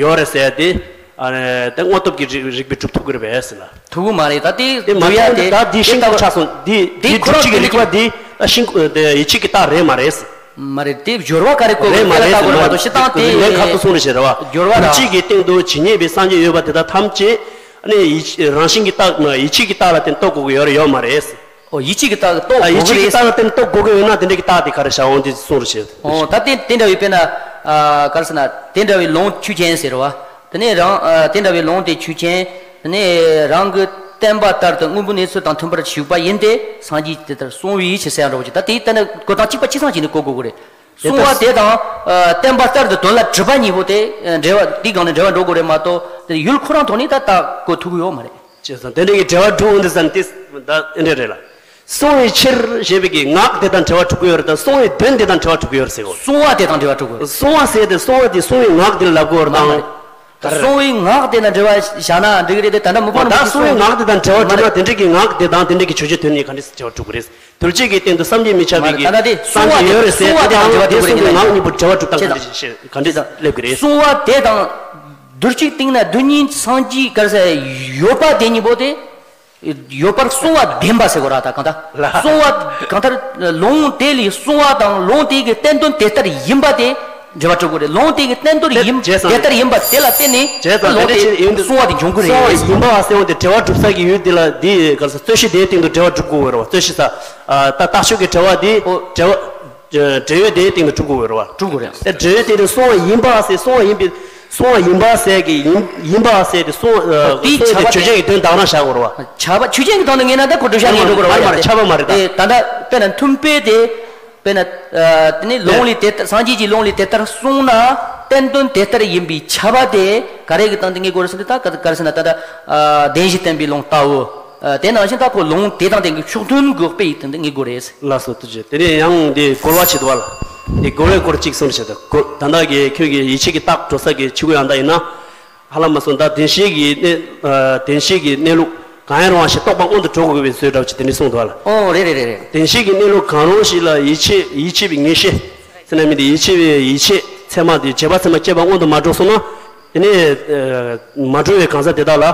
ཡོད་རེད་ཟེར་ཏེ། ཨ་ནི་དེ་དངོས་སྟོབས་ཀྱི་རིགས་རིགས་པས་གྲུབ་ཐུབ་ཀྱི་རེད་པས་ཟེར་ལ། ཐུབ་ཀྱི་མ་རེད། ད་དེ་དེ་མ་འདུལ་ཡ་ཐུབ་དེ་ད་དེ་ཤིང་ལྟ་བུ་ཆགས་སོང་། དེ་དེ་ཁོ་རང་རྡུལ་གཅིག་གི་རིགས་པ་དེ་ད་ཤིང་དེ་ཡིད་ཆེས་ཀྱི་རྟགས་རེད་མ་རེད། མ་རེད། དེ་སྦྱོར་བ་ག་རེ་བཀོད་རེད་མ་རེད་ཟེར་ལ། ད་ཁོ་རང་མ་གཏོགས་ཤི་སྟངས་དེ་ལན་ཁ་ཐུག་སོང་རེད་ཟེར་བ། སྦྱོར་བ་རྡུལ་གཅིག་གི་སྟེང་དུ་ཇི་སྙེད་པའི་སངས་རྒྱས་ཡོད་པ་དེ་དག་ཐམས་ཅད་ཨ་ནི་ཡིད་རང་བཞིན་གྱི་རྟགས་ཡིད་ཆེས་ཀྱི་རྟགས་ལ་བརྟེན་རྟོགས་དགོས་ཀྱི་ཡོད་རེད་ཡོད་མ་རེད། ཨོ། ཡིད་ཆེས་ཀྱི་རྟགས་རྟོགས་ཨ་ཡིད་ཆེས་ཀྱི་རྟགས་ལ་བརྟེན་རྟོགས་དགོས་ཀྱི་ཡོད་ན་དེ་འདྲ་གི་རྟགས་དེ་ག་རེ་བྱ་འོང་དེ་གསུངས་རེད་ཟེར། ཨོ། ད་དེ་དེ་འདྲ་བའི་དཔེར་ན། ཨ། ག་རེ་ཟེར་ན་དེ་འདྲ་བའི་ལུང་ཆོས་ཅན་ཟེར་བ། དེ་ནས་རང་ཨ་དེ་འདྲ་བའི་ལུང་དེ་ཆོས་ཅན། དེ་ནས་རང་གི་བསྟན་པ་ལྟར་དུ་དངོས་པོའི་གནས་ཚུལ་དང་མཐུན་པར་ཞུགས་པ་ཡིན་ཏེ་སངས་རྒྱས་དེ་ལྟར་གསུངས་པའི་ཕྱིར་ཟེར་ཡང་འདྲ་བོ་ཅིག་ད་དེའི་ལྟ་ན་གོ་སྟངས་གཅིག་པ་གཅིག་མཚུངས་ཅིག་ནས་གོ་དགོས་ཀྱི་རེད། གསུངས་པ་དེ་དང་ཨ་བསྟན་པ་ལྟར་དུ་དོན་ལ་གྲུབ་པ་གཉིས་པོ་དེ་འབྲེལ་བ་དེའི་སྒང་ནས་འབྲེལ་བ་འགྲོ་དགོས་རེད་མ་གཏོགས། དེ་ཡུལ་ཁོ་རང་ཐོག་ནས་ད་ད་གོ་ཐུབ་ཀྱི་ཡོད་མ་རེད། བྱས་ཙང་དེ་འདྲ་གི་འབྲེལ་བ་འགྲོ་འོང་དུས་ཙམ་དེ་ད་ཨེ་འདྲ་རེད་ལ། གསུང་བའི་ཕྱིར་ཞེས་པའི་གི་ངག་དེ་དང་འབྲེལ་བ་གྲུབ་ཀྱི་ཡོད་རེད་དང་། གསུང་བའི་དོན་དེ་དང་འབྲེལ་བ་གྲུབ་ཀྱི་ཡོད་རེད་ཟེར་གོ། གསུང་བ་དེ་དང་འབྲེལ་བ་གྲུབ་ཀྱི་ཡོད་རེད། གསུང་བ་ཟེར་ཏེ་གསུང་བ་དེ་གསུང་བའི་ངག་དེ་ལ་ལབ་ཀྱི་ཡོད་རེད་དང་། གསུང་བའི་ངག་དེ་དང་འབྲེལ་བ་བཞག་ན་འགྲིག་གི་རེད་དེ། ད་ལྟ་མི་ཕམ་རིན་པོ་ཆེས་གསུང་བའི་ངག་དེ་དང་འབྲེལ་བ་གྲུབ་ན་དེ་འདྲ་གི་ངག་དེ་དང་དེ་འདྲ་གི་ཆོས་ཅན་དོན་གཉིས་ག་འདྲ་སེ་འབྲེལ་བ་གྲུབ་ཀྱི་རེད། རྡུལ་གཅིག་གི་སྟེང་དུ་བསམ་གྱིས་མི་ཁྱབ་པའི་གི་ད་ལྟ་དེ་གསུང་བ་ཡོད་རེད་ཟེར་དེ་དང་དེ་གསུང་གི་ངག་གཉིས་པོ་འབྲེལ་བ་གྲུབ་སྟངས་ག་འདྲ་ཞིག་ག་འདྲ་སླེབས་ཀྱི་རེད། གསུང་བ་དེ་དང་རྡུལ་གཅིག་སྟེང་ན་རྡུལ་གཉིས་སངས་རྒྱས་ག་རེ་ཟེར་ཡོད་པ་དེ་གཉིས་པོ་དེ། ཡོད་པར་གསུང་བ་བདེན་པ་ཟེར་གོ་ར། ད་གང་ལྟར་ལ་གསུང་བ་གང་ལྟར་ལུང་དེ་ལས་གསུང་བ་དང་ལུང་དེ་གི་བསྟན་དོན་དེ་ལྟར་ཡིན་པ་དེ་འབྲེལ་བ་གྲུབ་དགོས་རེད། ལུང་དེ་གི་བསྟན་དོན་ཡིན་བྱས་ཙང་དེ་ལྟར་ཡིན་པ་དེ་ལ་བརྟེན་ནས་བྱས་ཙང་ལུང་དེ་དེ་ཡིན་དུས་གསུང་བ་དེ་འབྱུང་གི་རེད། གསུང་བ་ཡིན་པ་ཟེར་བ་དེ་འབྲེལ་བ་གྲུབ་ས་གི་ཡུལ་དེ་ལ་འདི་ག་རེ་ཟེར། རྩོད་གཞི་དེའི་སྟེང་དུ་འབྲེལ་བ་གྲུབ་དགོས་རེད་བ། རྩོད་གཞི་ས་ཨ་ད་རྟགས་ཆོས་ཀྱི་འབྲེལ་བ་དེ་ཨོ་འབྲེལ་བ་འབྲེལ་ཡོད་དེའི་སྟེང་དུ་གྲུབ་དགོས་རེད་བ། གྲུབ་དགོས་རེད། ཨེ་འབྲེལ་ཡོད་དེ་ནི་གསུང་བ་ཡིན་པ་ཟེར། གསུང་བ་ཡིན་པའི་གསུང་བ་ཡིན་པ་ཟེར་གི་ཡིན་ཡིན་པ་ཟེར་དེ་གསུང་ཨ་དེའི་གསུང་དེ་ཆོས་ཅན་གྱི་དོན་དག་ན་བཞག་དགོས་རེད་བ། ཆ་བ་ཆོས་ཅན་གྱི་དོན་དུ་ངེས་ན་ད་ཁོ་སྒྲུབ་བྱ་ངེས་འགྲོ་དགོས་རེད་བ། མ་རེད། ཆ་བ་མ་རེད་ད། དེ་ད་ལྟ་དཔེར་ན་མཐུན་དཔེ་དེ་དཔེར་ན་ཨ་དེ་ནི་ལུང་ལས་དེ་ལྟར་སངས་རྒྱས་ཀྱི་ལུང་ལས་དེ་ལྟར་གསུངས་ན་བསྟན་དོན་དེ་ལྟར་ཡིན་པའི་ཆ་བ་དེ་ག་རེ་གི་སྟེང་དུ་ངེས་དགོས་རེད་ཟེར་དུས། ད་ག་ག་རེ་ཟེར་ན་ད་ལྟ་ཨ་བདེན་བཞི་བསྟན་པའི་ལུང་ལྟ་བུ། ཨ་དེ་ནང་བཞིན་ད་ཁོ་ལུང་དེ་དང་ལྡན་གྱི་ཕྱོགས་མཐུན་གྱི་དཔེ་ཡི་སྟེང་དུ་ངེས་དགོས་རེད། ལགས་སོ། ཐུགས་རྗེ། དེ་ནས་ཡང་འདི་རྒོལ་བ་བྱེད་དུ་བ་ལ། དེ་རྒོལ་བའི་སྐོར་གཅིག་གསུངས་བྱས་ཏེ། རྒོལ་ད་ལྟ་གི་ཁྱོད་ཀྱི་ཡིད་ཆེས་ཀྱི་རྟགས་འགྲོ་ས་གི་ཆོས་སྐུ་ཡང་དག་ཡིན་ན། ཧ་ལམ་མ་སོང་ད་བདེན་བཞིའི་གི་གནས། ཨ། བདེན་བཞིའི་གི་གནས་ལུགས་གང་ཡང་རུང་བ་ཞིག་རྟོགས་པ་སྔོན་དུ་འགྲོ་དགོས་པའི་བཟོས་འདྲ་བ་ཅིག་དེ་ནས་གསུངས་འདུག་ལ། ཨོ་རེད་རེད་རེད་རེད། བདེན་བཞིའི་གི་གནས་ལུགས་གང་རུང་ཞིག་ལ་ཡིད་ཆེས་ཡིད་ཆེས་པའི་ངེས་ཤེས་ཟེར་ན་མི་འདི་ཡིད་ཆེས་པའི་ཡིད་ཆེས་ཚད་མ་དེ་རྗེས་དཔག་ཚད་མ་སྐྱེས་པ་སྔོན་དུ་མ་འགྲོ་སོང་ན། དེ་ནས་ཨ་མ་གྲུབ་པའི་གང་ཟག་དེ་དག་ལ་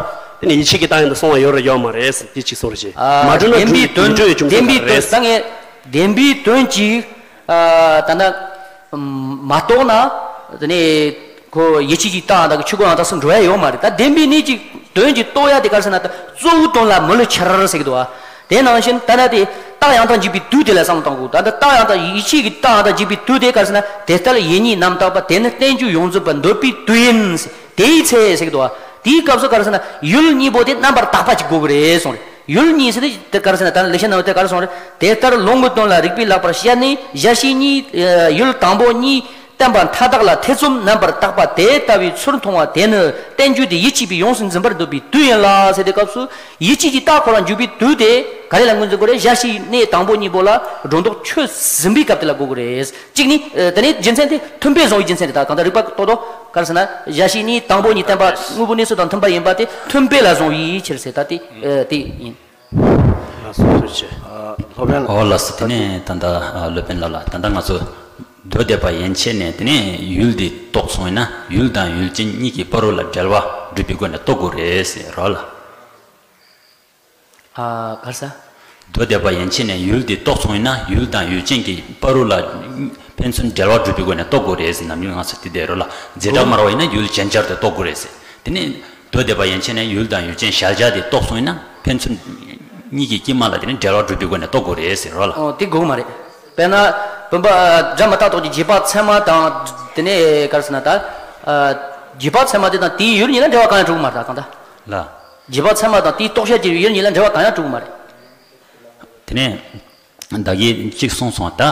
དེ་ནས་ཡིད་ཆེས་ཀྱི་རྟགས་ཡང་དུ་སོང་བ་ཡོད་རེད་ཡོད་མ་རེད་ཟེར་དེ་གཅིག་གསུངས་རེད་ཅེ། ཨ། མ་གྲུབ་ན་བདེན་པའི་གྲུབ་དོན། མི་གྲུབ་པའི་རྒྱུ་བདེན་པའི་མཚན་དོན་རེད། ད་ངས་བདེན་པའི་དོན་གཅིག་ཨ། ད་ལྟ་མ་རྟོགས་ན་དེ་ནས་ཁོ་ཡིད་ཆེས་ཀྱི་རྟགས་དང་ཆོས་སྐུ་ཡང་དག་སུ་འགྲོ་ཡ་ཡོད་མ་རེད། ད་བདེན་པའི་གནས་ཀྱི་དོན་གྱི་རྟོགས་ཡ་དེ་ག་རེ་ཟེར་ན། ད་གཙོ་བོའི་དོན་ལ་མི་སླུ་འཆར་ཟེར་གྱི་འདུག་བ། དེ་ནང་བཞིན་ད་ལྟ་དེ་རྟགས་ཡང་དག་འཇུག་པའི་དུས་དེ་ལ་བསམ་བློ་གཏོང་དགོས། ད་ལྟ་རྟགས་ཡང་དག་ཡིད་ཆེས་ཀྱི་རྟགས་ཡང་དག་འཇུག་པའི་དུས་དེ་ག་རེ་ཟེར་ན། དེ་ལྟར་ཡིད་གཉིས་རྣམ་དག་པ། དེ་ནི་རྟེན་འབྱུང་ཡོངས་རྫོགས་པར་འདོད་པའི་དུས་ཡིན། དེའི་ཚེ་ཟེར་གྱི་འདུག་བ། དེའི་སྐབས་སུ་ག་རེ་ཟེར་ན། ཡུལ་གཉིས་པོ་དེ་རྣམ་པར་དག་པ་ཅིག་དགོས་ཀྱི་རེད་གསུངས་རེད། ཡུལ་གཉིས་ཟེར་དེ་ག་རེ་ཟེར་ན། ད་ལེགས་བཤད་ནང་དེ་ག་རེ་གསུངས་རེད། དེ་ལྟར་ལོངས་སྐུའི་དོན་ལ་རིགས་པས་བརླག་པར་བཤད་ནས། བཞག་བཞག་གཉིས་ཡུལ་དང་པོ་གཉིས་བསྟན་པ་མཐའ་དག་ལ་ཐེ་ཚོམ་རྣམ་པར་དག་པ་དེ་ལྟ་བུའི་ཚུལ་མཐོང་བ་དེ་ནི་རྟེན་འབྱུང་དེ་ཡིད་ཆེས་པས་ཡོངས་སུ་འཛིན་པར་འདོད་པའི་དུས་ཡིན་ལ་ཟེར་དེ་སྐབས་སུ། ཡིད་ཆེས་ཀྱི་རྟགས་ཁོ་རང་འཇུག་པའི་དུས་དེ་ག་རེ་ལ་ངོས་འཛིན་དགོས་རེད། བཞག་བཞག་གནས་དང་པོ་གཉིས་པོ་ལ་སྒྲོ་འདོགས་ཆོད་ཟིན་པའི་སྐབས་དེ་ལ་དགོས་ཀྱི་རེད། གཅིག་ནི། ཨ། དེ་ནས་རྒྱུ་མཚན་དེ་མཐུན་དཔེ་བཟུང་བའི་རྒྱུ་མཚན་རེད། ད་གང་ལྟར་རིགས་པ་ཏོག་ཏོག་ག་རེ་ཟེར་ན། བཞག་བཞག་གཉིས་དང་པོ་གཉིས་བསྟན་པ་དངོས་པོའི་གནས་ཚུལ་དང་མཐུན་པ་ཡིན་པ་དེ་མཐུན་དཔེ་ལ་བཟུང་བའི་ཕྱིར་ཟེར། ད་དེ་ཨ་དེ་ཡིན། ལགས་སོ་ཐུགས་རྗེ་ཆེ། ཨ། སློབ་དཔོན། ཨོ་ལགས་སོ། དེ་ནས་ད་ལྟ་ཨ་སློབ་དཔོན་ལགས་ལ། ད་ལྟ་ང་ཚོ་མདོ་སྡེ་པ་ཡན་ཆད་ནས་དེ་ནས་ཡུལ་འདི་རྟོགས་སོང་ཡིན་ན། ཡུལ་དང་ཡུལ་ཅན་གཉིས་ཀྱི་བར་རོ་ལ་འབྲེལ་བ་སྒྲུབ་པའི་སྒོ་ནས་རྟོགས་དགོས་རེད་ཟེར་རོ་ལ། ཨ། ག་རེ་ཟེར། མདོ་སྡེ་པ་ཡན་ཆད་ནས་ཡུལ་འདི་རྟོགས་སོང་ཡིན་ན། ཡུལ་དང་ཡུལ་ཅན་གྱི་བར་རོ་ལ་ཕན་ཚུན་འབྲེལ་བ་སྒྲུབ་པའི་སྒོ་ནས་རྟོགས་དགོས་རེད་ཟེར། ནམ་རྒྱུན་ང་ཚོ་དེ་བསྡད་རོ་ལ། རྫས་གྲགས་སྨྲ་བ་ཡིན་ན་ཡུལ་ཅན་སྦྱར་ཏེ་རྟོགས་དགོས་རེད་ཟེར། དེ་ནས་མདོ་སྡེ་པ་ཡན་ཆད་ནས་ཡུལ་དང་ཡུལ་ཅན་གཞལ་བྱ་དེ་རྟོགས་སོང་ཡིན་ན། ཕན་ཚུན་གཉིས་ཀྱི་དཀྱིལ་མ་ལ་དེ་ནས་འབྲེལ་བ་སྒྲུབ་པའི་སྒོ་ནས་རྟོགས་དགོས་རེད་ཟེར་རོ་ལ། ཨོ། དེ་དགོས་མ་རེད། དཔེར་ན་བུམ་པ་སྒྲ་མི་རྟག་རྟོགས་ཀྱི་རྗེས་དཔག་ཚད་མ་དང་། དེ་ནས་ག་རེ་ཟེར་ན་ད། ཨ། རྗེས་དཔག་ཚད་མ་དེ་དང་དེའི་ཡུལ་གཉིས་ལ་འབྲེལ་བ་གང་ཡང་གྲུབ་ཀྱི་མ་རེད། ད་གང་ལྟར། ལ། རྗེས་དཔག་ཚད་མ་དང་དེའི་རྟོགས་བྱ་གྱི་ཡུལ་གཉིས་ལ་འབྲེལ་བ་གང་ཡང་གྲུབ་ཀྱི་མ་རེད། དེ་ནས་བདག་གིས་གཅིག་གསུངས་སོང་། ད་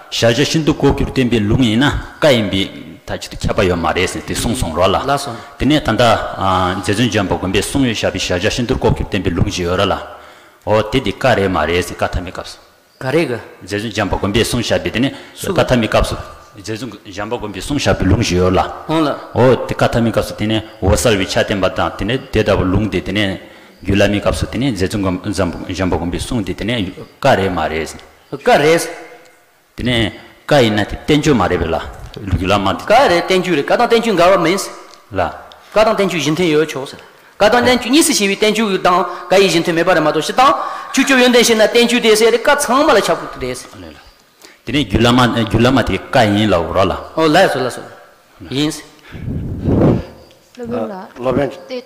གཞལ་བྱ་ཤིན་ཏུ་ལྐོག་གྱུར་བསྟན་པའི་ལུང་ཡིན་ན་ཀ་ཡིན་པས་ད་ཆེད་དུ་ཁྱབ་པ་ཡོད་མ་རེད་ཟེར་དེ་གསུངས་སོང་རོ་ལ། ལགས་སོ། དེ་ནས་ད་ལྟ་ཨ་རྗེ་བཙུན་འཇམ་དཔལ་མགོན་པོས་གསུངས་ཡོད་བཞག་པའི་གཞལ་བྱ་ཤིན་ཏུ་ལྐོག་གྱུར་བསྟན་པའི་ལུང་ཞིག་ཡོད་ར་ལ། འོ་དེ་དེ་ཀ་རེད་མ་རེད་ཟེར། ཀ་ཐ་མའི་སྐབས་སུ། ག་རེ་གི། རྗེ་བཙུན་འཇམ་དཔལ་མགོན་པོས་གསུངས་བཞག་པའི་དེ་ནི་སུ་ཀ་གི། ཐ་མའི་སྐབས་སུ། རྗེ་བཙུན་འཇམ་དཔལ་མགོན་པོས་གསུངས་བཞག་པའི་ལུང་ཞིག་ཡོད་ལ། འོང་ལ། འོ་དེ་ཀ་ཐ་མའི་སྐབས་སུ་དེ་ནི་འོད་གསལ་བའི་ཆ་བསྟན་པ་དང་། དེ་ནི་དེ་ལྟ་བུ་ལུང་དེ་དེ་ནི་རྒྱུད་བླ་མའི་སྐབས་སུ་དེ་ནི་རྗེ་བཙུན་འཇམ་འཇམ་དཔལ་མགོན་པོས་གསུངས་དེ་དེ་ནི་ཀ་རེད་མ་རེད། ཀ་རེད། དེ་ནས་ཀ་ཡིན་ན་དེ་བསྟན་བཅོས་མ་རེད་པས་ལ། རྒྱུད་བླ་མ་དེ། ཀ་རེད། བསྟན་བཅོས་རེད། ཀ་དང་བསྟན་བཅོས་འགལ་བ་མིན། ལ། ཀ་དང་བསྟན་བཅོས་གཞི་མཐུན་ཡོད་ཆོག་ཟེར། ཀ་དང་བསྟན་བཅོས་གཉིས་སུ་ཕྱེ་བའི་བསྟན་བཅོས་དང་ཀ་ཡི་གཞི་མཐུན་མེད་པ་རེད་མ་གཏོགས། སྤྱིར་བཏང་ཁྱོད་ཆོས་ཡོན་ཏན་ཤེས་ན་བསྟན་བཅོས་དེ་ཟེར་རེད། ཀ་ཚང་མ་ལ་ཁྱབ་དགོས་རེད། ལ་ལ། དེ་ནས་རྒྱུད་བླ་མ་རྒྱུད་བླ་མ་དེ་ཀ་ཡིན་ལ་འོ་ར་ལ། ཨོ་ལགས་སོ་ལགས་སོ། ཡིན། སློབ་དཔོན་ལགས། སློབ་དཔོན། ཏེ།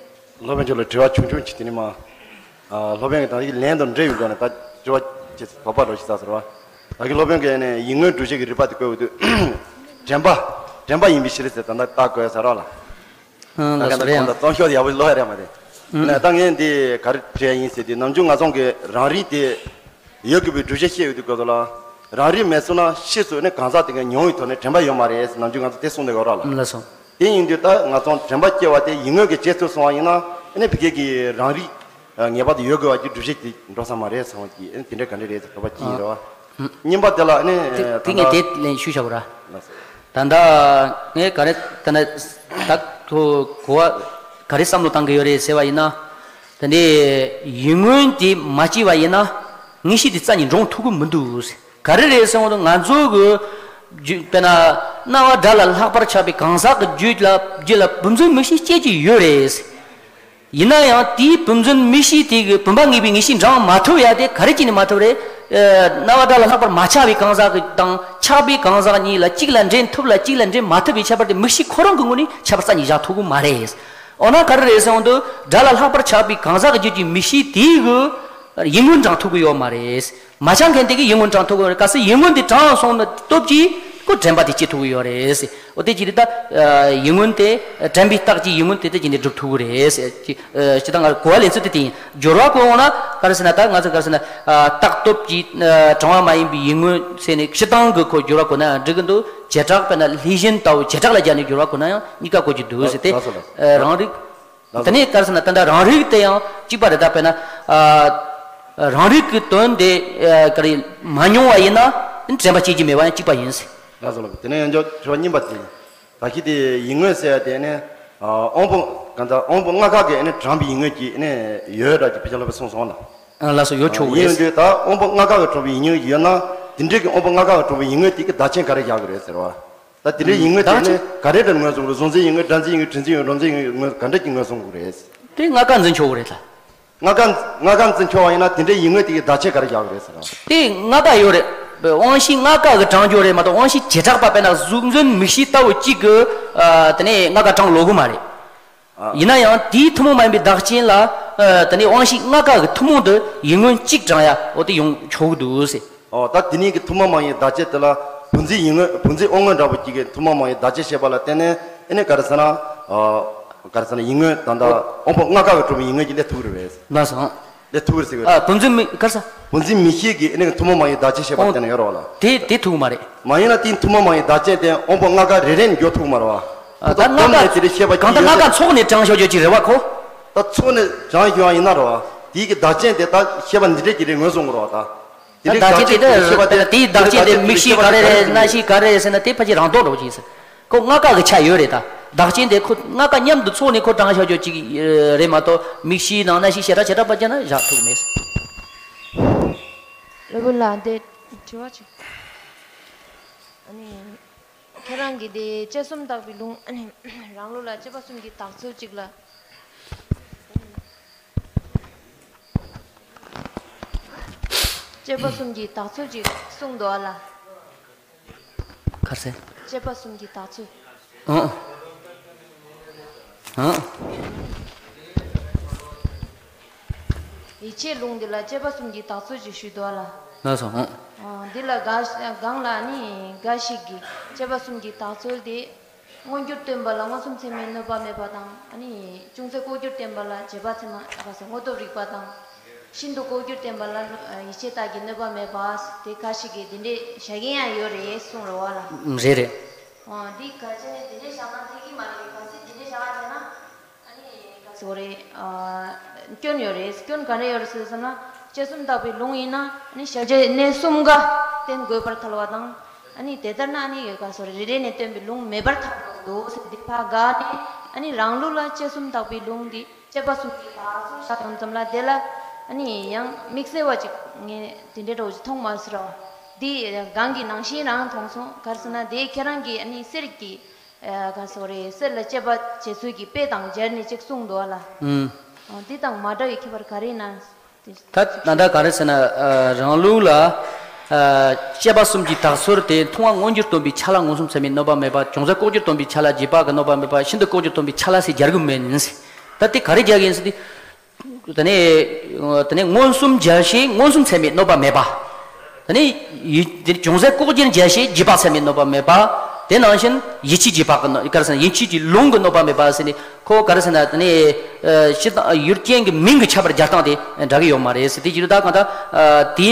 སློབ་དཔོན་ཁྱོད་ལ་དྲི་བ་ཆུང་ཆུང་ཅིག་དེ་ནི་མ། ཨ། སློབ་དཔོན་གྱི་ད་ཡིག་ལན་དང་འབྲེལ་ཡོད་སྒོ་ནས་ད་དྲི་བ་ཅིག་དོགས་པ་འགྲོ་ཞིག་ས་ཟེར་བ། ད་གི་སློབ་དཔོན་གྱིས་ནས་ཡིད་མངོན་སྒྲུབ་བྱེད་ཀྱི་རིགས་པ་དེ་བཀོད་འོས་དུས། དྲན་པ། དྲན་པ་ཡིན་པའི་ཕྱིར་ཟེར་ད་ལྟ་བཀོད་ས་ར་ལ། ཨང་། ད་ལགས་སོ། ག་རེད། གང་ལྟར་གཙང་ཤོས་ཡག་པོ་ལོག་ཡ་རེད་མ་རེད། ཨང་། ད་ངས་འདི་ག་རེ་དྲན་ཡིན་ཟེར་དུས། ནམ་རྒྱུན་ང་ཚོ་གི་རང་རིག་དེ། ཡོད་དགོས་པའི་སྒྲུབ་བྱེད་བཤད་ཡོད་དུས་སྐབས་སུ་ལ། རང་རིག་མེད་སོང་ན་ཕྱིས་སུ་ནི་གང་ཟག་དེ་གའི་མྱོང་བའི་ཐོག་ནས་དྲན་པ་ཡོད་མ་རེད་ཟེར་ནམ་རྒྱུན་ང་ཚོ་དེ་གསུངས་བསྡད་ཡོད་ར་ལ། ལགས་སོ། དེ་ཡིན་དུས་ད་ང་ཚོ་དྲན་པ་སྐྱེ་བ་དེ་ཡིད་མངོན་གྱི་རྗེས་སུ་སོང་བ་ཡིན་ན། ཨ་ནི་ཕ་གི་གི་རང་རིག་ངེས་པར་དུ་ཡོད་དགོས་པ་གི་སྒྲུབ་བྱེད་དེ་འགྲོ་ས་མ་རེད་བསམ་གྱི། ཨ་ནི་དེ་འདྲ་ག་འདྲ་རེད་ཟེར་དོགས་པ་སྐྱེ་ཡིན་ར་བ། ཨ། གཉིས་པ་དེ་ལ་ཨ་ནི་དེ་ད་དེ་ངས་ད་དེ་ལན་ཞུ་བྱ་བ་ར། ལགས་སོ། ད་ལྟ་ངས་ག་རེ་ད་ནི་ད་ཁོ་གོ་བ་ག་རེ་བསམ་བློ་བཏང་གི་ཡོད་རེད་ཟེར་བ་ཡིན་ན། ད་ནི་ཡིད་མངོན་དེ་མ་སྐྱེས་པ་ཡིན་ན་ངེས་ཤེས་དེ་རྩ་ནས་འདྲོངས་ཐུབ་ཀྱི་མི་འདུག་ཟེར། ག་རེ་རེད་ཟེར་བ་དང་ང་ཚོ་གི་རྒྱུད་དཔེར་ན་སྣང་བ་སྒྲ་ལ་ལྷག་པར་ཆགས་པའི་གང་ཟག་གི་རྒྱུད་ལ་རྒྱུད་ལ་བུམ་འཛིན་མིག་ཤེས་སྐྱེ་གི་ཡོད་རེད། ཡིན་ན་ཡང་དེའི་བུམ་འཛིན་མིག་ཤེས་དེ་གི་བུམ་པ་ངེས་པའི་ངེས་ཤེས་འབྲང་མ་ཐུབ་ཡ་དེ་ག་རེ་བྱས་ནས་མ་ཐུབ་རེད། ཨ། སྣང་བ་སྒྲ་ལ་ལྷག་པར་མ་ཆགས་པའི་གང་ཟག་གི་དང་ཆགས་པའི་གང་ཟག་གཉིས་ལ་གཅིག་ལ་འདྲེན་ཐུབ་ལ་གཅིག་ལ་འདྲེན་མ་ཐུབ་པའི་ཁྱད་པར་དེ་མིག་ཤེས་ཁོ་རང་གི་ངོས་ནས་ཁྱད་པར་རྩ་ནས་བཞག་ཐུབ་ཀྱི་མ་རེད། འོ་ན་ག་རེ་རེད་ཟེར་བ་དུས་སྒྲ་ལ་ལྷག་པར་ཆགས་པའི་གང་ཟག་གི་རྒྱུད་ཀྱི་མིག་ཤེས་དེ་གི་ཡིད་མངོན་དྲང་ཐུབ་ཀྱི་ཡོད་མ་རེད། མ་བྱང་མཁན་དེ་གིས་ཡིད་མངོན་དྲང་ཐུབ་ཀྱི་རེད། གལ་སྲིད་ཡིད་མངོན་དེ་དྲང་སོང་ན་སྟོབས་ཀྱིས་ཁོ་དྲན་པ་དེ་སྐྱེ་ཐུབ་ཀྱི་ཡོད་རེད་ཟེར། འོ་དེ་ཅི་རེད་ད། ཡིད་མངོན་དེ་དྲན་པའི་རྟགས་ཀྱིས་ཡིད་མངོན་དེ་དེ་ཅི་ནས་སྒྲུབ་ཐུབ་ཀྱི་རེད་ཟེར། ཅི་ཅི་ད་ང་གོ་བ་ལེན་ཚུལ་དེ་དེ་ཡིན། སྦྱོར་བ་གོ་འོང་ན་ག་རེ་ཟེར་ན། ད་ང་ཚོ་ག་རེ་ཟེར་ན། རྟགས་སྟོབས་ཀྱིས་དྲང་བ་མ་ཡིན་པའི་ཡིད་མངོན་ཟེར་ནས་སྤྱིར་བཏང་གི་ཁོ་སྦྱོར་བ་གོ་ན་ཡང་འགྲིག་གི་འདུག་བྱེ་བྲག་དཔེར་ན་ལྷས་བྱིན་ལྟ་བུ་བྱེ་བྲག་ལ་སྦྱར་ནས་སྦྱོར་བ་གོ་ན་ཡང་གཉིས་ཀ་གོ་རྒྱུ་འདུག་ཟེར་ཏེ། ལགས་སོ་ལགས་སོ། རང་རིག་ད་ནི་ག་རེ་ཟེར་ན། ད་ལྟ་རང་རིག་དེ་ཡང་གཅིག་པ་རེད། ད་དཔེར་ན། ཨ། རང་རིག་གི་དོན་དེ་ཨ་ག་རེ་མ་མྱོང་བ་ཡིན་ན་དྲན་པ་སྐྱེ་རྒྱུ་མེད་པ་ཡང་གཅིག་པ་ཡིན་ཟེར། ལགས་སོ་ལགས། དེ་ནས་ཡང་ཅོག་དྲི་བ་གཉིས་པ་དེ། ད་གི་དེ་ཡིག་ངོས་ཟེར་ཡ་དེ་ནི་ཨ་དབང་པོ་གང་ལྟར་དབང་པོ་ལྔ་ཀ་གི་ནི་དྲངས་པའི་ཡིག་ངོས་ཀྱི་ནི་ཡོད་འདྲ་གི་དཔེ་ཆ་ལ་བ་གསུངས་སོང་ལ། ཨ་ལགས་སོ། ཡོད་ཆོག་གི་ཡིན་རེད། དུས་ད་དབང་པོ་ལྔ་ཀ་གི་དྲངས་པའི་ཡིག་ངོས་ཡོད་ན་དེ་འདྲའི་གི་དབང་པོ་ལྔ་ཀ་གི་དྲངས་པའི་ཡིག་ངོས་དེ་གི་བདག་རྐྱེན་ག་རེ་བཞག་གི་རེད་ཟེར་བ། ད་དེ་འདྲའི་ཡིག་ངོས་དེ་བདག་ནི་རྐྱེན་ག་རེ་འདྲ་ངོས་བཟུང་གི་རེད། གཟུང་འཛིན་ཡིག་ངོས། སྒྲ་འཛིན་ཡིག་ངོས། དྲན་འཛིན་ཡིག་ངོས། རང་འཛིན་ཡིག་ངོས། རང་འཛིན་ཡིག་ངོས། ངོས་ག་འདྲ་གི་ངོས་བཟུང་གི་རེད། དེ་ལྔ་ཀ་འཛིན་ཆོག་གི་རེད་ད། ལྔ་ཀ་ལྔ་ཀ་འཛིན་ཆོག་པ་ཡིན་ན་དེ་འདྲའི་ཡིག་ངོས་དེ་གི་བདག་རྐྱེན་ག་རེ་བཞག་གི་རེད་ཟེར་ན། དེ་ལྔ་ཀ་ཡོད་རེད། དབང་ཤེས་ལྔ་ཀ་གི་དྲངས་རྒྱུ་རེད་མ་གཏོགས་དབང་ཤེས་བྱེ་བྲག་པ་དཔེར་ན་གཟུགས་འཛིན་མིག་ཤེས་ལྟ་བུ་གཅིག་གི་ཨ་དེ་ནས་ལྔ་ཀ་དྲངས་ལོག་གི་མ་རེད། ཨ། ཡིན་ན་ཡང་དེའི་ཐུན་མོང་མ་ཡིན་པའི་བདག་རྐྱེན་ལ་ཨ་དེ་ནས་དབང་ཤེས་ལྔ་ཀ་གི་ཐུན་མོང་དུ་ཡིག་ངོས་གཅིག་དྲངས་ཡ་འོ་དེ་ཡོང་ཆོག་གི་འདུག་ཟེར། ཨོ། ད་དེ་ནས་གི་ཐུན་མོང་མ་ཡིན་བདག་རྐྱེན་དེ་ལ་བུམ་འཛིན་ཡིག་ངོས། བུམ་འཛིན་དབང་མངོན་འདྲ་པོ་གཅིག་གི་ཐུན་མོང་མ་ཡིན་བདག་རྐྱེན་བཤད་པ་ལ་བརྟེན་ནས་ཨེ་ནས་ག་རེ་ཟེར་ན། ཨ། ག་རེ་ཟེར་ན་ཡིག་ངོས་ད་ལྟ་དབང་པོ་ལྔ་ཀ་གི་གྲུབ་པའི་ཡིག་ངོས་ཀྱི་སླེབས་ཐུབ་རེད་པས། ལགས་སོ། སླེབས་ཐུབ་རེད་ཟེར་གི་རེད། ཨ། བུམ་འཛིན་མིག་ག་རེ་ཟེར། བུམ་འཛིན་མིག་ཤེས་ཀྱི་ཨེ་ནས་ཐུན་མོང་མ་ཡིན་བདག་རྐྱེན་བཤད་པ་ལ་བརྟེན་ནས་ཡོད་རེད་བ་ལ། དེ་དེ་ཐུབ་མ་རེད། མ་ཡིན་ན་དེའི་ཐུན་མོང་མ་ཡིན་བདག་རྐྱེན་དེ་དབང་པོ་ལྔ་ཀ་རེ་རེ་ནས་འགྱོ་ཐུབ་མ་རེད་བ། ཨ། ད་ལྔ་ཀ་དེ་རེ་བཤད་པ་གང་ལྟར་ལྔ་ཀ་ཚོགས་ནས་དྲངས་ཤོག་ཅིག་རེད་བ་ཁོ། ད་ཚོགས་ནས་དྲངས་ཤོག་ཡིན་ན་རེད་བ། དེའི་གི་བདག་རྐྱེན་དེ་ད་བཤད་པ་འདི་འདྲས་ཀྱི་རེ་ངོས་བཟུང་དགོས་རེད་བ་ད། དེ་ད་རེ་བདག་རྐྱེན་དེ་བཤད་པ་ད་དེ་དེའི་བདག་རྐྱེན་དེ་མིག་ཤེས་ག་རེ་རེད། རྣ་ཤེས་ག་རེ་རེད་ཟེར་ན་དེ་ཕལ་ཆེར་རང་ལྡོག་འདྲ་བོ་ཅིག་ཡིན་ཟེར། ཁོ་ལྔ་ཀ་གི་ཆ་ཡོད་རེད་ད། བདག་རྐྱེན་དེ་ཁོ་ལྔ་ཀ་མཉམ་དུ་ཚོགས་ནས་ཁོ་དྲངས་ཤོག་ཅིག་རེད་མ་གཏོགས་མིག་ཤེས་དང་རྣ་ཤེས་བྱེ་བྲག་བྱེ་བྲག་པ་བརྒྱབ་ན་བཞག་ཐུབ་མེད་ཟེར། ལོ་བུ་ལགས་འདི་དྲི་བ་ཅིག་ཨ་ནི། ཁྱེད་རང་གིས་དེ་དཔྱད་གསུམ་བརྟག་པའི་ལུང་ཨ་ནི་རང་ལུགས་ལ་དཔྱད་པ་གསུམ་གྱི་དག་ཚུལ་གཅིག་ལ། དཔྱད་པ་གསུམ་གྱི་དག་ཚུལ་གཅིག་གསུངས་འདུག་ཨ་ལ། ག་རེ་ཟེར། དཔྱད་པ་གསུམ་གྱི་དག་ཚུལ། ཨང་། ཨང་། ཡིད་ཆེས་ལུང་འདི་ལ་དཔྱད་པ་གསུམ་གྱི་དག་ཚུལ་ཅིག་ཞུས་འདུག་ལ། ལགས་སོ། ཨང་། ཨ། འདི་ལ་འགའ་ཞིག་གང་ལ་ནི་འགའ་ཞིག་གིས་དཔྱད་པ་གསུམ་གྱི་དག་ཚུལ་དེ། མངོན་གྱུར་སྟོན་པ་ལ་མངོན་སུམ་ཚད་མས་གནོད་པ་མེད་པ་དང་ཨ་ནི་ཅུང་ཟད་ལྐོག་གྱུར་བསྟན་པ་ལ་རྗེས་དཔག་ཚད་མ་ཨ་ཁ་ས་དངོས་སྟོབས་རིག་པ་དང་། ཤིན་ཏུ་ལྐོག་གྱུར་བསྟན་པ་ལ་ཡིད་ཆེས་རྟགས་ཀྱིས་གནོད་པ་མེད་པ་དེ་ཁ་ཞིག་གིས་དེ་འདྲས་བྱ་མཁན་ཡང་ཡོད་རེད་གསུངས་རེད་བ་ལ། རེད་རེད། ཨང་། འདི་ག་ཅི་ནས་དེ་འདྲས་བཞག་ན་འགྲིག་གི་མ་རེད། གལ་སྲིད་དེ་འདྲས་བཞག་པ་བྱས་ན། ཨ་ནི་ག་ཟེར་དགོས་རེད། ཨ། སྐྱོན་ཡོད་རེད། སྐྱོན་ག་འདྲས་ཡོད་རེད་ཟེར་ཟེར་ན། དཔྱད་གསུམ་བརྟག་པའི་ལུང་ཡིན་ན་ཨ་ནི་གཞལ་བྱའི་གནས་གསུམ་ཀ་བསྟན་དགོས་པར་ཐལ་བ་དང་། ཨ་ནི་དེ་ལྟར་ན་ཨ་ནི་ག་ཟེར་དགོས་རེད། རེ་རེ་ནས་བསྟན་པའི་ལུང་མེད་པར་ཐལ་དགོས་འདུག་ཟེར། འདི་ཕར་དགག་ནས་ཨ་ནི་རང་ལུགས་ལ་དཔྱད་གསུམ་བརྟག་པའི་ལུང་འདི་དཔྱད་པ་གསུམ་གྱི་དག་ཚུལ་བཞག་ཙམ་ཙམ་ལ་དེ་ལ་ཨ་ནི་ཡང་དམིགས་བསལ་བ་ཅིག་ངས་དེ་འདྲའི་འདྲ་བོ་ཅིག་མཐོང་མ་སོང་ར་བ། འདི་གང་གི་ནང་བཞིན་རང་མཐོང་སོང་། ག་རེ་ཟེར་ན་དེ་ཁྱེད་རང་གིས་ཨ་ནི་གསེར་གྱི། ཨ། ག་ཟེར་དགོས་རེད། གསེར་ལ་དཔྱད་པ་བྱེད་ཚུལ་གྱི་དཔེ་དང་སྦྱར་ནས་ཅིག་གསུངས་འདུག་ཨ་ལ། ཨང་། ཨ། འདི་དང་མ་འདྲ་བའི་ཁྱད་པར་ག་རེ་ཡིན་ན། ད་ད་ལྟ་ག་རེ་ཟེར་ན། ཨ། རང་ལུགས་ལ། ཨ། དཔྱད་པ་གསུམ་གྱི་དག་ཚུལ་དེ་མཐོང་བ་མངོན་གྱུར་སྟོན་པའི་ཆ་ལ་མངོན་སུམ་ཚད་མས་གནོད་པ་མེད་པ། ཅུང་ཟད་ལྐོག་གྱུར་སྟོན་པའི་ཆ་ལ་རྗེས་དཔག་གིས་གནོད་པ་མེད་པ། ཤིན་ཏུ་ལྐོག་གྱུར་སྟོན་པའི་ཆ་ལ་ཟེར་སྦྱར་གྱི་མེད་ནི། ད་དེ་ག་རེ་སྦྱར་གྱི་ཡིན་ཟེར་དུས། དེ་ནས། དེ་ནས་མངོན་སུམ་སྦྱར་ཞིང་མངོན་སུམ་ཚད་མས་གནོད་པ་མེད་པ། དེ་ནས་ཡིད། དེ་ནས་ཅུང་ཟད་ལྐོག་གྱུར་སྦྱར་ཞིང་རྗེས་དཔག་ཚད་མས་གནོད་པ་མེད་པ། དེ་ནང་བཞིན་ཡིད་ཆེས་རྗེས་དཔག་གི་གནོད། ག་རེ་ཟེར་ན་ཡིད་ཆེས་ཀྱི་ལུང་གིས་གནོད་པ་མེད་པ་ཟེར་ནས་ཁོ་ག་རེ་ཟེར་ན་དེ་ནས། ཨ། སྤྱིར་བཏང་ཡུལ་ཅན་གྱི་མིང་གི་ཁྱད་པར་སྦྱར་སྟངས་དེ་འདྲ་གི་ཡོད་མ་རེད་ཟེར། དེ་བྱེད་དུས་ད་གང་ལྟར། ཨ། དེ།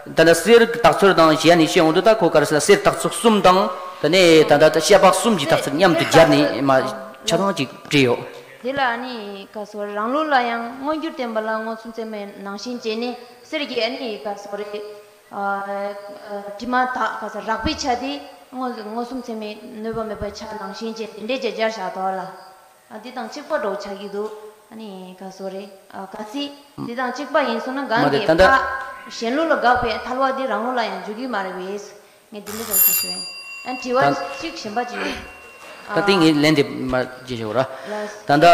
ཨ། ད་ལྟ་གསེར་གྱི་དག་ཚུལ་དང་གཞན་ནས་བཤད་འོང་དུས་ད་ཁོ་ག་རེ་ཟེར་ན་གསེར་དག་ཚུལ་གསུམ་དང་དེ་ནས་ད་ལྟ་དཔྱད་པ་གསུམ་གྱི་དག་ཚུལ་མཉམ་དུ་སྦྱར་ནས་མ་ཆ་ཚང་ཅིག་བྲིས་ཡོད། དེ་ལ་ཨ་ནི་ག་ཟེར་རང་ལུགས་ལ་ཡང་མངོན་གྱུར་བསྟན་པ་ལ་མངོན་སུམ་ཚད་མའི་ནང་བཞིན་བྱས་ནས་གསེར་གྱི་ཨ་ནི་ག་ཟེར་རེད། ཨ། ཨ། དྲི་མ་དག་ག་ཟེར་རགས་པའི་ཆ་དེ་མངོན་མངོན་སུམ་ཚད་མའི་གནོད་པ་མེད་པའི་ཆ་ནང་བཞིན་བྱས་དེ་འདྲས་ཀྱི་སྦྱར་བཞག་འདུག་ལ། ཨ། འདི་དང་གཅིག་པ་འདྲ་བོ་ཆགས་ཀྱི་འདུག་ཨ་ནི་ག་ཟེར་རེད། ཨ། གལ་སྲིད་འདི་དང་གཅིག་པ་ཡིན་སོང་ན་གང་གི་ཕ་གཞན་ལུགས་ལ་དགག་པའི་ཐལ་བ་འདི་རང་ལུགས་ལ་ཡང་འཇུག་གི་མ་རེད་པས། ངས་འདི་འདྲ་ཙམ་ཞུ་ཞུ་ཡིན། ཨ། དྲི་བ་ད་གཅིག་གཞན་པ་ཅིག་ཡོད། ད་ལྟ་ངས་ལན་འདེབས་མ་བྱེད་ཆོག་ར། ལགས། ད་ལྟ་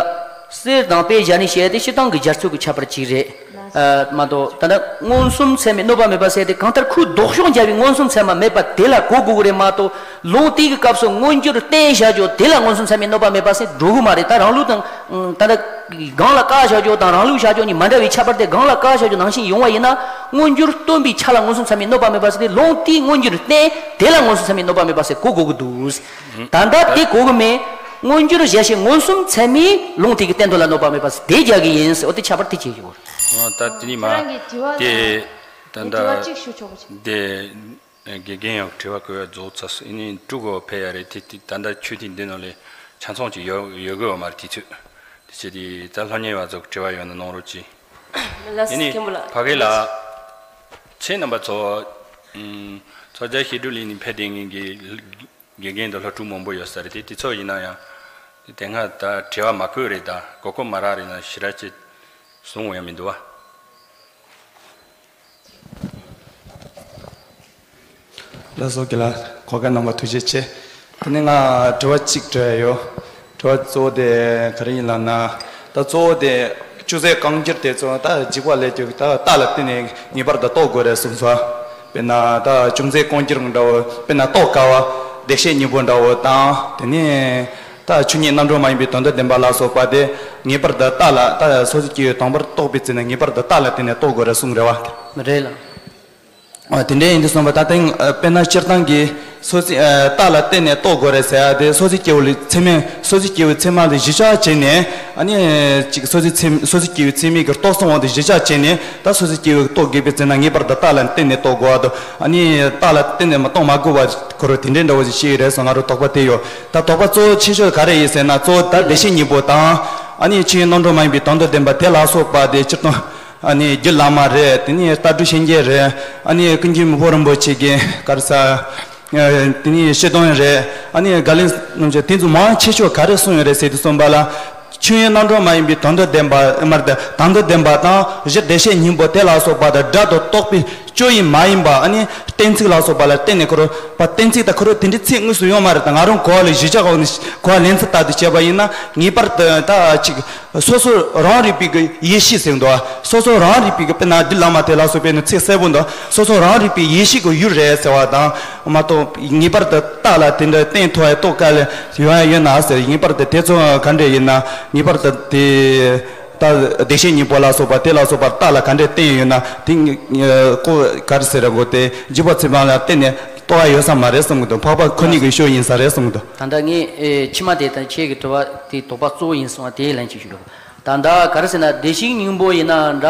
གསེར་དང་དཔེ་སྦྱར་ནས་བཤད་དེ་སྤྱིར་བཏང་གི་སྦྱར་ཚུལ་གྱི་ཁྱད་པར་གཅིག་རེད། ལགས། ཨ། མ་གཏོགས་ད་ལྟ་མངོན་སུམ་ཚད་མས་གནོད་པ་མེད་པ་ཟེར་དེ་གང་ལྟར་ཁོའི་ལྡོག་ཕྱོགས་འཇལ་བའི་མངོན་སུམ་ཚད་མ་མེད་པ་དེ་ལ་གོ་དགོས་ཀྱི་རེད་མ་གཏོགས་ལུང་དེ་གི་སྐབས་སུ་མངོན་གྱུར་བསྟན་བཞག་རྒྱུ་དེ་ལ་མངོན་སུམ་ཚད་མས་གནོད་པ་མེད་པ་ཟེར་འགྲོ་གི་མ་རེད། ད་རང་ལུགས་དང་། ད་ལྟ་སྒང་ལ་བཀག་བཞག་རྒྱུ་དང་རང་ལུགས་བཞག་རྒྱུ་གཉིས་མ་འདྲ་བའི་ཁྱད་པར་དེ་སྒང་ལ་བཀག་བཞག་རྒྱུ་ནང་བཞིན་ཡོང་བ་ཡིན་ན། མངོན་གྱུར་སྟོན་པའི་ཆ་ལ་མངོན་སུམ་ཚད་མས་གནོད་པ་མེད་པ་ཟེར་ཏེ་ལུང་དེའི་མངོན་གྱུར་བསྟན་དེ་ལ་མངོན་སུམ་ཚད་མས་གནོད་པ་མེད་པ་ཟེར་གོ་དགོས་ཀྱི་འདུག་ད་ལྟ་དེ་གོ་གི་མེད། མངོན་གྱུར་བཞག་བྱས་མངོན་སུམ་ཚད་མས་ལུང་དེ་གི་བསྟན་དོན་ལ་གནོད་པ་མེད་པ་ཟེར་དེ་རྒྱག་གི་ཡིན་ཟེར། འོ་དེ་ཁྱད་པར་དེ་ཅིག་ཡོད། ཨ། ད་དེ་ནི་མ། ཁྱེད་རང་གི་དྲི་བ་དེ། དང་། ད་ལྟ། དྲི་བ་གཅིག་ཞུ་ཆོག་པ་ཅིག་དེ། དགེ་རྒན་ཡང་དྲི་བ་བཀོད་ཡ་རྫོགས་ཚར་སོང་། ཨ་ནི་ཀྲུའུ་གོ་ཕེབས་ཡ་རེད། དེ་དེ་ད་ལྟ་ཆུ་ཐིགས་འདི་ནང་ལས་ཆ་ཚང་ཅིག་ཡོད་ཡོད་གི་ཡོད་མ་རེད། དུས་ཚོད་དེ་བྱས་དེ་ད་སློབ་གཉེར་བ་ཚོ་དྲི་བ་ཡོད་ན་གནང་རོགས་གྱིས། ལགས་སོ། ཨ་ནི་མཁན་པོ་ལགས། ཕ་གི་ལགས། ཁྱེད་རྣམ་པ་ཚོ་ ཚོགས་བཅར་བཤད་སྒྲུབ་ལས་ནི་ཕེབས་བསྡད་མཁན་གྱི་དགེ་རྒན་དང་སློབ་ཕྲུག་མང་པོ་ཡོད་ས་རེད་དེ། དེ་ཚོ་ཡིན་ན་ཡང་དེ་སྔ་ད་དྲི་བ་མ་བཀོད་རེད། ད་གོ་སྐབས་མ་རག་རེད་ན་ཞེ་དྲག་ཅིག་གསུང་འོང་ཡ་མི་འདུག་བ། ལགས་སོ། རྒན་ལགས་གོ་སྐབས་གནང་བ་ཐུགས་རྗེ་ཆེ། དེ་ནས་ང་དྲི་བ་གཅིག་དྲི་ཡ་ཡོད། དྲི་བ་གཙོ་བོ་དེ་ག་རེ་ཡིན་ལབ་ན། ད་གཙོ་བོ་དེ་ཅུང་ཟད་རྐང་འགྱུར་དེ་ཚོ་ད་འཇིགས་པ་ལས་ཀྱི་ད་རྟ་ལ་བརྟེན་ནས་ངེས་པར་དུ་རྟོགས་དགོས་རེད་གསུངས་སོང་། དཔེར་ན་ད་ཅུང་ཟད་རྐང་འགྱུར་འདྲ་བོ། དཔེར་ན་རྟོགས་དཀའ་བ། བདེ་གཤེགས་སྙིང་པོ་འདྲ་བོ་དང་། དེ་ནས་ད་ཆོས་ཉིད་རྣམ་གྲངས་མ་ཡིན་པའི་དོན་དམ་བདེན་པ་ལ་སོགས་པ་དེ་ངེས་པར་དུ་རྟ་ལ་ད་སོ་སོའི་སྐྱེ་བོས་དང་པོར་རྟོགས་པའི་ཚེ་ན་ངེས་པར་དུ་རྟ་ལ་བརྟེན་ནས་རྟོགས་དགོས་རེད་གསུངས་རེད་བ། རེད་ལ། ཨ། དེ་འདྲ་ཡིན་དུས་སོང་བ་ད་ཐེངས་ཨ་དཔེར་ན་སྤྱིར་བཏང་གི་སོ་སོའི་ཨ་རྟ་ལ་བརྟེན་ནས་རྟོགས་དགོས་རེད་ཟེར་ཡ་དེ། སོ་སོའི་སྐྱེ་བོ་ལ་ཚད་མས། སོ་སོའི་སྐྱེ་བོའི་ཚད་མ་ལ་གཞི་བཞག་བྱས་ནས། ཨ་ནི་ཅིག་སོ་སོའི་ཚད། སོ་སོའི་སྐྱེ་བོའི་ཚད་མས་ཀྱི་རྟོགས་སོང་བ་དེ་གཞི་བཞག་བྱས་ནས། ད་སོ་སོའི་སྐྱེ་བོས་རྟོགས་དགོས་པའི་ཚེ་ན་ངེས་པར་དུ་རྟ་ལ་བརྟེན་ནས་རྟོགས་དགོས་པ་དང་། ཨ་ནི་རྟ་ལ་བརྟེན་ནས་མ་རྟོགས་མ་དགོས་པ་ཁོ་རང་དེ་འདྲའི་འདྲ་བོ་ཞིག་བཤད་ཡོད་རེད་ཟེར། ང་རང་དོགས་པ་དེ་ཡོད། ད་དོགས་པ་གཙོ་བོ་ཆེ་ཤོས་ག་རེ་ཡིན་ཟེར་ན། གཙོ་བོ་ད་བདེ་གཤེགས་སྙིང་པོ་དང་། ཨ་ནི་ཆོས་ཉིད་རྣམ་གྲངས་མ་ཡིན་པའི་དོན་དམ་བདེན་པ་དེ་ལ་སོགས་པ་དེ་སྤྱིར་བཏང་། ཨ་ནི་རྒྱུད་བླ་མ་རེད། དེ་ནས་ལྟ་གྲུབ་སེམས་བསྐྱེད་རེད། ཨ་ནི་ཀུན་མཁྱེན་མི་ཕམ་རིན་པོ་ཆེ་གི་ག་རེ་ཟེར། ཨ་དེ་ནས་སྤྱི་དོན་རེད། ཨ་ནི་དགག་ལན་རྣམས་ཀྱི་དེ་ཚོ་མང་ཆེ་ཤོས་ག་རེ་གསུངས་ཡོད་རེད་ཟེར་དུས་ཙམ་པ་ལ། ཆོས་ཉིད་རྣམ་གྲངས་མ་ཡིན་པའི་དོན་དམ་བདེན་པ། ཨ་མར་དེ་དོན་དམ་བདེན་པ་དང་། གཞི་བདེ་གཤེགས་སྙིང་པོ་དེ་ལ་སོགས་པ་དང་། སྒྲ་དང་རྟོག་པའི་སྤྱོད་ཡུལ་མ་ཡིན་པ། ཨ་ནི་གཏན་ཚིགས་ལ་སོགས་པ་ལ་བརྟེན་ནས་ཁོ་རང་བ། གཏན་ཚིགས་དང་ཁོ་རང་དེ་འདྲའི་ཚིག་དངོས་སུ་ཡོད་མ་རེད། ད་ང་རང་གོ་བ་ལ་གཞི་བཞག་འོག་ནས་གོ་བ་ལེན་ཚུལ་ལྟར་དུ་བྱས་པ་ཡིན་ན། ངེས་པར་དུ་ད་ཅིག་སོ་སོ་རང་རིག་པའི་གི་ཡེ་ཤེས་ཟེར་འདུག་བ། སོ་སོ་རང་རིག་པའི་གི། དཔེར་ན་རྒྱུད་བླ་མ་དེ་ལ་སོགས་པའི་ནི་ཚིག་གསལ་པོ་འདུག་སོ་སོ་རང་རིག་པའི་ཡེ་ཤེས་ཀྱི་ཡུལ་རེད་ཟེར་བ་དང་མ་གཏོགས། ངེས་པར་དུ་རྟ་ལ་དེ་འདྲ་བརྟེན་ཐུབ་ཡ། རྟོགས་དཀའ་ལས་ཡོང་ཡ་ཡོད་ན་ཟེར། ངེས་པར་དུ་དེ་ཚོ་ག་འདྲ་ཡིན་ན། ངེས་པར་དུ་དེ་ད་བདེ་གཤེགས་སྙིང་པོ་ལ་སོགས་པ་དེ་ལ་སོགས་པ་རྟ་ལ་ག་འདྲ་བརྟེན་ཡོད་ན། དེ་ཀོ་ག་རེ་ཟེར་ར་གོ། དེ་འཇིགས་པ་ཚད་མ་ལ་བརྟེན་ནས་རྟོགས་ཡ་ཡོད་ས་མ་རེད་གསུང་གི་འདུག་འཕགས་པ་ཁོ་ནའི་གི་ཤོག་ཡིན་ས་རེད་གསུང་གི་འདུག་ད་ལྟ་ངས་ཨེ་ཕྱི་མ་དེ་ད་ཁྱེད་ཀྱི་དྲི་བ་དེ་དོགས་པ་གཙོ་བོ་ཡིན་གསུང་བ་དེའི་ལན་ཅིག་ཞུ་རོགས། ད་ལྟ་ག་རེ་ཟེར་ན། བདེ་གཤེགས་སྙིང་པོ་ཡིན་ན་འདྲ།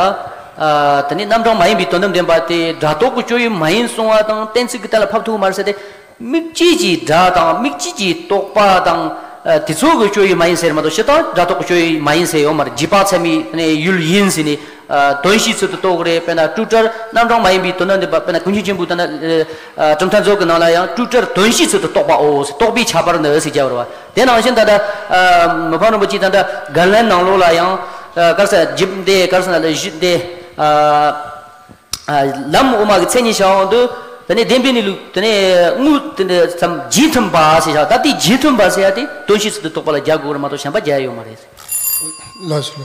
ཨ་དེ་ནས་རྣམ་གྲངས་མ་ཡིན་པའི་དོན་དམ་བདེན་པ་དེ་སྒྲ་རྟོག་གི་སྤྱོད་ཡུལ་མ་ཡིན་གསུང་བ་དང་། གཏན་ཚིགས་ཀྱི་གཏན་ལ་ཕབ་ཐུབ་ཀྱི་མ་རེད་ཟེར་ཏེ། དམིགས་བཅས་ཀྱི་སྒྲ་དང་དམིགས་བཅས་ཀྱི་རྟོག་པ་དང་། ཨ་དེ་ཚོ་གི་སྤྱོད་ཡུལ་མ་ཡིན་ཟེར་མ་གཏོགས། སྤྱིར་བཏང་སྒྲ་རྟོག་གི་སྤྱོད་ཡུལ་མ་ཡིན་ཟེར་ཡོད་མ་རེད། རྗེས་དཔག་ཚད་མའི་ཡུལ་ཡིན་ཟེར་ནས། ཨ་དོན་ཤེས་ཚུལ་དུ་རྟོགས་ཀྱི་རེད། དཔེར་ན་སྤྲོས་བྲལ་རྣམ་གྲངས་མ་ཡིན་པའི་དོན་དམ་བདེན་པ། དཔེར་ན་ཀུན་མཁྱེན་ཆེན་པོའི་ད་ལྟ་ཨ་གྲུབ་མཐའ་རྫོགས་ཀྱི་ནང་ལ་ཡང་སྤྲོས་བྲལ་དོན་ཤེས་ཚུལ་དུ་རྟོགས་པའོ། རྟོགས་པའི་ཁྱད་པར་ནི་ཟེར་བྱ་བ་རེད་བ། དེ་ནང་བཞིན་ད་ལྟ་ཨ་མི་ཕམ་རིན་པོ་ཆེས་ད་ལྟ་རྒན་ལན་ནང་ལོགས་ལ་ཡང་ཨ་ག་རེ་ཟེར། རྒྱུད་བདེ་ག་རེ་ཟེར་ན། གཞི་བདེ། ཨ་ཨ་ལམ་འོག་མ་གི་མཚན་ཉིད་བྱ་བ་དུ། དེ་ནས་བདེན་པའི་གནས་ལུགས། དེ་ནས་དངོས་དེ་འདྲ་ཙམ་རྗེས་མཐུན་པ་ཟེར་བྱ་བ། ད་དེ་རྗེས་མཐུན་པ་ཟེར་ཡ་དེ་དོན་ཤེས་ཚུལ་དུ་རྟོགས་པ་ལ་རྒྱག་དགོས་རེད་མ་གཏོགས་གཞན་པ་རྒྱག་ཡ་ཡོད་མ་རེད། ལགས་སོ།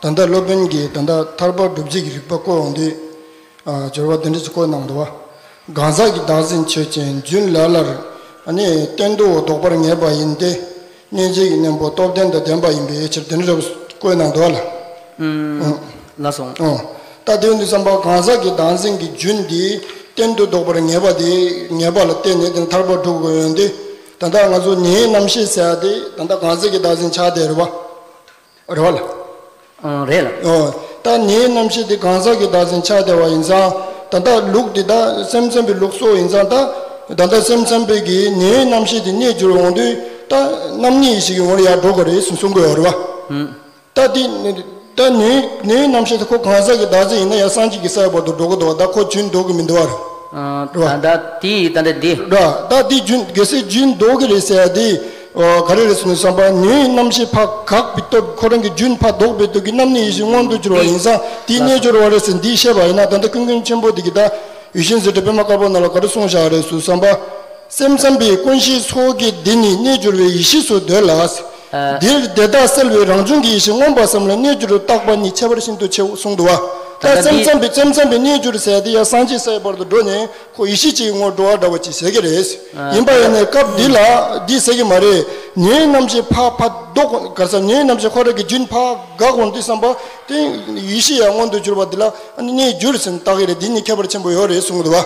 ད་ལྟ་སློབ་དཔོན་གྱིས་ད་ལྟ་ཐར་པ་སྒྲུབ་བྱེད་ཀྱི་རིགས་པ་བཀོད་འོང་དུས། ཨ་སྦྱོར་བ་དེ་འདྲ་ཞིག་བཀོད་གནང་འདུག་བ། གང་ཟག་གི་བདག་འཛིན་ཆོས་ཅན། རྒྱུན་ལ་ལར་ཨ་ནི་གཏན་དུ་ལྡོག་པར་ངེས་པ་ཡིན་ཏེ། སྙིང་རྗེ་ཡི་གནས་པོ་སྟོབས་ལྡན་དང་ལྡན་པ་ཡིན་པའི་ཕྱིར། དེ་འདྲ་བཀོད་གནང་འདུག་བ་ལ། ཨུམ། ལགས་སོ། ཨོ། ད་དེ་འདི་བསམ་པ། གང་ཟག་གི་བདག་འཛིན་གྱི་རྒྱུན་འདི་གཏན་དུ་ལྡོག་པར་ངེས་པ་དེ། ངེས་པ་ལ་བརྟེན་ནས་དེ་ཐར་པ་སྒྲུབ་དགོས་ཡོད་དེ། ད་ལྟ་ང་ཚོ་ངའི་རྣམ་ཤེས་ཟེར་ཡ་དེ་ད་ལྟ་གང་ཟག་གི་བདག་འཛིན་ཆགས་བསྡད་རེད་བ། རེད་བ་ལ། ཨང་། རེད་ལ། ཨོ། ད་ངའི་རྣམ་ཤེས་དེ་གང་ཟག་གི་བདག་འཛིན་ཆགས་བསྡད་པ་ཡིན་ཙང་། ད་ལྟ་ལུགས་དེ་ད་སེམས་ཙམ་པའི་ལུགས་སྲོལ་ཡིན་ཙང་། ད་ད་ལྟ་སེམས་ཙམ་པའི་གི་ངའི་རྣམ་ཤེས་དེ་གནས་གྱུར་འོང་དུས། ད་རྣམ་གཉིས་ཡེ་ཤེས་ཀྱི་ངོར་ཡར་འགྲོ་དགོས་རེད་ཟེར་གསུང་གི་ཡོད་རེད་བ། ཨང་། ད་དེ། ད་ངའི་ངའི་རྣམ་ཤེས་དེ་ཁོ་གང་ཟག་གི་བདག་འཛིན་ཡིན་ན་ཡང་སངས་རྒྱས་ཀྱི་ས་ཡི་བར་དུ་འགྲོ་གི་འདུག་བ། ད་ཁོ་རྒྱུན་ལྡོག་གི་མི་འདུག་བ། ཨ། རེད་བ། ད་ལྟ་དེ་ཡི་ད་ལྟ་འདི། རེད་བ། ད་དེ་རྒྱུན་གལ་སྲིད་རྒྱུན་ལྡོག་གི་རེད་ཟེར་ཡ་དེ། ཨོ། ག་རེ་རེད་ཟེར་ན་བསམ་པ། ངའི་རྣམ་ཤེས་ཕར་འགག་པའི་སྟོབས། ཁོ་རང་གི་རྒྱུན་ཕར་ལྡོག་པའི་སྟོབས་ཀྱིས་རྣམ་གཉིས་ཡེ་ཤེས་མངོན་དུ་གྱུར་བ་ཡིན་ཙང་། དེས་གནས་གྱུར་བ་རེད་ཟེར་འདི་བཤད་པ་ཡིན་ན། ད་ལྟ་ཀུན་མཁྱེན་ཆེན་པོ་དེ་གིས་ད་ཡིད་བཞིན་ཟེར་ཏེ་པད་མ་དཀར་པོ་ནང་ལ་ག་རེ་གསུངས་བཞག་རེད་ཟེར་བསམ་པ། སེམས་ཙམ་པའི་ཀུན་ཤེས་ཚོགས་ཀྱིས་འདི་ནི་གནས་གྱུར་པའི་ཡེ་ཤེས་སུ་འདོད་ལ། ཨ། འདིར་དེ་དག་གསལ་བའི་རང་བྱུང་གི་ཡེ་ཤེས་མངོན་པར་བསམས་ལ་གནས་གྱུར་རྟག་པ་ཉིད་ཁྱད་པར་ཤིན་ཏུ་ཆེའོ་གསུངས་འདུག་བ། ད་ད་ལྟ་སེམས་འདི་ཙམ་པའི་སེམས་ཙམ་པའི་གནས་གྱུར་ཟེར་དེ་ཡང་སངས་རྒྱས་ས་ཡི་བར་དུ་འགྲོ་ནས་ཁོ་ཡེ་ཤེས་ཅིག་གི་ངོར་འགྲོ་བ་འདྲ་བོ་ཅིག་ཟེར་གྱི་རེད། ཨ། ཡིན་པ་ཡིན་ནའི་སྐབས་འདི་ལ་འདི་ཟེར་གྱི་མ་རེད། ངའི་རྣམ་ཤེས་ཕར་ཕར་ལྡོག་ག་རེ་ཟེར། ངའི་རྣམ་ཤེས་ཁོ་རང་གི་རྒྱུན་ཕར་འགག་འོང་དུས་བསམ་པ། དེ་ཡེ་ཤེས་ཡང་མངོན་དུ་གྱུར་པ་འདི་ལ་ཨ་ནི་གནས་གྱུར་ཟེར་ནས་བཏགས་ཀྱི་རེད། འདི་གཉིས་ཁྱད་པར་ཆེན་པོ་ཡོད་རེད་གསུངས་འདུག་བ།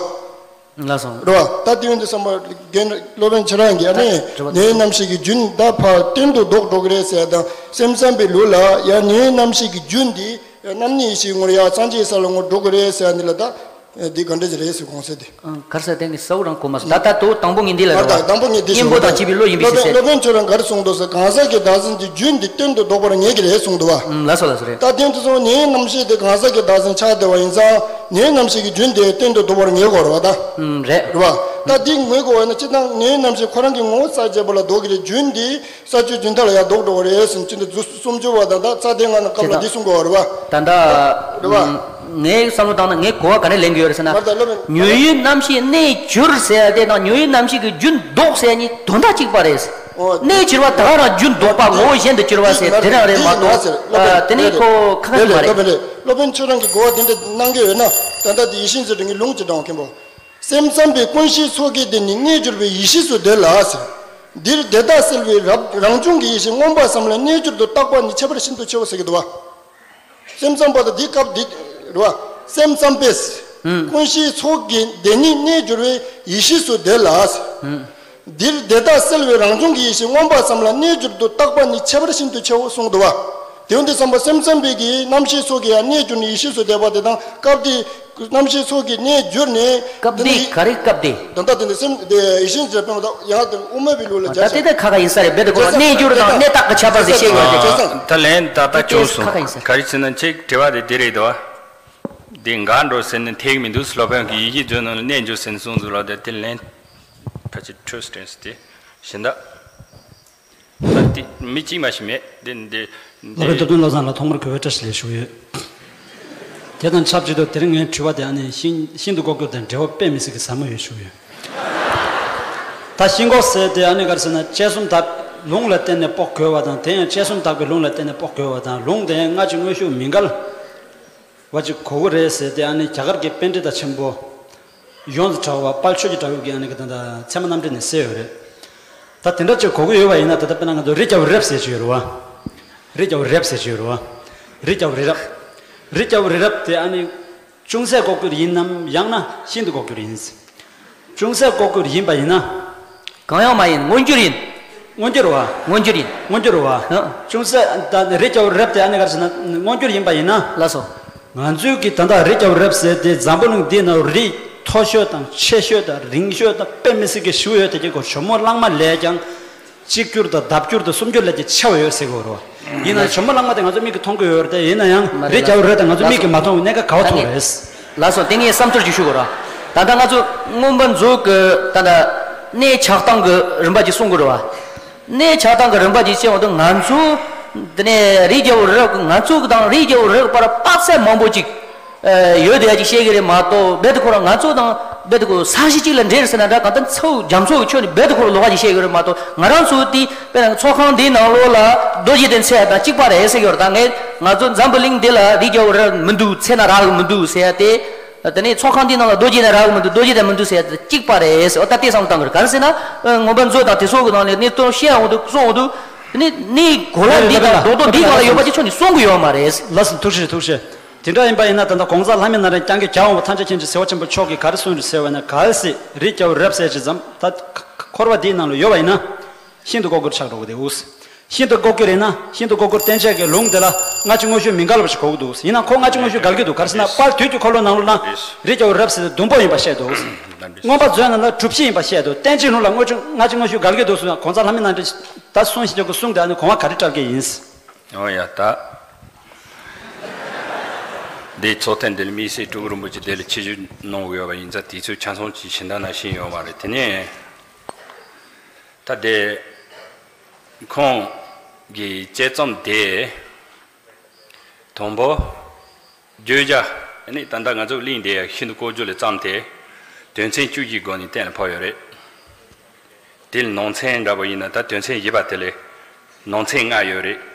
ལགས་སོ། རེད་བ། ད་དེ་ཡོང་དུས་བསམ་པ། རྒན་སློབ་དཔོན་ཁྱེད་རང་གིས་ཨ་ནི། ད་དྲི་བ། ངའི་རྣམ་ཤེས་ཀྱི་རྒྱུན་ད་ཕར་གཏན་དུ་ལྡོག་འགྲོ་གི་རེད་ཟེར་ཡ་དང་། སེམས་ཙམ་པའི་ལུགས་ལ་ཡང་ངའི་རྣམ་ཤེས་ཀྱི་རྒྱུན་འདི་རྣམ་གཉིས་ཡེ་ཤེས་ངོར་ཡང་སངས་རྒྱས་ས་ལ་ངོར་འགྲོ་གི་རེད་ཟེར་ཡ་འདི་ལ་ད་འདི་ག་འདྲ་ཞིག་རེད་ཟེར་དགོངས་ཟེར་ཏེ། ཨང་། ག་རེ་ཟེར། དེ་ངས་གསལ་པོ་རང་གོ་མ་སོང་། ད་ལྟ་དོ་དང་པོ་ངས་འདི་ལ། ད་ལྟ་དང་པོ་ངས་འདི་ཞུ་ཟེར། སྙིང་པོ་དང་བཅས་པའི་བློ་ཡིན་པའི་ཕྱིར་ཟེར། སློབ་དཔོན་ཁྱོད་རང་ག་རེ་གསུངས་འདུག་ཟེར། གང་ཟག་གི་བདག་འཛིན་གྱི་རྒྱུན་འདི་གཏན་དུ་ལྡོག་པར་ངེས་ཀྱི་རེད་གསུངས་འདུག་བ། ཨང་། ལགས་སོ། ལགས་སོ། རེད། ད་དེ་དུས་སོང་ངའི་རྣམ་ཤེས་དེ་གང་ཟག་གི་བདག་འཛིན་ཆགས་བསྡད་པ་ཡིན་ཙང་། ངའི་རྣམ་ཤེས་ཀྱི་རྒྱུན་དེ་གཏན་དུ་ལྡོག་པར་ངེས་དགོས་རེད་བ་ད། ཨུམ། རེད། རེད་བ། ད་འདི་ངེས་དགོས་པ་ན་སྤྱིར་བཏང་ངའི་རྣམ་ཤེས་ཁོ་རང་གི་ངོ་བོ་ས་བཅད་པ་ལ་ལྡོག་གི་རེད། རྒྱུན་འདི་ས་བཅད་རྒྱུན་མཐའ་ལ་ཡང་ལྡོག་འགྲོ་བ་རེད་ཟེར་ནས་ཅི་འདི་རྫུ་སུམ་ཅུ་བ་དང་ད་རྩ་དེ་ང་ན་སྐབས་ལ་འདི་གསུང་དགོས་པ་རེད་བ། ད་ད་རེད་བ། ངའི་བསམ་བློ་བཏང་ན་ངས་གོ་བ་ག་འདྲ་ལེན་གྱི་ཡོད་རེད་ཟེར་ན། མ་ད་སློབ་དཔོན་ཉོན་ཡིད་རྣམ་ཤེས་གནས་གྱུར་ཟེར་ཡ་དེ་དང་ཉོན་ཡིད་རྣམ་ཤེས་ཀྱི་རྒྱུན་ལྡོག་ཟེར་ཡ་གཉིས་དོན་དག་གཅིག་པ་རེད། ཨོ། གནས་གྱུར་པ་ད་ག་རང་རྒྱུན་ལྡོག་པ་ངོ་བོ་གཞན་དུ་གྱུར་པ་ཟེར་དེ་རང་རེད་མ་གཏོགས། ཨ། དེ་ནི་ཁོ་ཁ་ཁ་ཉིན་མ་རེད། སློབ་དཔོན་ཁྱོད་རང་གི་གོ་བ་དེ་འདྲ་གནང་གི་ཡོད་ན་ད་ལྟ་དེ་ཡིད་བཞིན་ཟེར་དུས་ཀྱི་ལུང་ཅིག་དྲངས་མཁན་པོ། སེམས་ཙམ་པའི་ཀུན་གཞིའི་ཚོགས་ཀྱིས་དེ་ནི་གནས་གྱུར་པའི་ཡེ་ཤེས་སུ་འདོད་ལ་ཟེར། འདིར་དེ་དག་སེལ་བའི་རབ་རང་བྱུང་གི་ཡེ་ཤེས་མངོན་པ་ཙམ་ལ་གནས་གྱུར་དུ་བཏགས་པ་ནི་ཁྱད་པར་ཤིན་ཏུ་ཆེའོ་ཟེར་གྱི་འདུག་བ། སེམས་ཙམ་པ་དང་འདི་སྐབས་འདི་རེད་བ། སེམས་ཙམ་པས། ཧུམ། ཀུན་གཞིའི་ཚོགས་ཀྱིས་དེ་ཉིད་གནས་གྱུར་པའི་ཡེ་ཤེས་སུ་འདོད་ལ། ཧུམ། འདིར་དེ་དག་སེལ་བའི་རང་བྱུང་གི་ཡེ་ཤེས་མངོན་པ་ཙམ་ལ་གནས་གྱུར་དུ་བཏགས་པ་ནི་ཁྱད་པར་ཤིན་ཏུ་ཆེའོ་གསུངས་འདུག་བ། དེ་འོན་ཏེ་བསམ་པ་སེམས་ཙམ་པའི་གི་རྣམ་ཤེས་ཚོགས་ཀྱིས་ཡང་གནས་གྱུར་ནས་ཡེ་ཤེས་སུ་འདོད་པ་དེ་དང་སྐབས་འདི། རྣམ་ཤེས་ཚོགས་ཀྱིས་གནས་གྱུར་ནས། སྐབས་འདི་ག་རེ་སྐབས་འདི། ད་ལྟ་དེ་འདི་སེམས་དེ་ཡིད་བཞིན་གྱི་དཔེ་མ་ཐག་ཡང་དེ་དབུ་མའི་པའི་ལུགས་ལ་ད་སྦྱར་ཏེ་ཤག་ད་ཁ་ཁ་ཡིན་ས་རེད། རྦད་དེ་ཁོ་ལ་གནས་གྱུར་དང་གནས་བཏགས་ཀྱི་ཁྱད་པར་ཟེར་བཤད་ཡོད་དེ། ད་ལན་ད་ལྟ་ད་ཅོག་སོང་། ཁ་ཁ་ཡིན་ས། ག་རེ་ཟེར་ན་ཁྱེད་དྲི་བ་དེ་འདི་རེད་དོ། འདི་འགའ་འགྲོ་ཟེར་ནས་ཐེག་མི་འདུག་སློབ་དཔོན་གྱིས་ཡིད་ཀྱི་རྫུན་ནང་ལ་གནས་གྱུར་ཟེར་ནས་གསུངས་འདུག་ལ་དེ་དེ་ལན་ཕལ་ཆེར་འཕྲོས་སུ་དྲན་སོང་སྟེ་གཞན་དག་ད་དེ་མི་གཅིག་མ་ཞིག་མེད་དེ་འདི་སློབ་དཔོན་འདི་སྟོབས་ལྡན་བློ་བཟང་ལ་ཐོག་མར་གུས་པའི་བཀྲ་ཤིས་བདེ་ལེགས་ཞུ་གི་ཡོད། དེ་དང་ཆབས་ཅིག་ཏུ་དེ་རིང་ངའི་དྲི་བ་དེ་ཨ་ནི་ཤིན་ཤིན་ཏུ་ལྐོག་གྱུར་དང་འབྲེལ་བ་དཔེ་མི་སྲིད་ཀྱི་ཟབ་མོ་ཡོད་ཞུ་གི་ཡོད། ད་ཤིན་ལྐོག་ཟེར་དེ་ཨ་ནི་ག་རེ་ཟེར་ན་དཔྱད་གསུམ་དག་ལུང་ལ་བརྟེན་ནས་དཔོག་དགོས་པ་དང་དེ་ཡང་དཔྱད་གསུམ་དག་པའི་ལུང་ལ་བརྟེན་ནས་དཔོག་དགོས་པ་དང་ལུང་དེ་སྔ་ཕྱི་དངོས་ཤུགས་མི་འགལ་བ་ཅིག་གོ་གི་རེད་ཟེར་དེ་ཨ་ནི་རྒྱ་གར་གྱི་པཎྜི་ཏ་ཆེན་པོ། ཡོངས་སུ་གྲགས་པ་དཔལ་ཆོས་ཀྱི་གྲགས་པའི་ཨ་ནི་གི་ད་ལྟ་ཚད་མ་རྣམ་འགྲེལ་ནས་གསལ་ཡོད་རེད། ད་དེ་འདྲ་ཅིག་གོ་གི་ཡོད་པ་ཡིན་ན་ད་ལྟ་དཔེར་ན་ང་ཚོ་རི་རྒྱལ་པོ་རི་རབ་ཟེར་གྱི་ཡོད་རེད་བ། རི་རྒྱལ་པོ་རི་རབ་ཟེར་གྱི་ཡོད་རེད་བ། རི་རྒྱལ་པོ་རི་རབ། རི་རྒྱལ་པོ་རི་རབ་དེ་ཨ་ནི། ཅུང་ཟད་ལྐོག་གྱུར་ཡིན་ནམ་ཡང་ན་ཤིན་ཏུ་ལྐོག་གྱུར་ཡིན། ཅུང་ཟད་ལྐོག་གྱུར་ཡིན་པ་ཡིན་ན། གང་ཡང་མ་ཡིན་མངོན་གྱུར་ཡིན། མངོན་གྱུར་བ། མངོན་གྱུར་ཡིན། མངོན་གྱུར་བ། ཨ། ཅུང་ཟད་ད་རི་རྒྱལ་པོ་རི་རབ་དེ་ཨ་ནི་ག་རེ་ཟེར་ན་མངོན་གྱུར་ཡིན་པ་ཡིན་ན། ལགས་སོ། ང་ཚོའི་གི་ད་ལྟ་རི་རྒྱལ་པོ་རི་རབ་ཟེར་དེ་འཛམ་བུ་གླིང་འདི་ན་རི་མཐོ་ཤོས་དང་ཆེ་ཤོས་དང་རིང་ཤོས་དང་དཔེ་མི་སྲིད་ཀྱི་ཞེ་པོ་ཡོད་དེ་གི་གོ་ཇོ་མོ་གླང་མ་ལས་ཀྱང་། གཅིག་གྱུར་དང་ལྡབ་འགྱུར་དང་སུམ་འགྱུར་ལས་ཀྱང་ཆེ་བ་ཡོད་ཟེར་གི་ཡོད་རེད་བ། ཡིན་ན་ཇོ་མོ་གླང་མ་དེ་ང་ཚོ་མིག་གིས་མཐོང་གི་ཡོད་རེད་དེ་ཡིན་ན་ཡང་མ་རེད་རི་རྒྱལ་པོ་རི་དེ་ང་ཚོ་མིག་གིས་མ་མཐོང་བའི་གནས་སྐབས་ག་བ་མཐོང་རེད། ལགས་སོ་དེ་ངས་བསམ་ཚུལ་ཅིག་ཞུ་དགོས་ར། ད་ལྟ་ང་ཚོ་མངོན་པ་མཛོད་ཀྱི་ད་ལྟ་གནས་ཆགས་སྟངས་ཀྱི་རིམ་པ་ཅིག་གསུང་དགོས་རེད་བ། གནས་ཆགས་སྟངས་ཀྱི་རིམ་པ་ཅིག་བཤད་འོང་དུས་ང་ཚོ་དེ་ནས་རི་རྒྱལ་པོ་རི་རབ་ཀྱི་ང་ཚོ་གི་དང་རི་རྒྱལ་པོ་རི་རབ་ཀྱི་བར་དཔག་ཚད་མང་པོ་ཅིག་ཡོད་དེ་ཡ་ཅིག་བཤད་གི་རེད་མ་གཏོགས་རྦད་དེ་ཁོ་རང་ང་ཚོ་དང་རྦད་དེ་ཁོ་ས་གཞི་གཅིག་ལ་འདྲེས་རེད་ཟེར་ན་འདྲ་གང་ལྟར་མཚོ་རྒྱ་མཚོ་གི་ཁྱོན་ནས་རྦད་དེ་ཁོ་རང་ལོགས་ཀ་ཅིག་བཤད་གི་རེད་མ་གཏོགས་ང་རང་ཚོ་དེ་དཔེར་ན་ཚོགས་ཁང་འདིའི་ནང་ལོགས་ལ་རྡོ་རྗེ་གདན་ཚད་དང་གཅིག་པ་རེད་ཟེར་གི་ཡོད་རེད། ད་ངས་ང་ཚོ་འཛམ་བུ་གླིང་འདི་ལ་རི་རྒྱལ་པོ་རི་རབ་མི་འདུག་ཚད་ན་རག་གི་མི་འདུག་ཟེར་ཡ་དེ། དེ་ནས་ཚོགས་ཁང་འདིའི་ནང་ལ་རྡོ་རྗེ་གདན་རག་གི་མི་འདུག་རྡོ་རྗེ་གདན་མི་འདུག་ཟེར་ཡ་དེ་གཅིག་པ་རེད་ཟེར་བ་ད་དེ་བསམ་བློ་བཏང་གི་རེད། ག་རེ་ཟེར་ན་མངོན་པ་མཛོད་དང་དེ་སོགས་ཀྱི་ནང་ནས་གནས་སྟངས་བཤད་འོང་དུས་གསུང་འོང་དུས་དེ་ནས་གནས་གོ་ལ་འདི་དང་རྡོག་རྡོག་འདིའི་སྒང་ལ་ཡོད་པ་ཅིག་ཁྱོན་ནས་གསུང་གི་ཡོད་མ་རེད། ལགས་སོ་ཐུགས་རྗེ་ཆེ་ཐུགས་རྗེ་ཆེ། དེ་འདྲ་ཡིན་པ་ཡིན་ན་ད་ལྟ་གོང་ས་ལྷ་མི་ནཱ་རོ་ཡན་སྐྱབས་མགོན་རྒྱལ་བ་དབང་པོ་ཐམས་ཅད་མཁྱེན་ཅིང་གཟིགས་པ་ཆེན་པོ་མཆོག་གིས་ག་རེ་གསུངས་རེད་ཟེར་བ་ན་གལ་སྲིད་རི་རྒྱལ་པོ་རི་རབ་ཟེར་ཅིག་ཙམ་ད་འཁོར་བ་འདིའི་ནང་ལ་ཡོད་པ་ཡིན་ན་ཤིན་ཏུ་ལྐོག་གྱུར་ཆགས་འགྲོ་གི་འདུག་ཤིན་ཏུ་ལྐོག་གྱུར་ཡིན་ན་ཤིན་ཏུ་ལྐོག་གྱུར་བསྟན་བྱ་གི་ལུང་དེ་ལ་སྔ་ཕྱི་དངོས་ཤུགས་མི་འགལ་བ་ཞིག་གོ་གི་འདུག་ཡིན་ན་ཁོ་སྔ་ཕྱི་དངོས་ཤུགས་འགལ་གྱི་འདུག་ག་རེ་ཟེར་ན་དཔལ་དུས་ཀྱི་འཁོར་ལོའི་ནང་ལོགས་ན་རི་རྒྱལ་པོ་རི་རབ་ཟེར་དེ་བདུན་པོ་ཡིན་པ་བཤད་འདུག་མངོན་པ་མཛོད་ནང་ལ་གྲུབ་བཞི་ཡིན་པ་བཤད་འདུག་བསྟན་བྱའི་ལུང་ལ་དངོས་ཆུ་སྔ་ཕྱི་དངོས་ཤུགས་འགལ་གྱི་འདུག་གསུངས་ན་གོང་ས་ལྷ་མི་ནཱ་རོ་ད་གསུངས་བཞིན་ཆོག་གི་གསུང་དེ་ཨ་ནི་གོང་མ་ག་རེ་བཀྲལ་གྱི་ཡིན། ཨོ་ཡ་ད། འདི་ཚོགས་ཐེངས་འདི་ལ་དམིགས་བསལ་སྤྲུལ་སྐུ་རིན་པོ་ཆེ་དེ་ལ་ཆིབས་བསྒྱུར་གནང་དགོས་པ་ཡིན་ཙང་དུས་ཚོད་ཆ་ཚང་ཅིག་གཞན་དག་ནང་བཞིན་ཡོད་མ་རེད། དེ་ནས་ད་དེ་ཁོང་གི་དཔྱད་རྩོམ་དེ་དང་པོ་བརྗོད་བྱ་ནི་ད་ལྟ་ང་ཚོ་གླེང་བསྡད་ཡ་ཤིན་ཏུ་ལྐོག་གྱུར་ལས་བརྩམས་ཏེ་དོན་ཚན་བཅུ་གཅིག་སྒོ་ནས་གཏན་ལ་ཕབ་ཡོད་རེད། དེ་ལ་ནང་ཚན་འདྲ་པོ་ཡིན་ན་ད་དོན་ཚན་བཞི་པ་དེ་ལ་ནང་ཚན་ལྔ་ཡོད་རེད།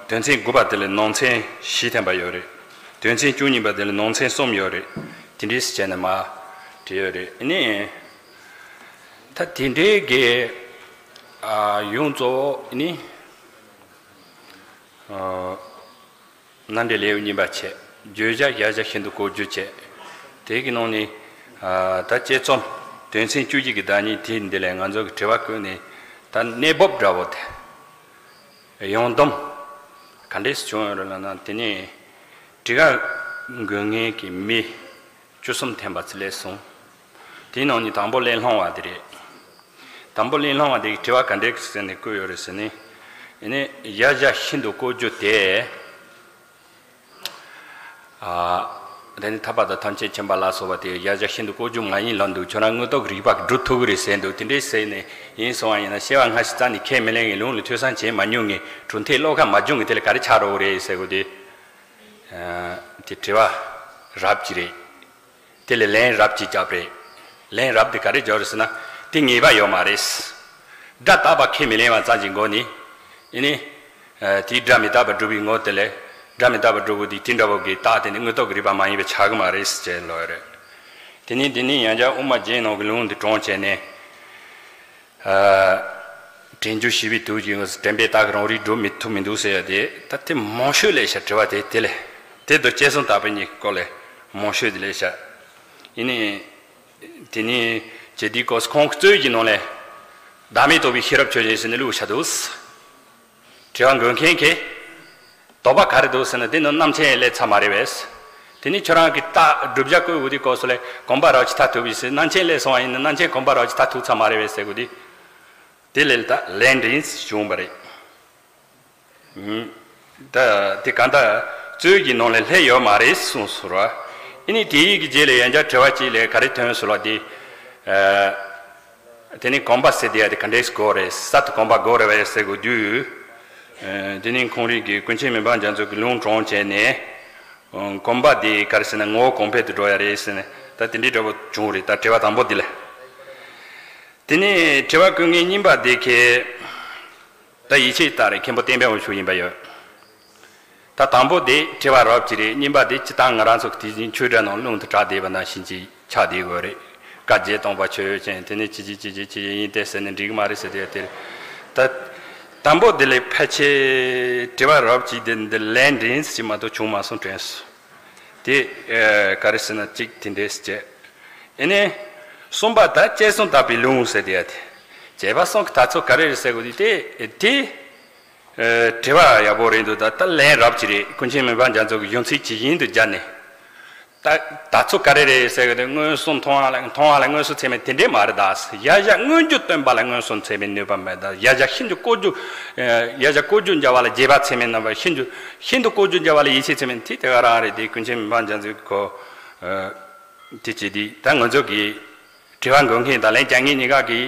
དོན་ཚན་དགུ་པ་དེ་ལ་ནང་ཚན་བཞི་ཐམ་པ་ཡོད་རེད། དོན་ཚན་བཅུ་གཉིས་པ་དེ་ལ་ནང་ཚན་གསུམ་ཡོད་རེད། དེ་འདྲས་བྱས་ནས་མར་བྲིས་ཡོད་རེད། ཨ་ནི་ད་དེ་འདྲའི་གི་ཡོངས་རྫོགས་ནི་མནའ་འབྲེལ་ལེའུ་གཉིས་པ་བྱས། བརྗོད་བྱ་བཞག་བྱ་ཤིན་ཏུ་ལྐོག་གྱུར་བྱས། དེ་གི་ནང་ནས་ད་དཔྱད་རྩོམ་དོན་ཚན་བཅུ་གཅིག་གི་བདག་ཉིད་དེ་འདི་ལས་ང་ཚོ་གི་དྲི་བ་བཀོད་ནས་ད་གནས་བབ་འདྲ་བོ་དེ། ཡོང་སྡོམ་ག་འདྲས་སུ་བྱུང་ཡོད་རེད་ལབ་ན་དེ་ནས་དྲི་ག་འགོད་མཁན་གྱི་མི་བཅུ་གསུམ་ཐམ་པ་ཙམ་སླེབས་སོང་། དེའི་ནང་ནས་དང་པོ་གླེང་སློང་བ་དེ་རེད། དང་པོ་གླེང་སློང་བ་དེ་གིས་དྲི་བ་ག་འདྲས་ཟེར་ནས་བཀོད་ཡོད་རེད་ཟེར་ནས། ཨེ་ནས་གཞལ་བྱ་ཤིན་ཏུ་ལྐོག་གྱུར་ཏེ། ཨ། དེ་ནི་ཐར་པ་དང་ཐམས་ཅད་མཁྱེན་པ་ལ་སོགས་པ་དེ་ཡ་གཞག་ཤིན་ཏུ་དཀོན་མཆོག་མ་ཡིན་ལབ་འདུག་ཁྱོད་རང་དངོས་སྟོབས་ཀྱི་རིགས་པ་སྒྲུབ་ཐུབ་ཀྱི་རེད་ཟེར་འདུག་དེ་འདྲས་ཟེར་ནས་ཡིན་སོང་བ་ཡིན་ན། བཤད་པ་སྔ་ཕྱི་རྩ་ནས་ཁས་མི་ལེན་གྱི་ལུང་ལ་ཐོས་བསམ་བྱེད་མ་མྱོང་ངས་གྲུབ་མཐས་བློ་ཁ་མ་སྦྱོང་གི་དེ་ལ་ག་རེ་ཆགས་འགྲོ་གི་རེད་ཟེར་གོ་དེ། ཨ། དེ་དྲི་བ་རབ་ཅིག་རེད། དེ་ལས་ལན་རབ་ཅིག་བརྒྱབ་རེད། ལན་རབ་དེ་ག་རེ་བརྒྱབ་རེད་ཟེར་ན། དེ་ངེས་པ་ཡོད་མ་རེད། སྒྲ་རྟག་པ་ཁས་མི་ལེན་པ་ཙམ་གྱི་སྒོ་ནས། ཨེ་ནི། ཨ། དེའི་སྒྲ་མི་རྟག་པ་སྒྲུབ་པའི་ངོ་དེ་ལས། སྒྲ་མི་རྟག་པ་སྒྲུབ་པོ་དེ་དེ་འདྲ་བོ་གི་རྟགས་དེ་ནི་དངོས་སྟོབས་ཀྱི་རིགས་པ་མ་ཡིན་པ་ཆགས་ཀྱི་མ་རེད་ཟེར་ལབ་ཡོད་རེད། དེ་ནས་དེ་ནས་ཡང་བསྐྱར་དབུ་མ་རྒྱན་ནང་གི་ལུང་དེ་དྲངས་བྱས་ནས། ཨ། དྲན་རྒྱུ་ཞེས་པའི་དུས་ཀྱི་དངོས་སུ་དྲན་པས་བདག་གི་རང་རིག་སྒྲུབ་མི་ཐུབ་མི་འདུག་ཟེར་ཡ་དེ། ད་དེ་མང་ཤོས་ལས་བྱ་དྲི་བ་དེ་དེ་ལས། དེ་དང་དཔྱད་གསུམ་དག་པའི་གཉིས་ཀྱི་སྐོར་ལས་མང་ཤོས་དེ་ལས་བྱ། ཡིན་ནའི། དེ་ནས་ཇེ་དེའི་སྐོར་ཁོང་གི་རྩོད་ཀྱི་ནང་ལས། བདག་མེད་རྟོགས་པའི་ཤེས་རབ་ཆོས་ཅན་ཟེར་ནས་བླུགས་བྱ་འདུག་དྲི་བ་འགོད་མཁན་གྱིས། དོགས་པ་ག་རེ་འདུག་ཟེར་ན། དེ་ནི་རྣམ་མཁྱེན་ལས་ཚད་མ་རེད་པས། དེ་ནི་ཁྱོད་རང་གི་རྟགས་བསྒྲུབ་བྱ་བཀོད་འོས་དེ་སྐོར་སུ་ལས་གོམས་པ་རབ་ཅིག་ཐ་ཐུག་པའི་ཟེར། རྣམ་མཁྱེན་ལས་སོང་བ་ཡིན་ན་རྣམ་མཁྱེན་གོམས་པ་རབ་ཅིག་ཐ་ཐུག་ཚད་མ་རེད་པས་ཟེར་དགོས་དེ། དེ་ལས་ད་ལན་འདྲེན་བྱུང་བ་རེད། ད་དེ་གང་ལྟར་རྩོད་ཀྱི་ནང་ལས་སླེབས་ཡོད་མ་རེད་གསུངས་སོང་ར། ཨེ་ནི་དེའི་གི་རྗེས་ལ་ཡང་བསྐྱར་དྲི་བ་གཅིག་ལས་ག་རེ་ཐོན་སོང་ལབ་དེ། ཨ། དེ་ནི་གོམས་པ་ཟེར་དེ་ཡ་དེ་ག་འདྲས་དགོས་རེད། གསར་དུ་གོམས་པ་དགོས་རེད་པས་ཟེར་དགོས་དུས། ཨ། དེ་ནི་ཁོང་རང་གི་ཀུན་མཁྱེན་མི་ཕམ་རྒྱ་མཚོ་གི་ལུང་དྲངས་བྱས་ནས། ཨ། གོམས་པ་དེ་ག་རེ་ཟེར་ན་ངོ་བོ་གོང་འཕེལ་དུ་འགྲོ་ཡ་རེད་ཟེར་ནས། ད་དེ་འདྲའི་འདྲ་པོ་བྱུང་རེད། ད་དྲི་བ་དང་པོ་དེ་ལ། དེ་ནས་དྲི་བ་བཀོད་མཁན་གཉིས་པ་དེ་གས། ད་ཡིད་ཆེས་ལྟར་མཁན་པོ་བསྟན་པའི་དབང་ཕྱུག་ཡིན་པ་ཡོད། ད་དང་པོ་དེ་དྲི་བ་རབ་ཅིག་རེད། གཉིས་པ་དེ་སྤྱིར་བཏང་ང་རང་ཚོ་གི་དེ་བཞིན་ཆོས་གྲྭ་ནང་ལུང་དུ་གྲགས་བསྡད་པ་ནང་བཞིན་གྱི་ཆགས་བསྡད་དགོས་རེད། བཀའ་བརྒྱད་སྟོང་པ་ཆོས་ཅན། དེ་ནས་ཅི་ཅི་ཅི་ཅི་ཅི་ཡིན་ཏེ་ཟེར་ནས་འགྲིག་གི་མ་རེད་ཟེར་དེ་དེར། ད་དང་པོ་དེ་ལས་ཕལ་ཆེར་དྲི་བ་རབ་ཅིག་དེ་འདི་ལན་འདྲེན་ཞིག་མ་གཏོགས་བྱུང་མ་སོང་དྲན་སོང་། དེ་ཨ་ག་རེ་ཟེར་ན་གཅིག་དེ་འདྲས་བྱས། ཨེ་ནས། གསུམ་པ་ད་དཔྱད་གསུམ་དག་པའི་ལུང་ཟེར་དེ་ཡ་དེ། དཔྱད་པ་གསུམ་གྱི་དག་ཚོད་ག་རེ་རེད་ཟེར་དགོས་དེ་དེ་དེ། ཨ། དྲི་བ་ཡག་པོ་རེད་འདུག་ད་ད་ལན་རབ་ཅིག་རེད། ཀུན་མཁྱེན་མི་ཕམ་རྒྱ་མཚོ་གི་གཞུང་ཚིག་ཇི་བཞིན་དུ་སྦྱར་ནས། ད་དག་ཚོད་ག་རེ་རེད་ཟེར་གི་དེ་མངོན་སུམ་མཐོང་བ་ལ་མཐོང་བ་ལ་མངོན་སུམ་ཚད་མའི་དེ་འདྲས་མ་རེད་ད། ཡ་བཞག་མངོན་རྒྱུ་སྟོན་པ་ལ་མངོན་སུམ་ཚད་མའི་ནུས་པ་མེད་ད། ཡ་བཞག་ཤིན་ཏུ་བཀོད་རྒྱུ། ཡ་བཞག་བཀོད་རྒྱུ་འཇལ་བ་ལ་རྗེས་དཔག་ཚད་མའི་རྣམ་པ། ཤིན་ཏུ་ཤིན་ཏུ་བཀོད་རྒྱུ་འཇལ་བ་ལ་ཡིད་ཆེས་ཚད་མའི་དེ་དེ་ག་རང་རེད་དེ། ཀུན་མཁྱེན་མི་ཕམ་རྒྱ་མཚོ་གི་གོ། དེ་བྱེད་དུས་ད་ང་ཚོ་གི་དྲི་བ་འགོད་མཁན་དང་ལན་རྒྱག་མཁན་གཉིས་ཀ་གི་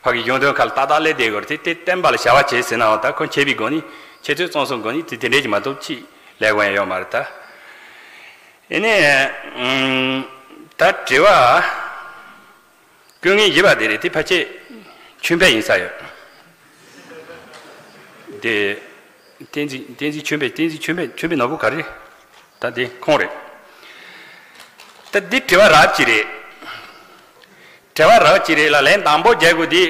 ཕ་གི་གཞུང་དོན་ཁ་ལ་ཏག་ཏག་སླེབས་བསྡད་དགོས་རེད། དེ་དེ་བསྟན་པ་ལ་བྱ་བ་བྱེད་ཟེར་ནའང་ད་ཁོ་མཁས་པའི་སྒོ་ནས་ཁྱེད་ཚོས་བཙོང་སོང་སྒོ་ནས་དེ་དེ་འདྲས་ཀྱི་མ་གཏོགས་ཅིག་ལས་དགོས་ཡ་ཡོད་མ་རེད་ད། ཨེ་ནས་ད་དྲི་བ་བཀོད་མཁན་བཞི་པ་དེ་རེད། དེ་ཕལ་ཆེར་ཆོས་འཕེལ་ཡིན་ས་ཡོད། དེ། བསྟན་འཛིན་བསྟན་འཛིན་ཆོས་འཕེལ། བསྟན་འཛིན་ཆོས་འཕེལ་ཆོས་འཕེལ་ནོར་བུ་ག་རེ། ད་དེ་ཁོང་རེད། ད་འདི་དྲི་བ་རབ་ཅིག་རེད། དྲི་བ་རབ་ཅིག་རེད་ལ་ལན་དང་པོ་རྒྱག་དགོས་དེ།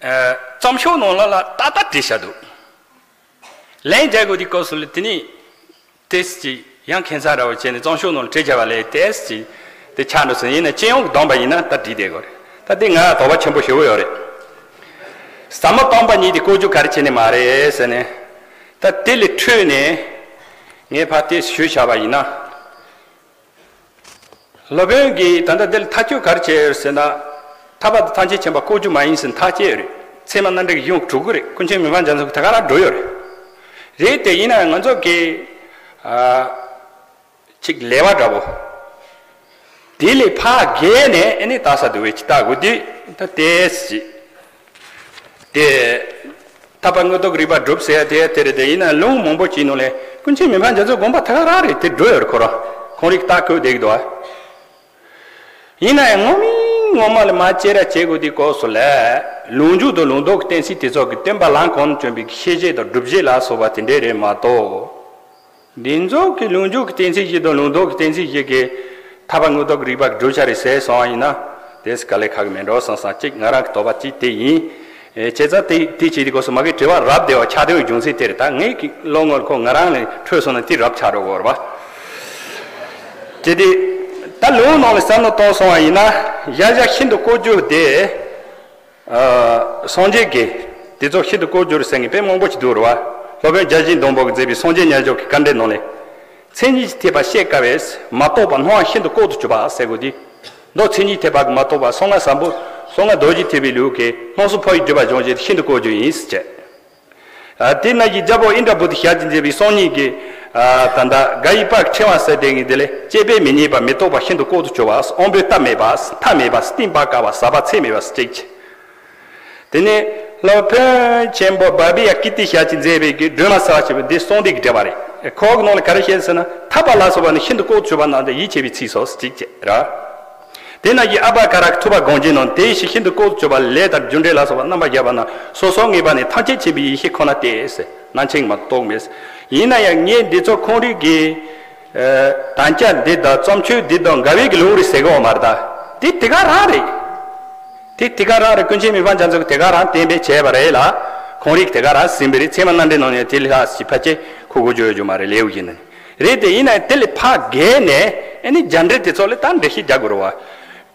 ཨ། རྩོམ་ཤོག་ནང་ལ་ལ་ཏག་ཏག་བྲིས་བཞག་འདུག་ལན་རྒྱག་དགོས་དེ་སྐབས་སུ་ལ་དེ་ནི། ཏེས་ཀྱི་ཡང་ཁྱད་མཚར་འདྲ་བོ་བྱས་ནས་རྩོམ་ཤོག་ནང་ལ་བྲིས་བཞག་པ་ལས་ཏེས་ཀྱི་དེ་ཆགས་འགྲོ་ཟིན། ཡིན་ན་སྤྱི་ཡོངས་ཀྱི་བསྡོམས་པ་ཡིན་ན་ད་བྲིས་བསྡད་དགོས་རེད། ད་འདི་ང་དོགས་པ་ཆེན་པོ་ཞེ་པོ་ཡོད་རེད། ཟབ་མོ་སྟོང་པ་ཉིད་དེ་བཀོལ་སྤྱོད་ག་རེ་བྱས་ནས་མ་རེད་ཟེར་ནས། ད་དེ་ལས་འཕྲོས་ནས་ངས་ཕར་དེ་ཞུས་བཞག་པ་ཡིན་ན། སློབ་དཔོན་གྱིས་ད་ལྟ་འདི་ལ་ཐག་གཅོད་ག་རེ་བྱས་ཡོད་ཟེར་ན། ཐར་པ་དང་ཐམས་ཅད་མཁྱེན་པ་བཀོལ་སྤྱོད་མ་ཡིན་ཟེར་ཐག་བཅད་ཡོད་རེད། ཚད་མ་རྣམ་འགྲེལ་གྱི་གཞུང་དྲུག་གི་རེད། ཀུན་མཁྱེན་མི་ཕམ་རྒྱ་མཚོ་གིས་ད་ག་རང་འགྲོ་ཡོད་རེད། རེད་དེ་ཡིན་ན་ང་ཚོ་གི། ཨ། ཅིག་ལེ་བ་འདྲ་བོ། དེ་ལས་ཕར་བརྒལ་ནས་ཨེ་ནི་ལྟ་ས་འདུག་བས་ཅི་ལྟ་དགོས་དུས་ད་ལྟའི་ཅིག་དེ། ཐར་པ་དངོས་སྟོབས་རིགས་པ་སྒྲུབ་ཟེར་ཡ་དེ་དེ་རེད་དེ། ཡིན་ན་ལུང་མང་པོ་ཅིག་ནང་ལས་ཀུན་མཁྱེན་མི་ཕམ་རྒྱ་མཚོའི་དགོངས་པ་ད་ག་རང་རེད། དེ་འགྲོ་ཡོད་རེད་ཁོ་རང་། ཁོང་རིགས་ལྟ་དགོས་བསྡད་ཀྱི་འདུག་ཨ། ཡིན་ན་ཡང་ངོ་མའི་ངོ་མ་ལ་མ་དཔྱད་ར་བྱེད་དགོས་དུས་སྐབས་སུ་ལ། ལུང་འཇུག་དང་ལུང་ལྡོག་གི་གཏན་ཚིགས་དེ་ཚོ་གི་སྟོན་པ་ལམ་གོང་ནས་བསྐྱོན་པའི་ཤེས་བྱེད་དང་སྒྲུབ་བྱེད་ལ་སོགས་པ་དེ་འདྲས་རེད་མ་གཏོགས། འདི་ཚོ་གི་ལུང་འཇུག་གི་གཏན་ཚིགས་བཞི་དང་ལུང་ལྡོག་གི་གཏན་ཚིགས་བཞི་གི་ཐར་པ་དངོས་སྟོབས་ཀྱི་རིགས་པ་གི་བསྒྲུབ་བྱ་རེད་ཟེར་སོང་བ་ཡིན་ན། དེ་ག་ལས་ཁག་གི་མེད་འགྲོ་བསམ་བསམ་གཅིག་ང་རང་གི་དོགས་པ་གཅིག་དེ་ཡིན། ཨེ། བྱས་ཙང་དེ་དེ་བྱེད་དུས་སྐབས་སུ་མ་གི་དྲི་བ་རབ་བདེ་བ་ཆགས་དོན་གྱི་རྒྱུ་མཚན་དེ་རེད། ད་ངའི་གི་བློ་ངོར་ཁོ་ང་རང་ལ་འཕྲོད་སོང་ན་དེ་རབ་ཆགས་འགྲོ་གི་ཡོད་རེད་པ། དེ་དེ་ད་ལུང་ནང་ལ་བསམ་བློ་གཏོང་སོང་བ་ཡིན་ན། ཡ་བཞག་ཤིན་ཏུ་བཀོལ་སྤྱོད་དེ། ཨ། སངས་རྒྱས་ཀྱི་དེ་ཚོ་ཤིན་ཏུ་བཀོལ་སྤྱོད་ཟེར་མཁན་དཔེ་མང་པོ་ཅིག་འདུག་རེད་པ། སློབ་དཔོན་བརྒྱ་བྱིན་སྡོང་པོ་གིས་མཛད་པའི་སངས་རྒྱས་མཉམ་སྦྱོར་གྱི་དཀའ་འགྲེལ་ནང་ལས། མཚན་ཉིད་ཀྱི་ཐེག་པ་ཤེས་དཀའ་བས་མ་རྟོགས་པ་སྣང་བ་ཤིན་ཏུ་ལྐོག་ཏུ་གྱུར་པ་ཟེར་དགོས་དུས། མདོ་མཚན་ཉིད་ཐེག་པ་གི་མ་རྟོགས་པ་གསང་སྔགས་ཟབ་མོ་གསང་སྔགས་རྡོ་རྗེ་ཐེག་པའི་ལུགས་ཀྱི་སྣང་སྲིད་འཕོ་བའི་བརྒྱུད་པ་སྦྱོང་བྱེད་ཤིན་ཏུ་བཀོལ་སྤྱོད་ཡིན་ཟེར་བྱས། ཨ། དེ་ན་གི་རྒྱལ་པོ་ཨིནྡྲ་བྷུ་ཏི་ཞལ་གྱིས་མཛད་པའི་སང་ཉིན་གྱི། ཨ། ད་ལྟ་ག་ཡི་པགས་ཕྲེང་བ་ཟེར་དེ་ངེས་དེ་ལས་བཅད་པས་མི་རྙེད་པ། མི་རྟོག་པ་ཤིན་ཏུ་ལྐོག་ཏུ་གྱུར་པ། དབང་པོའི་སྟབས་མེད་པ། མཐའ་མེད་པ། སྟེང་པ་དཀར་བ། ཟ་བ་ཚད་མེད་པ་གཅིག་བྱས། དེ་ནས་སློབ་དཔོན་ཆེན་པོ་བྷ་བི་ཡ་ཀི་ཏི་ཞལ་གྱིས་མཛད་པའི་གི་སྒྲོན་མ་ཟེར་བ་ཞེས་པ་འདི་གསང་འདུས་ཀྱི་འགྲེལ་པ་རེད། ཁོ་གི་ནང་ལ་ག་རེ་བཤད་ཟེར་ན། ཐར་པ་ལ་སོགས་པ་ནི་ཤིན་ཏུ་ལྐོག་ཏུ་གྱུར་པ་རྣམས་དང་ཡིད་ཆེས་པའི་ཚིག་སོ་གཅིག་བྱས་ར། དེ་ན་གི་ཨ་པ་ཀ་ར་གི་ཐུབ་པ་སྒོམ་རྒྱུད་ནང་དེ་ཡི་ཕྱིར་ཤིན་ཏུ་ལྐོག་ཏུ་གྱུར་པ་ལས་དང་རྒྱུ་འབྲས་ལ་སོགས་པ་རྣམ་པར་གཞག་པ་རྣམས་སོ་སོར་ངེས་པ་ནི་ཐམས་ཅད་མཁྱེན་པའི་ཡེ་ཤེས་ཁོ་ན་སྟེ་ཟེར། རྣམ་མཁྱེན་མ་གཏོགས་མེད། ཡིན་ན་ཡང་ངས་འདི་ཚོ་ཁོང་རིགས་ཀྱི། ཨ། དམ་བཅའ་འདི་དང་བརྩམས་ཆོས་འདི་དང་འགལ་བའི་གི་ལུང་རེད་ཟེར་གི་ཡོད་མ་རེད་ད། དེ་དེ་ག་རང་རེད། དེ་དེ་ག་རང་རེད། ཀུན་མཁྱེན་མི་ཕམ་རྒྱ་མཚོ་གིས་དེ་ག་རང་གཏན་འབེབས་བྱས་པ་རེད་ལ། ཁོང་རིགས་དེ་ག་རང་ཟིན་པ་རེད། ཚད་མ་རྣམ་འགྲེལ་ནང་ནས་དེ་ལས་ལྷག་ཅིག་ཕལ་ཆེར་ཁུ་གུ་བརྗོད་ཡོད་རྒྱུ་མ་རེད། ལེའུ་བཞི་ནང་ནས་རེད་དེ། ཡིན་ན་ཡང་དེ་ལས་ཕར་བརྒལ་ནས་ཨ་ནི་རྒྱ་འགྲེལ་དེ་ཚོ་ལ་ད་འགྲེལ་བཤད་རྒྱག་དགོས་རེད་བ།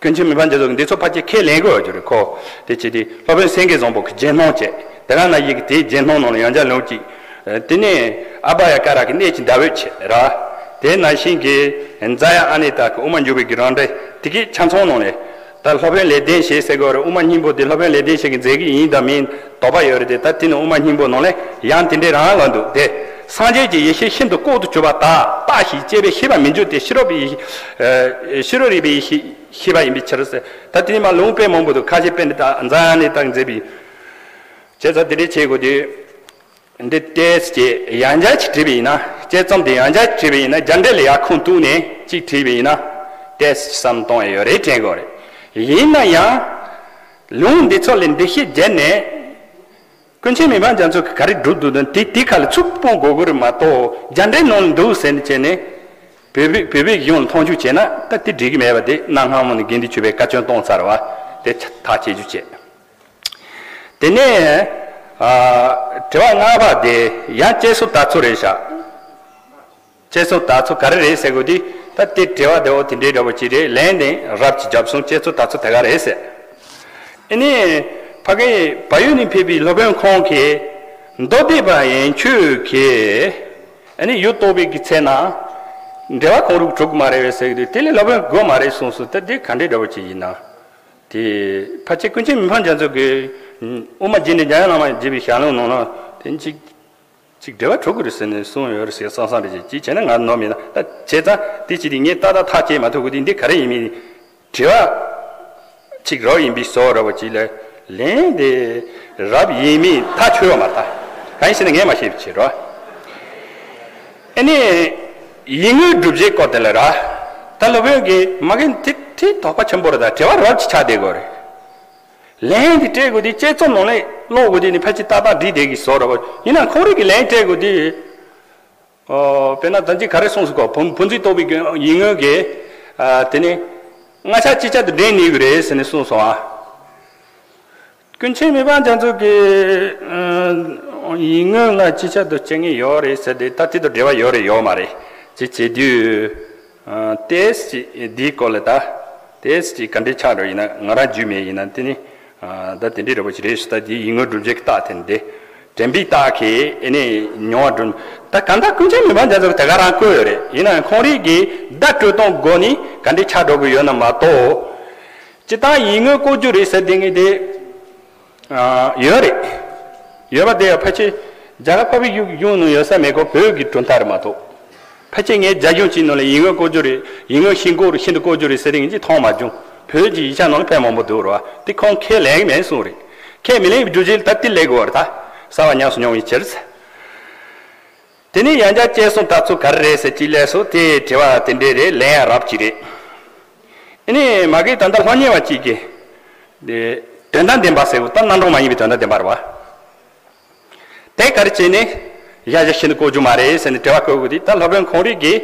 ཀུན་མཁྱེན་མི་ཕམ་རྒྱ་མཚོ་གིས་འདི་ཚོ་ཕལ་ཆེར་ཁས་ལེན་དགོས་ཡོད་རྒྱུ་རེད། ཁོ་དེ་བྱས་དེ་སློབ་དཔོན་སེང་གེ་བཟང་པོ་གི་རྗེས་གནང་བྱས། དེ་ག་ན་ཡི་གེ་དེའི་རྗེས་གནང་ནང་ལ་ཡང་བསྐྱར་ལུང་གཅིག་དེ་ནས་ཨ་པ་ཡ་ཀ་ར་གི་གནས་ཀྱི་ཟླ་འོད་བྱས་ར། དེ་ནང་བཞིན་གྱི་ཛ་ཡ་ཨ་ནི་ཏ་གི་དབུ་མ་འཇུག་པའི་གི་རང་འགྲེལ་དེ་གའི་ཆ་ཚང་ནང་ནས། ད་སློབ་དཔོན་ལེགས་ལྡན་འབྱེད་ཟེར་གི་ཡོད་རེད། དབུ་མ་སྙིང་པོ་དེ་སློབ་དཔོན་ལེགས་ལྡན་འབྱེད་ཀྱིས་མཛད་ཀྱི་ཡིན་དང་མིན་དོགས་པ་ཡོད་རེད་དེ། ད་དེ་ནི་དབུ་མ་སྙིང་པོ་ནང་ལ་ཡང་དེ་འདྲའི་རང་ལ་འདུག་སྟེ། སངས་རྒྱས་ཀྱི་ཡེ་ཤེས་ཤིན་ཏུ་ལྐོག་ཏུ་གྱུར་པ་དག་བརྟགས་ཤིང་དཔྱད་པས་ཤེས་པར་མི་འགྱུར་ཏེ། ཕྱི་རོལ་པའི་ཡེ་ཤེས། ཨ། ཕྱི་རོལ་རིག་པའི་ཡེ་ཤེས་ཤེས་པ་ཡིན་པའི་ཕྱིར་ཟེར། ད་དེ་ནི་མ་ལུང་དཔེ་མང་པོ་འདུག་ཁ་ཤས་དཔེ་འདི་དག་ཛ་ཡ་ཨ་ནི་ཏ་གིས་མཛད་པའི། བྱས་ཙང་དེ་འདྲའི་བྱེད་དགོས་དུས། འདི་ཏོག་ཙམ་ཡང་བསྐྱར་ཅིག་བྲིས་པ་ཡིན་ན། དཔྱད་རྩོམ་འདི་ཡང་བསྐྱར་བྲིས་པ་ཡིན་ན། རྒྱ་འགྲེལ་ལ་ཡར་ཁུངས་གཏུགས་ནས་ཅིག་བྲིས་པ་ཡིན་ན། ཏོག་ཙམ་བསམ་བློ་གཏོང་ཡ་ཡོད་རེད་དྲན་གྱི་ཡོད་རེད། ཡིན་ན་ཡང་། ལུང་འདི་ཚོ་ལ་འགྲེལ་བཤད་བརྒྱབ་ནས། ཀུན་མཁྱེན་མི་ཕམ་རྒྱ་མཚོ་གིས་ག་རེ་སྒྲུབ་འདུག་དང་དེ་དེ་ཁ་ལ་ཚུར་སྤུངས་དགོས་ཀྱི་རེད་མ་གཏོགས། རྒྱ་འགྲེལ་ནང་ལ་འདུག་ཟེར་ནས་བྱས་ནས། བོད་པའི་བོད་པའི་གཞུང་ལ་མཐོང་ཆུང་བྱས་ན་ད་དེ་འགྲིག་གི་མེད་པ་དེ་གནའ་སྔ་མོ་ནས་དགེ་འདུན་ཆོས་པས་བཀའ་བཀྱོན་བཏང་ཚར་བ་དེ་ཐག་བཅད་རྒྱུ་བྱས། དེ་ནས། ཨ། དྲི་བ་ལྔ་པ་དེ་ཡང་བསྐྱེད་རྫོགས་དག་རྫོགས་རེད་ཤག་བསྐྱེད་རྫོགས་དག་རྫོགས་ག་རེ་རེད་ཟེར་དགོས་དུས། ད་དེ་དྲི་བ་དེ་འོ་དེ་འདྲའི་འདྲ་པོ་ཅིག་རེད། ལན་དེ་རབ་ཅིག་བརྒྱབ་སོང་། བསྐྱེད་རྫོགས་དག་རྫོགས་དེ་ག་རེད་ཟེར། ཨ་ནི་ཕ་གིའི་བལ་ཡུལ་ནས་ཕེབས་པའི་སློབ་དཔོན་ཁོང་གིས། མདོ་སྡེ་པ་ཡན་ཆོད་ཀྱིས་ཨ་ནི་ཡུལ་རྟོགས་པའི་གི་ཚེ་ན་འགྲེལ་པ་ཁོང་རུ་གྲུབ་མ་རེད་པས་ཟེར་གི་འདུག་དེ་ལས་སློབ་དཔོན་དགོས་མ་རེད་གསུངས་སོང་། ད་དེ་ག་འདྲའི་འདྲ་པོ་ཅིག་ཡིན་ན། དེ་ཕལ་ཆེར་ཀུན་མཁྱེན་མི་ཕམ་རྒྱ་མཚོ་གིས་དབུ་མ་རྒྱས་འབྲིང་འཇམ་དབྱངས་བླ་མ་མཛད་པའི་ཞལ་ལུང་ནང་ལ་དེ་གཅིག་གཅིག་འགྲེལ་པ་གྲུབ་ཀྱི་རེད་ཟེར་ནས་གསུངས་ཡོད་རེད་ཟེར་བསམ་བསམ་རེད། ཅིག་བྱས་ན་ང་ནོར་མེད་ན། ད་བྱས་ཙང་དེ་ཅི་སྟེ་ངས་ཏག་ཏག་ཐག་བཅད་མ་ཐུབ་གི་དེ་འདི་ག་རེ་ཡིན་མིན། དྲི་བ་གཅིག་རབ་ཡིན་པའི་བཟོ་འདྲ་པོ་ཅིག་ལ་ལན་དེ་རབ་ཡིན་མིན་ཐག་ཆོད་པ་མ་རེད། གང་ཡིན་ཟེར་ན་ངས་མ་ཤེས་པ་བྱས་རོ། ཨ་ནི་ཡིད་མངོན་སྒྲུབ་བྱེད་སྐོར་དེ་ལ་ར། ད་སློབ་དཔོན་གྱིས་མ་གི་དེ་དེ་དོགས་པ་ཆེན་པོ་རེད། ད་དྲི་བ་རབ་ཅིག་ཆགས་བསྡད་དགོས་རེད། ལན་དེ་སྤྲད་དགོས་དེ་དཔྱད་རྩོམ་ནང་ལ་ཀློག་དགོས་དེ་ནི་ཕལ་ཆེར་ཏག་ཏག་འགྲིག་བསྡད་ཀྱི་བཟོ་འདྲ་པོ་ཡིན་ན། ཁོང་རང་གིས་ལན་སྤྲད་དགོས་དེ། ཨོ། དཔེར་ན་ད་ཅི་ག་རེ་གསུངས་སོང་གོ། བུ་བུ་འཛིན་རྟོགས་པའི་ཡིད་མངོན་གྱིས། ཨ། དེ་ནི་ལྔ་ཆ་གཅིག་ཆར་དུ་འདྲེན་ནུས་ཀྱི་རེད་ཟེར་ནས་གསུངས་སོང་ཨ། ཀུན་མཁྱེན་མི་ཕམ་རྒྱ་མཚོ་གིས། ཨ། ཡིད་མངོན་ལ་གཅིག་ཆར་དུ་སྤྱད་ངེས་ཡོད་རེད་ཟེར་ཏེ། ད་དེ་དང་འབྲེལ་བ་ཡོད་རེད་ཡོད་མ་རེད་ཅེས་བྱེད་དུས། ཨ། ཏོག་ཙམ་འདིའི་སྐོར་ལ་ད་ཏོག་ཙམ་ག་འདྲ་ཆགས་འགྲོ་ཡིན་ན། ང་རང་རྒྱུས་མེད་ཡིན་ན་དེ་ནི། ཨ། ད་དེ་འདྲའི་འདྲ་པོ་ཞིག་རེད་ཞུ། ད་དེའི་ཡིད་མངོན་སྒྲུབ་བྱེད་ཀྱི་རྟགས་དེ་འདི། དྲན་པའི་རྟགས་ཀྱིས་ཨེ་ནས་མྱོང་བ་སྒྲུབ། ད་གང་ལྟར་ཀུན་མཁྱེན་མི་ཕམ་རྒྱ་མཚོ་གིས་དེ་ག་རང་བཀོད་ཡོད་རེད། ཡིན་ནའང་ཁོང་རང་གིས་བརྡ་སྤྲོད་སྟངས་སྒོ་ནས་ག་འདྲ་ཆགས་འགྲོ་གི་ཡོད་ན་མ་གཏོགས། སྤྱིར་བཏང་ཡིད་མངོན་ལྐོག་གྱུར་རེད་ཟེར་བསྡད་མཁན་དེ། ཨ། ཡོད་རེད། ཡོད་པ་དེ་ཡང་ཕལ་ཆེར་རྒྱ་གར་འཕགས་པའི་ཡུལ་གཞུང་ནང་ཡོད་ས་མེད་ཀོ། བོད་ཀྱི་གྲུབ་མཐའ་རེད་མ་གཏོགས། ཕལ་ཆེར་ངས་རྒྱ་གཞུང་གཅིག་ནང་ལ་ཡིད་མངོན་ལྐོག་གྱུར་རེད། ཡིད་མངོན་ཤིན་ལྐོག་རེད། ཤིན་ཏུ་ལྐོག་གྱུར་རེད་ཟེར་དེ་ངས་ཅིག་མཐོང་མ་བྱུང་། བོད་ཀྱི་ཡིག་ཆ་ནང་ལ་དཔེ་མང་པོ་འདུག་རེད་བ། དེ་ཁོང་ཁས་ལེན་གྱི་མེད་གསུངས་རེད། ཁས་མི་ལེན་པའི་རྒྱུ་མཚན་ད་དེ་ལས་དགོས་རེད། ད་གསར་པ་ཉམས་སུ་མྱོང་བའི་ཕྱིར་ཟེར། དེ་ནས་ཡང་བསྐྱར་བསྐྱེད་རྫོགས་དག་རྫོགས་ག་རེ་རེད་ཟེར་ཅིག་ལབ་སོང་། དེ་དྲི་བ་དེ་འདྲས་རེད། ལན་ཡང་རབ་ཅིག་རེད། ཨ་ནི་མ་གི་ད་ལྟ་སློབ་གཉེར་བ་གཅིག་གིས། དེ་དོན་དམ་བདེན་པ་ཟེར་བ་ད་རྣམ་གྲངས་མ་ཡིན་པའི་དོན་དམ་བདེན་པ་རེད་བ། དེ་ག་རེ་བྱས་ནས་གཞལ་བྱ་ཤིན་ཏུ་ལྐོག་གྱུར་མ་རེད་ཟེར་ནས་དྲི་བ་བཀོད་དགོས་དུས། ད་སློབ་དཔོན་ཁོང་རང་གིས།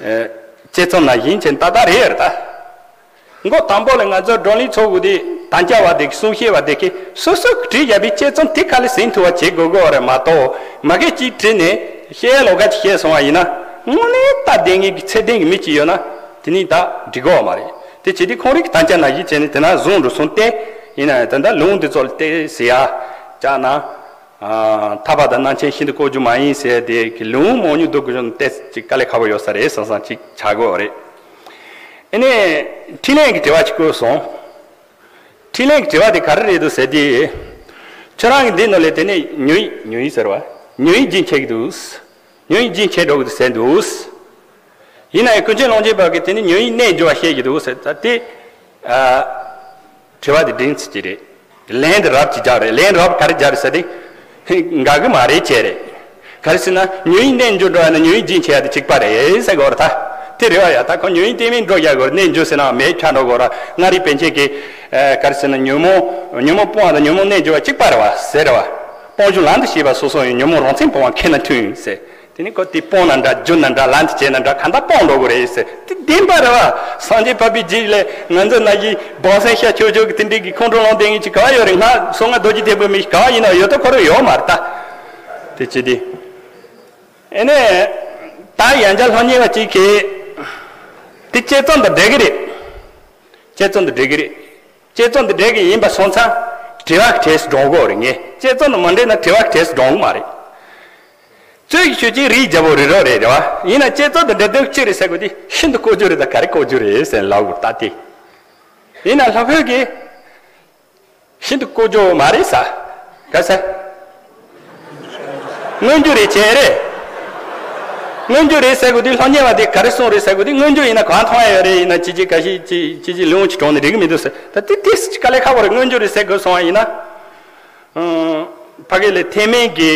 ཨ། བསྐྱེད་རྫོགས་ནང་བཞིན་བྱས་ནས་ཏག་ཏག་རེད་ཡ་རེད་ད། མགོ་དང་པོ་ལ་ང་ཚོ་བགྲོ་གླེང་ཚོགས་དགོས་དུས་དམ་བཅའ་བ་དེ་གི་གསུང་བཤད་པ་དེ་གིས་སོ་སོ་གིས་བྲིས་བཞག་པའི་བསྐྱེད་རྫོགས་དེ་ག་ལ་ཟིན་ཐུབ་པ་བྱེད་དགོས་དགོས་པ་རེད་མ་གཏོགས། མ་གི་གཅིག་བྲིས་ནས་བཤད་ལོག་ག་ཅིག་བཤད་སོང་བ་ཡིན་ན། དངོས་གནས་ལྟ་བདེན་ངེས་ཀྱི་ཚད་ལྡན་གྱི་མི་གཅིག་ཡོད་ན་དེ་ནི་ད་འགྲིག་གི་ཡོད་མ་རེད། དེ་བྱས་དུས་ཁོང་རང་གི་དམ་བཅའ་ནང་བཞིན་བྱས་ནས་དེ་ན་བཟུང་འགྲོ་སོང་སྟེ། ཡིན་ན་ཡང་ད་ལྟ་ལུང་འདི་ཚོ་ལ་བལྟས་ཟེར་ཡ་བཅག་ན། ཨ། ཐར་པ་དང་རྣམ་མཁྱེན་ཤིན་ཏུ་ལྐོག་གྱུར་མ་ཡིན་ཟེར་དེ་གི་ལུང་མང་ཉུང་འདུག་གི་ཞོན་ཏེ་ཅིག་དཀའ་ལས་ཁག་པོ་ཡོད་ས་རེད་བསམ་བསམ་ཅིག་ཆགས་ཀྱི་ཡོད་རེད། ཨ་ནི་འཕྲིན་ལས་ཀྱི་དྲི་བ་ཅིག་བཀོད་སོང་། འཕྲིན་ལས་ཀྱི་དྲི་བ་དེ་ག་རེ་རེད་འདུག་ཟེར་དུས། ཁྱོད་རང་གི་འདི་ནང་ལས་དེ་ནས་ཉོན་ཡིད་ཉོན་ཡིད་ཟེར་བ། ཉོན་ཡིད་རྒྱུན་ཆད་ཀྱི་འདུག་ཉོན་ཡིད་རྒྱུན་ཆད་འགྲོ་གི་འདུག་ཟེར་འདུག་ཡིན་ན་ཡང་ཀུན་མཁྱེན་ཀློང་ཆེན་པ་གིས་དེ་ནི་ཉོན་ཡིད་གནས་འགྱུར་བ་བཤད་ཀྱི་འདུག་ཟེར་ད་དེ། ཨ། དྲི་བ་དེ་འདྲེན་ཚིག་ཅིག་རེད། ལན་དེ་རབ་ཅིག་རྒྱག་རེད། ལན་རབ་ག་རེ་རྒྱག་རེད་ཟེར་ཏེ། འགའ་གི་མ་རེད་བྱས་རེད། ག་རེ་ཟེར་ན་ཉོན་ཡིད་གནས་འགྱུར་འགྲོ་ཡ་ན་ཉོན་ཡིད་རྒྱུན་ཆད་ཡ་དེ་གཅིག་པ་རེད་ཟེར་གོ་ར་ད། དེ་རེད་བ་ཡ། ད་ཁོ་ཉོན་ཡིད་གཏན་མེད་འགྲོ་རྒྱག་གོ་ར་གནས་འགྱུར་ཟེར་ན་མེད་ཆ་འགྲོ་གོ་ར། མངའ་རིས་པཎ་ཆེན་གྱིས། ཨ། ག་རེ་ཟེར་ན་ཉོན་མོངས་ཉོན་མོངས་སྤོང་བ་དང་ཉོན་མོངས་གནས་འགྱུར་བ་གཅིག་པ་རེད་བ་ཟེར་རེད་བ། སྤོང་གཞུང་ལམ་དུ་བྱེད་པ་སོ་སོ་ཡང་ཉོན་མོངས་རང་མཚན་སྤོང་བ་མཁས་ན་མཐུན་ཟེར། དེ་ནི་ཁོ་དེ་སྤོང་ན་འདྲ་བསྒྱུར་ན་འདྲ་ལམ་དུ་བྱས་ན་འདྲ་གང་ལྟར་སྤོང་འགྲོ་དགོས་རེད་ཟེར། དེ་བདེན་པ་རེད་བ། སངས་རྒྱས་འཕགས་པའི་རྒྱུད་ལས་ང་ཚོ་ན་གི་བང་སེང་ཤ་ཆོག་ཆོག་གི་དེ་འདྲའི་གི་ཁོང་ཁྲོ་ལངས་བསྡད་མཁན་ཅིག་ག་བ་ཡོད་རེད། ང་སོ་ང་རྡོ་རྗེ་ཐེག་པའི་མི་ཞིག་ག་བ་ཡིན་ན་ཡོད་དོ་ཁོ་རང་ཡོད་མ་རེད་ད། དེ་ཅི་དེ། ཨེ་ནས། ད་ཡང་བསྐྱར་སློབ་གཉེར་བ་གཅིག་གིས། དེ་དཔྱད་རྩོམ་དང་འབྲེལ་གི་རེད། དཔྱད་རྩོམ་དང་འབྲེལ་གི་རེད། དཔྱད་རྩོམ་དེ་འབྲེལ་གི་ཡིན་པ་སོང་ཙང་། དྲི་བ་གྲས་སུ་འགྲོ་གི་རེད། ངས་དཔྱད་རྩོམ་དང་མ་འབྲེལ་ན་དྲི་བ་གྲས་སུ་འགྲོ་གི་མ་རེད། རྩོད་ཀྱི་ཆོས་ཅན་རིའི་རྒྱལ་པོ་རི་རབ་རེད། རེད་བ། ཡིན་ན་དཔྱད་རྩོམ་དང་འབྲེལ་དོན་ཅི་རེད་ཟེར་དགོས་དུས་ཤིན་ཏུ་ལྐོག་གྱུར་རེད་དང་ག་རེ་ལྐོག་གྱུར་རེད་ཟེར་ལབ་དགོས་ད་དེ། ཡིན་ན་ལྷག་ཕུལ་གི། ཤིན་ཏུ་ལྐོག་གྱུར་མ་རེད་ས། ག་ས། མངོན་གྱུར་རེད་བྱས་རེད། མངོན་གྱུར་རེད་ཟེར་དགོས་དུས་སློབ་གཉེར་བ་དེ་ག་རེ་གསུངས་རེད་ཟེར་དགོས་དུས་མངོན་གྱུར་ཡིན་ན་གང་མཐོང་ཡ་ཡོད་རེད། ཡིན་ན་ཅི་ཅི་ག་ཤི་ཅི་ཅི་ཅི་ལུང་ཅི་གྲོང་ནས་འགྲིག་གི་མི་འདུག་ཟེར། ད་དེ་དེ་དཀའ་ལས་ཁག་པོ་རེད། མངོན་གྱུར་རེད་ཟེར་དགོས་སོང་བ་ཡིན་ན། ཨང་། ཕ་གི་ལ་ཐེག་དམན་གྱི་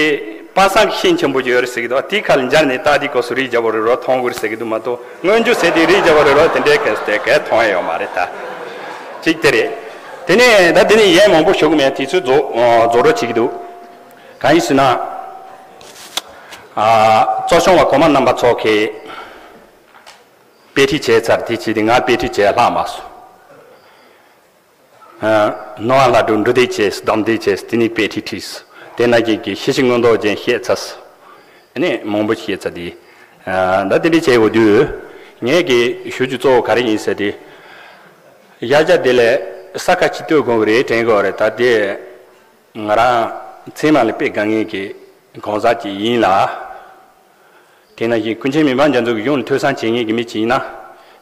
དཔག་བསམ་གྱི་ཤེས་ཆེན་པོ་ཅིག་ཡོད་རེད་ཟེར་གི་འདུག་དེའི་ཁ་ལ་འབྱར་ནས་ལྟ་དེའི་སྐབས་སུ་རིའི་རྒྱལ་པོ་རི་རབ་མཐོང་དགོས་རེད་ཟེར་གི་འདུག་མ་གཏོགས་མངོན་གྱུར་ཟེར་དུས་རིའི་རྒྱལ་པོ་རི་རབ་དེ་འདྲའི་གལ་སྲིད་གལ་མཐོང་ཡ་ཡོད་མ་རེད་ད། གཅིག་དེ་རེད། དེ་ནས་ད་དེ་ནས་ཡས་མང་པོ་ཞུ་གི་མེད། དུས་ཚོད་རྫོགས་རྫོགས་འགྲོ་བྱེད་ཀྱི་འདུག་གང་ཡིན་ཟེར་ན། ཨ། གཙོ་སྐྱོང་བ་གོང་མ་རྣམ་པ་ཚོ་གིས་དཔེ་ཁྲིད་བྱས་ཚར། དེ་བྱས་ཏེ་ང་དཔེ་ཁྲིད་བྱས་ལྷག་མ་སོང་། ཨ། སྣང་བ་ལྷ་སྒྲུང་འབྲུ་དེ་བྱས་སྡོམ་དེ་བྱས་དེ་ནི་དཔེ་ཁྲིད་ཁྲིད། དེ་ན་གི་གི་ཤེས་བྱའི་མངོན་རྟོགས་ཅན་བཤད་ཚར། ཨ་ནི་མང་པོ་བཤད་ཚར་དེ། ཨ། ད་དེ་འདྲ་བྱས་འོ་དུས། ངས་གི་ཞུ་རྒྱུ་གཙོ་བོ་ག་རེ་ཡིན་ཟེར་དེ། ཡ་ཡ་དེ་ལས་ས་ཁ་ཅིག་ལྟོས་དགོངས་གི་རེད་དྲན་གི་རེད་ད་དེ། ང་རང་ཚད་མ་ལ་དཔེ་དགའ་མཁན་གྱི་གང་ཟག་ཅིག་ཡིན་ལ། དེ་ནང་བཞིན་ཀུན་མཁྱེན་མི་ཕམ་རྒྱ་མཚོ་གི་གཞུང་ལ་ཐོས་བསམ་བྱེད་མཁན་གྱི་མི་ཅིག་ཡིན་ན།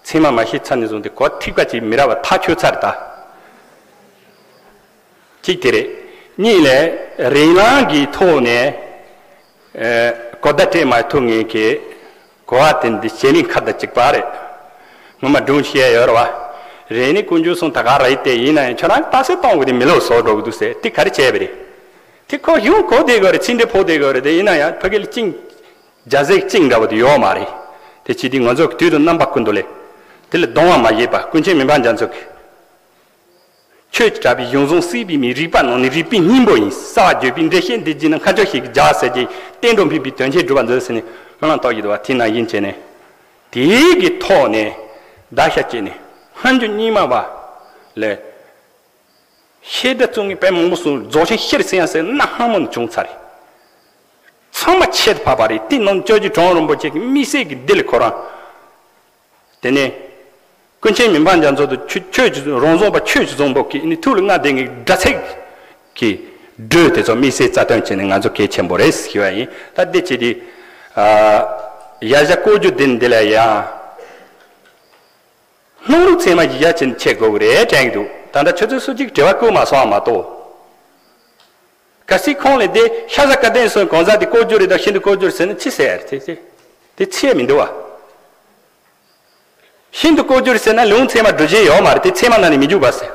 ཚད་མ་མ་ཤེས་ཚར་ནས་བཟུང་སྟེ་གོ་ཐིག་པ་ཅིག་མི་རག་པ་ཐག་ཆོད་ཚར་ད། གཅིག་དེ་རེད། གཉིས་ལས་རིགས་ལམ་གྱི་ཐོག་ནས། ཨེ། གོ་བརྡ་སྤྲད་མ་ཐུབ་མཁན་གྱི་གོ་བ་དེ་འདི་བྱེད་ལས་ཁ་བརྡ་གཅིག་པ་རེད། ངོ་མ་སྒྲུང་བཤད་ཡོད་རེད་བ། རེད་ནི་དཀོན་མཆོག་གསུམ་ད་ག་རེད་དེ་ཡིན་ན་ཡང་ཁྱོད་རང་རྟགས་གསལ་གཏོང་དགོས་དེ་མི་ལོག་བཟོ་འགྲོ་གི་འདུག་ཟེར་དེ་ག་རེ་བྱས་པ་རེད། དེ་ཁོ་གཞུང་གོ་བདེ་གི་རེད། ཚིག་འགྲེལ་ཕོག་བདེ་གི་རེད་དེ་ཡིན་ན་ཡང་ཕ་གི་ལ་བཅིངས། རྒྱ་ཟེག་བཅིངས་འདྲ་བོ་དེ་ཡོད་མ་རེད། དེ་བྱས་དུས་ང་ཚོ་གི་དུས་དང་རྣམ་པ་ཀུན་ཏུ་ལས། དེ་ལ་གདུང་བ་མ་བྱེད་པ་ཀུན་མཁྱེན་མི་ཕམ་རྒྱ་མཚོ་གི། ཆོས་ཀྱི་གྲགས་པའི་གཞུང་བཟང་བསྲེས་པའི་མིའི་རིག་པ་ནང་ནས་རིག་པའི་སྙིང་པོ་ཡིན། གསལ་བར་བརྗོད་པའི་འགྲེལ་བཤད་འདི་བགྱིས་ན་མཁའ་སྤྱོད་ཞིག་གི་རྒྱ་ཟེར་གྱི་བསྟན་འགྲོ་མཁས་པའི་དོན་ཆེན་སྒྲུབ་པར་མཛོད་ཟེར་ནས་སྨོན་ལམ་བཏབ་ཀྱི་འདུག་བ། དེ་ནང་བཞིན་བྱས་ནས། དེའི་གི་ཐོག་ནས་བརྡར་ཤ་བཅད་ནས་སྔ་འགྱུར་རྙིང་མ་བ་ལས། བཤད་གྲྭ་བཙུགས་ངེས་དཔེ་མང་པོ་གསུངས། རྫོགས་ཆེན་ཤེར་ཕྱིན་ཡང་ཟེར་གནའ་སྔ་མོ་ནས་བྱུང་ཚར་རེད། ཚང་མ་ཁྱད་དུ་འཕགས་པ་རེད། དེ་ནང་སྐྱབས་རྗེ་གྲོང་རིན་པོ་ཆེ་གི་དམིགས་བསལ་གྱི་འདི་ལ་ཁོ་རང་། དེ་ནས་ཀུན་མཁྱེན་མི་ཕམ་རྒྱ་མཚོ་དང་ཆོས་ཆོས་ཀྱི་རང་བཟང་པ་ཆོས་ཀྱི་བཟང་པོ་གི་ནི་ཐུགས་ལ་མངའ་བསྡད་མཁན་སྒྲ་ཚད་ཀྱི་སྒྲོས་དེ་ཚོ་དམིགས་བསལ་རྩ་དོན་བྱས་ནས་ང་ཚོ་གལ་ཆེན་པོ་རེད་ཞུ་བ་ཡིན། ད་འདི་བྱས་ཏེ། ཨ། ཡ་གཞི་ལྐོག་གྱུར་འདི་འདི་ལ་ཡང་། སྣང་རུང་ཚད་མ་གཞི་བཞག་བྱས་ནས་འཆད་དགོས་ཀྱི་རེད་དྲན་གྱི་འདུག་ད་ལྟ་ཁྱོད་ཚོས་སུ་གཅིག་དྲི་བ་བཀོད་མ་སོང་བ་མ་གཏོགས། གལ་སྲིད་ཁོང་ལ་དེ་ཤ་ཟ་སྐལ་ལྡན་སོགས་གང་ཟག་དེ་ལྐོག་གྱུར་རེད་དང་ཤིན་ཏུ་ལྐོག་གྱུར་ཟེར་ན་ཅི་ཟེར་དེ་དེ་དེ་ཚད་མི་འདུག་བ། ཤིན་ཏུ་ལྐོག་གྱུར་ཟེར་ན་ལུང་ཚད་མ་སྒྲུབ་བྱེད་ཡོད་མ་རེད། དེ་ཚད་མ་ནང་ནས་མི་འཇུག་པ་ཟེར།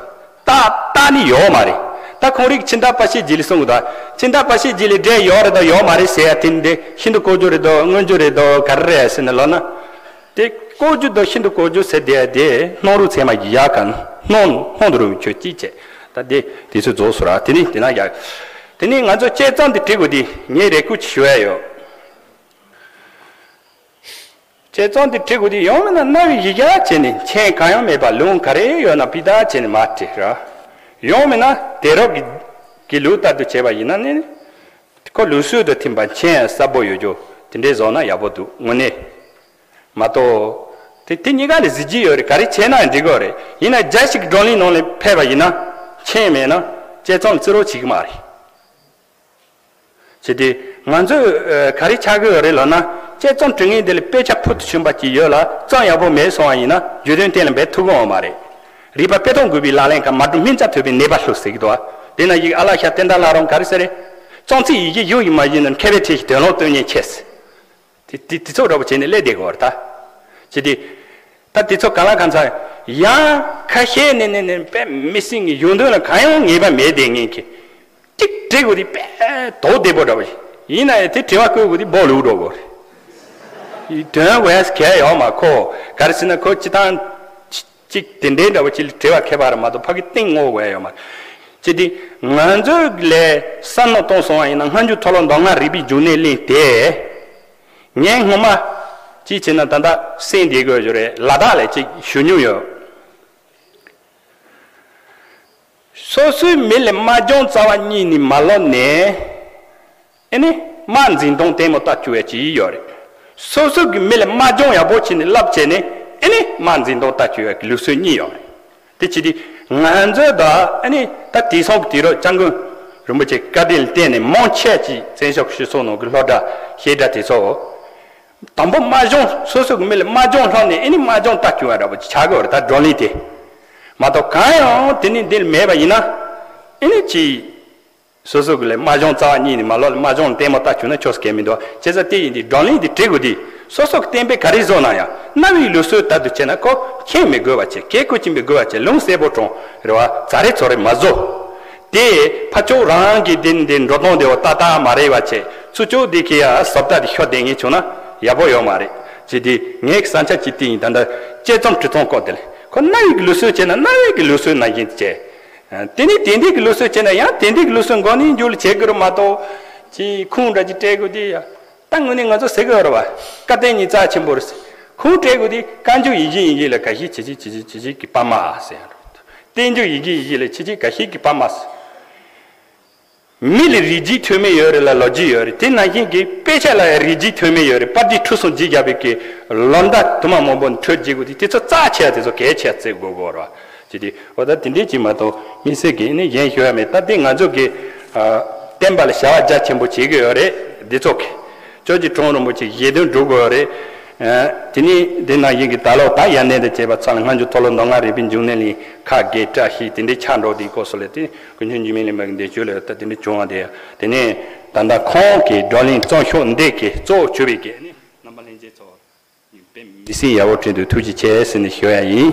རྟགས་རྟགས་ནི་ཡོད་མ་རེད། ད་ཁོང་རིགས་ཕྱི་མཐའ་པ་ཤེས་རྗེས་ལ་གསུང་གི་འདུག་ཕྱི་མཐའ་པ་ཤེས་རྗེས་ལ་འབྲེལ་ཡོད་རེད་དང་ཡོད་མ་རེད་ཟེར་ཡ་དེ་འདི་ཤིན་ཏུ་ལྐོག་གྱུར་རེད་དོ་མངོན་གྱུར་རེད་དོ་ག་རེ་རེད་ཟེར་ནས་ལབ་ན། དེ་ལྐོག་གྱུར་དང་ཤིན་ཏུ་ལྐོག་གྱུར་ཟེར་དེ་དེ་སྣང་རུང་ཚད་མ་གཞི་བཞག་ག་སྣང་སྣང་དུ་རུང་ཆོས་ཅི་བྱེད། ད་དེ་དུས་ཚོད་རྫོགས་སོང་ར། དེ་ནི་དེ་ན་ཡག་དེ་ནི་ང་ཚོ་དཔྱད་རྩོམ་དེ་བྲིས་དགོས་དེ་ངས་རེ་སྐུལ་ཞུ་ཡ་ཡོད། དཔྱད་རྩོམ་དེ་བྲིས་དགོས་དེ་ཡང་མིན་ན་རྣ་བའི་གཞི་བཞག་བྱས་ནས་མཆན་གང་ཡང་མེད་པར་ལུང་ག་རེ་ཡོད་ན་ཕི་ད་བྱས་ནས་མར་བྲིས་ར། ཡང་མིན་ན་དེ་རབ་ཀྱི་གི་ལུགས་ལྟར་དུ་བྱས་པ་ཡིན་ན་ནི། ཁོ་ལུགས་སྲོལ་དང་མཐུན་པ་མཆན་གསལ་པོ་ཡོད་རྒྱུ་དེ་འདྲའི་བཟོ་ན་ཡག་པོ་འདུག་དངོས་གནས། མ་གཏོགས། དེ་དེ་གཉིས་ཀ་ལ་གཟི་བརྗིད་ཡོད་རེད། ག་རེ་བྱས་ན་འགྲིག་གི་རེད། ཡིན་ན་རྒྱ་ཞིག་གི་བགྲོ་གླེང་ནང་ལ་ཕེབས་པ་ཡིན་ན། མཆན་མེད་ན་དཔྱད་རྩོམ་བརྩི་རོགས་བྱེད་ཀྱི་མ་རེད། བྱས་ཏེ་ང་ཚོས་ཨ་ག་རེ་ཆགས་ཀྱི་ཡོད་རེད་ལབ་ན། དཔྱད་རྩོམ་འབྲི་མཁན་དེ་ལ་དཔེ་ཆ་ཕུལ་དུ་ཕྱིན་པ་ཅིག་ཡོད་ལ་རྩོམ་ཡག་པོ་མེད་སོང་བ་ཡིན་ན་རྒྱུན་དོན་གཏན་ལ་འབེབས་ཐུབ་ཀྱི་ཡོད་མ་རེད། རིགས་པ་དཔེ་སྟོང་རྒོད་པའི་ལག་ལེན་ཁ་མ་གྲུབ་སྨིན་མཚམས་ཐོབ་པའི་ནད་པ་ལྷུ་ཟེར་གྱི་འདུག་ཨ། དེ་ན་ཡིག་ཨ་ལ་ཤ་བསྟན་དར་ལྷ་རམས་ག་རེ་ཟེར་རེད། རྩོམ་ཚིག་ཡི་གེ་ཡོད་ཡིན་མ་ཡིན་ན་མཁས་པའི་ཁྲིད་ཀྱི་དོན་ལོག་སྟོན་ཉེན་ཆེ། དེ་དེ་དེ་ཚོ་འདྲ་པོ་བྱས་ནས་སླེབས་བསྡད་དགོས་རེད་ད། ཅི་སྟེ། ད་དེ་ཚོ་གང་ལ་གང་འཚམ་ཡང་ཁ་ཤས་ནས་ནས་ནས་དཔེ་མི་སྲིད་ངེས་ཡོང་དོན་ལ་གང་ཡང་ངེས་པ་མེད་བསྡད་ངེས་ཀྱི། གཅིག་བྲིས་དགོས་དེ་དཔེ་དོག་བདེ་པོ་འདྲ་པོ་ཞིག་ཡིན་ན་ཡང་དེ་དྲི་བ་བཀོད་དགོས་དེ་སྦོ་ལུག་འགྲོ་དགོས་རེད། དོན་བས་གལ་ཡོད་མ་ཁོ་ག་རེ་ཟེར་ན་ཁོ་སྤྱི་བཏང་གཅིག་དེ་འདྲའི་འདྲ་པོ་ཅིག་ལ་དྲི་བ་ཁྱད་པར་མ་གཏོགས་ཕ་གི་གཏིང་ངོ་བས་ཡོད་མ་རེད། ཅི་སྟེ་ང་ཚོའི་ལས་བསམ་བློ་གཏོང་སོང་བ་ཡིན་ན་སྔ་འགྱུར་མཐོ་སློབ་མདོ་སྔགས་རིག་པའི་འབྱུང་གནས་གླིང་དེ། ངས་སྔོན་མ་ཅིག་བྱས་ན་ད་ལྟ་གསན་བསྡད་དགོས་ཡོད་རེད། ལ་དྭགས་ལ་ཅིག་ཞུ་མྱོང་ཡོད། སོ་སོའི་མི་ལ་དམག་སྦྱོང་རྩ་བ་ཉིད་ནས་མ་སློབ་ནས། ཨེ་ནི་དམག་འཛིང་གཏོང་ལྟད་མོ་ལྟ་བཅུག་ཡ་ཅིག་ཡོད་རེད། སོ་སོ་གི་མི་ལ་དམག་སྦྱོང་ཡག་པོ་བྱས་ནས་བསླབ་བྱས་ནས་ཨེ་ནི་དམག་འཛིང་གཏོང་ལྟ་བཅུག་ཡ་གི་ལུགས་སྲོལ་གཉིས་ཡོད་རེད། དེ་ཅི་སྟེ་ང་ཚོའི་ད་ཨ་ནི་ད་དེང་སང་གི་དུས་རབས་སྐྱབས་མགོན་རིན་པོ་ཆེ་བཀའ་དྲིན་ལ་བརྟེན་ནས་མང་ཆེ་ཅིག་བཙན་བྱོལ་སྤྱི་ཚོགས་ནང་གི་སློབ་གྲྭ་བཤད་གྲྭ་དེ་ཚོ། དང་པོ་དམག་སྦྱོང་སོ་སོ་གི་མི་ལ་དམག་སྦྱོང་སློབ་ནས་ཨ་ནི་དམག་སྦྱོང་ལྟ་བཅུག་ཡ་འདྲ་པོ་ཅིག་ཆགས་ཀྱི་ཡོད་རེད། ད་བགྲོ་གླེང་དེ་མ་གཏོགས་གང་ཡང་དེ་ནི་འདི་ལ་མེད་པ་ཡིན་ན་ཨ་ནི་ཅིག་སོ་སོ་གི་ལས་དམག་སྦྱོང་རྩ་བ་ཉིད་ནས་མ་ལོག་ལ་དམག་སྦྱོང་ལ་ལྟད་མོ་ལྟ་བཅུག་ན་ཆོག་ས་གང་མི་འདུག་བྱས་ཙང་དེ་ཡིན་དུས་བགྲོ་གླེང་དེ་བྲིས་དགོས་དུས་སོ་སོ་གི་བསྟན་པའི་ག་རེ་བཟོ་ན་ཡང་གནའ་བོའི་ལུགས་སྲོལ་ལྟར་དུ་བྱས་ན་ཁོ་མཁྱེན་མི་དགོས་པ་བྱས། གལ་ཁོ་ཅིག་མི་དགོས་པ་བྱས། ལུང་གསལ་པོ་དྲང་རེད་བ། ཛ་རེ་ཚོ་རེ་མ་བཟོ། དེ་ཕར་ཕྱོགས་རང་གི་དེ་འདི་འགྲོ་སྟངས་དེ་བ་ཏག་ཏག་མ་རེད་བ་བྱས། ཚུར་ཕྱོགས་དེ་གི་ཡང་ཟབ་ལྟ་དེ་ཤོར་བསྡད་ངེས་བྱུང་ན་ཡག་པོ་ཡོད་མ་རེད། ཅེས་དེ་ངའི་བསམ་འཆར་ཅིག་དེ་ཡིན། ད་ལྟ་དཔྱད་རྩོམ་འབྲི་སྟངས་སྐོར་དེ་ལ་ཁོ་གནའ་བོའི་གི་ལུགས་སྲོལ་བྱས་ན་གནའ་བོའི་གི་ལུགས་སྲོལ་ནང་བཞིན་བྱས། དེ་ནས་དེང་དུས་ཀྱི་ལུགས་སྲོལ་བྱས་ན་ཡང་དེང་དུས་ཀྱི་ལུགས་སྲོལ་མགོ་ནས་མཇུག་ལ་བྱེད་དགོས་རེད་མ་གཏོགས། ཅིག་ཁུངས་འདྲ་ཅིག་སྤྲད་དགོས་དེ་ཡ། ད་དངོས་གནས་ང་ཚོ་ཟེར་གི་ཡོད་རེད་བ། བཀའ་བསྟན་གཉིས་རྩ་ཆེན་པོ་རེད། ཁུངས་སྤྲད་དགོས་དེ་བཀའ་འགྱུར་ཡིག་བཞི་ཡིན་གྱི་ལ་ག་ཤེད་ཆེ་ཆེ་ཆེ་ཆེ་ཆེ་ཆེ་གི་པ་མ་ཟེར་ཡ་རེད། བསྟན་འགྱུར་ཡིག་བཞི་ཡིན་གྱི་ལ་ཆེ་ཆེ་ག་ཤེད་ཀྱི་པ་མ་ཟེར། མི་ལ་རིགས་རྒྱུད་ཐོན་མི་ཡོད་རེད་ལ་ལོ་རྒྱུས་ཡོད་རེད། དེ་ནང་བཞིན་གྱི་དཔེ་ཆ་ལ་ཡང་རིགས་རྒྱུད་ཐོན་མི་ཡོད་རེད། པར་འདི་ཁྲུ་སོང་རྗེས་རྒྱབ་པའི་གི་ལོ་ཟླ་དུ་མ་མང་པོ་འཕྲོད་རྒྱུ་དེ་དེ་ཚོ་རྩ་ཆེ་དེ་ཚོ་གལ་ཆེ་བརྩི་དགོས་དགོས་རེད་བ། ཅི་སྟེ་འོ་ད་དེ་འདྲས་ཅིག་མ་གཏོགས་དམིགས་བསལ་གྱི་ནི་གཞན་ཞུ་ཡ་མེད། ད་དེ་ང་ཚོ་གི་ཨ་བསྟན་པ་ལ་བྱ་བ་རྒྱ་ཆེན་པོ་བྱེད་ཀྱི་ཡོད་རེད། འདི་ཚོ་གི་ཅོ་ཅི་གྲོང་རིན་པོ་ཆེ་ཞལ་འདོན་སྒྲུབ་དགོས་ཡོད་རེད། ཨ་དེ་ནས་དེ་ནང་བཞིན་གྱི་ད་ལོ་ད་ཡར་ནན་དུ་བྱས་པ་ཚང་ལ་སྔ་འགྱུར་མཐོ་སློབ་མདོ་སྔགས་རིག་པའི་འབྱུང་གནས་གླིང་ཁག་བརྒྱད་བཀྲ་ཤིས་དེ་འདྲའི་ཆགས་འགྲོ་དེའི་སྐོར་སོགས་ལས་དེ་དཀོན་མཆོག་འཇིགས་མེད་གླིང་པའི་འདས་མཆོད་ལ་ད་དེ་འདྲ་བྱུང་བ་དེ། དེ་ནས་ད་ལྟ་ཁོང་གི་བགྲོ་གླེང་རྩོམ་ཤོག་འདི་གི་གཙོ་བོ་གྱུར་པའི་གི་ནི་རྣམ་པ་ལྷན་རྒྱས་ཚོ། དཔེ་མི་སྲིད་ཡག་པོ་བྲིས་འདུག་ཐུགས་རྗེ་ཆེ་ཟེར་ནས་ཞུ་ཡ་ཡིན།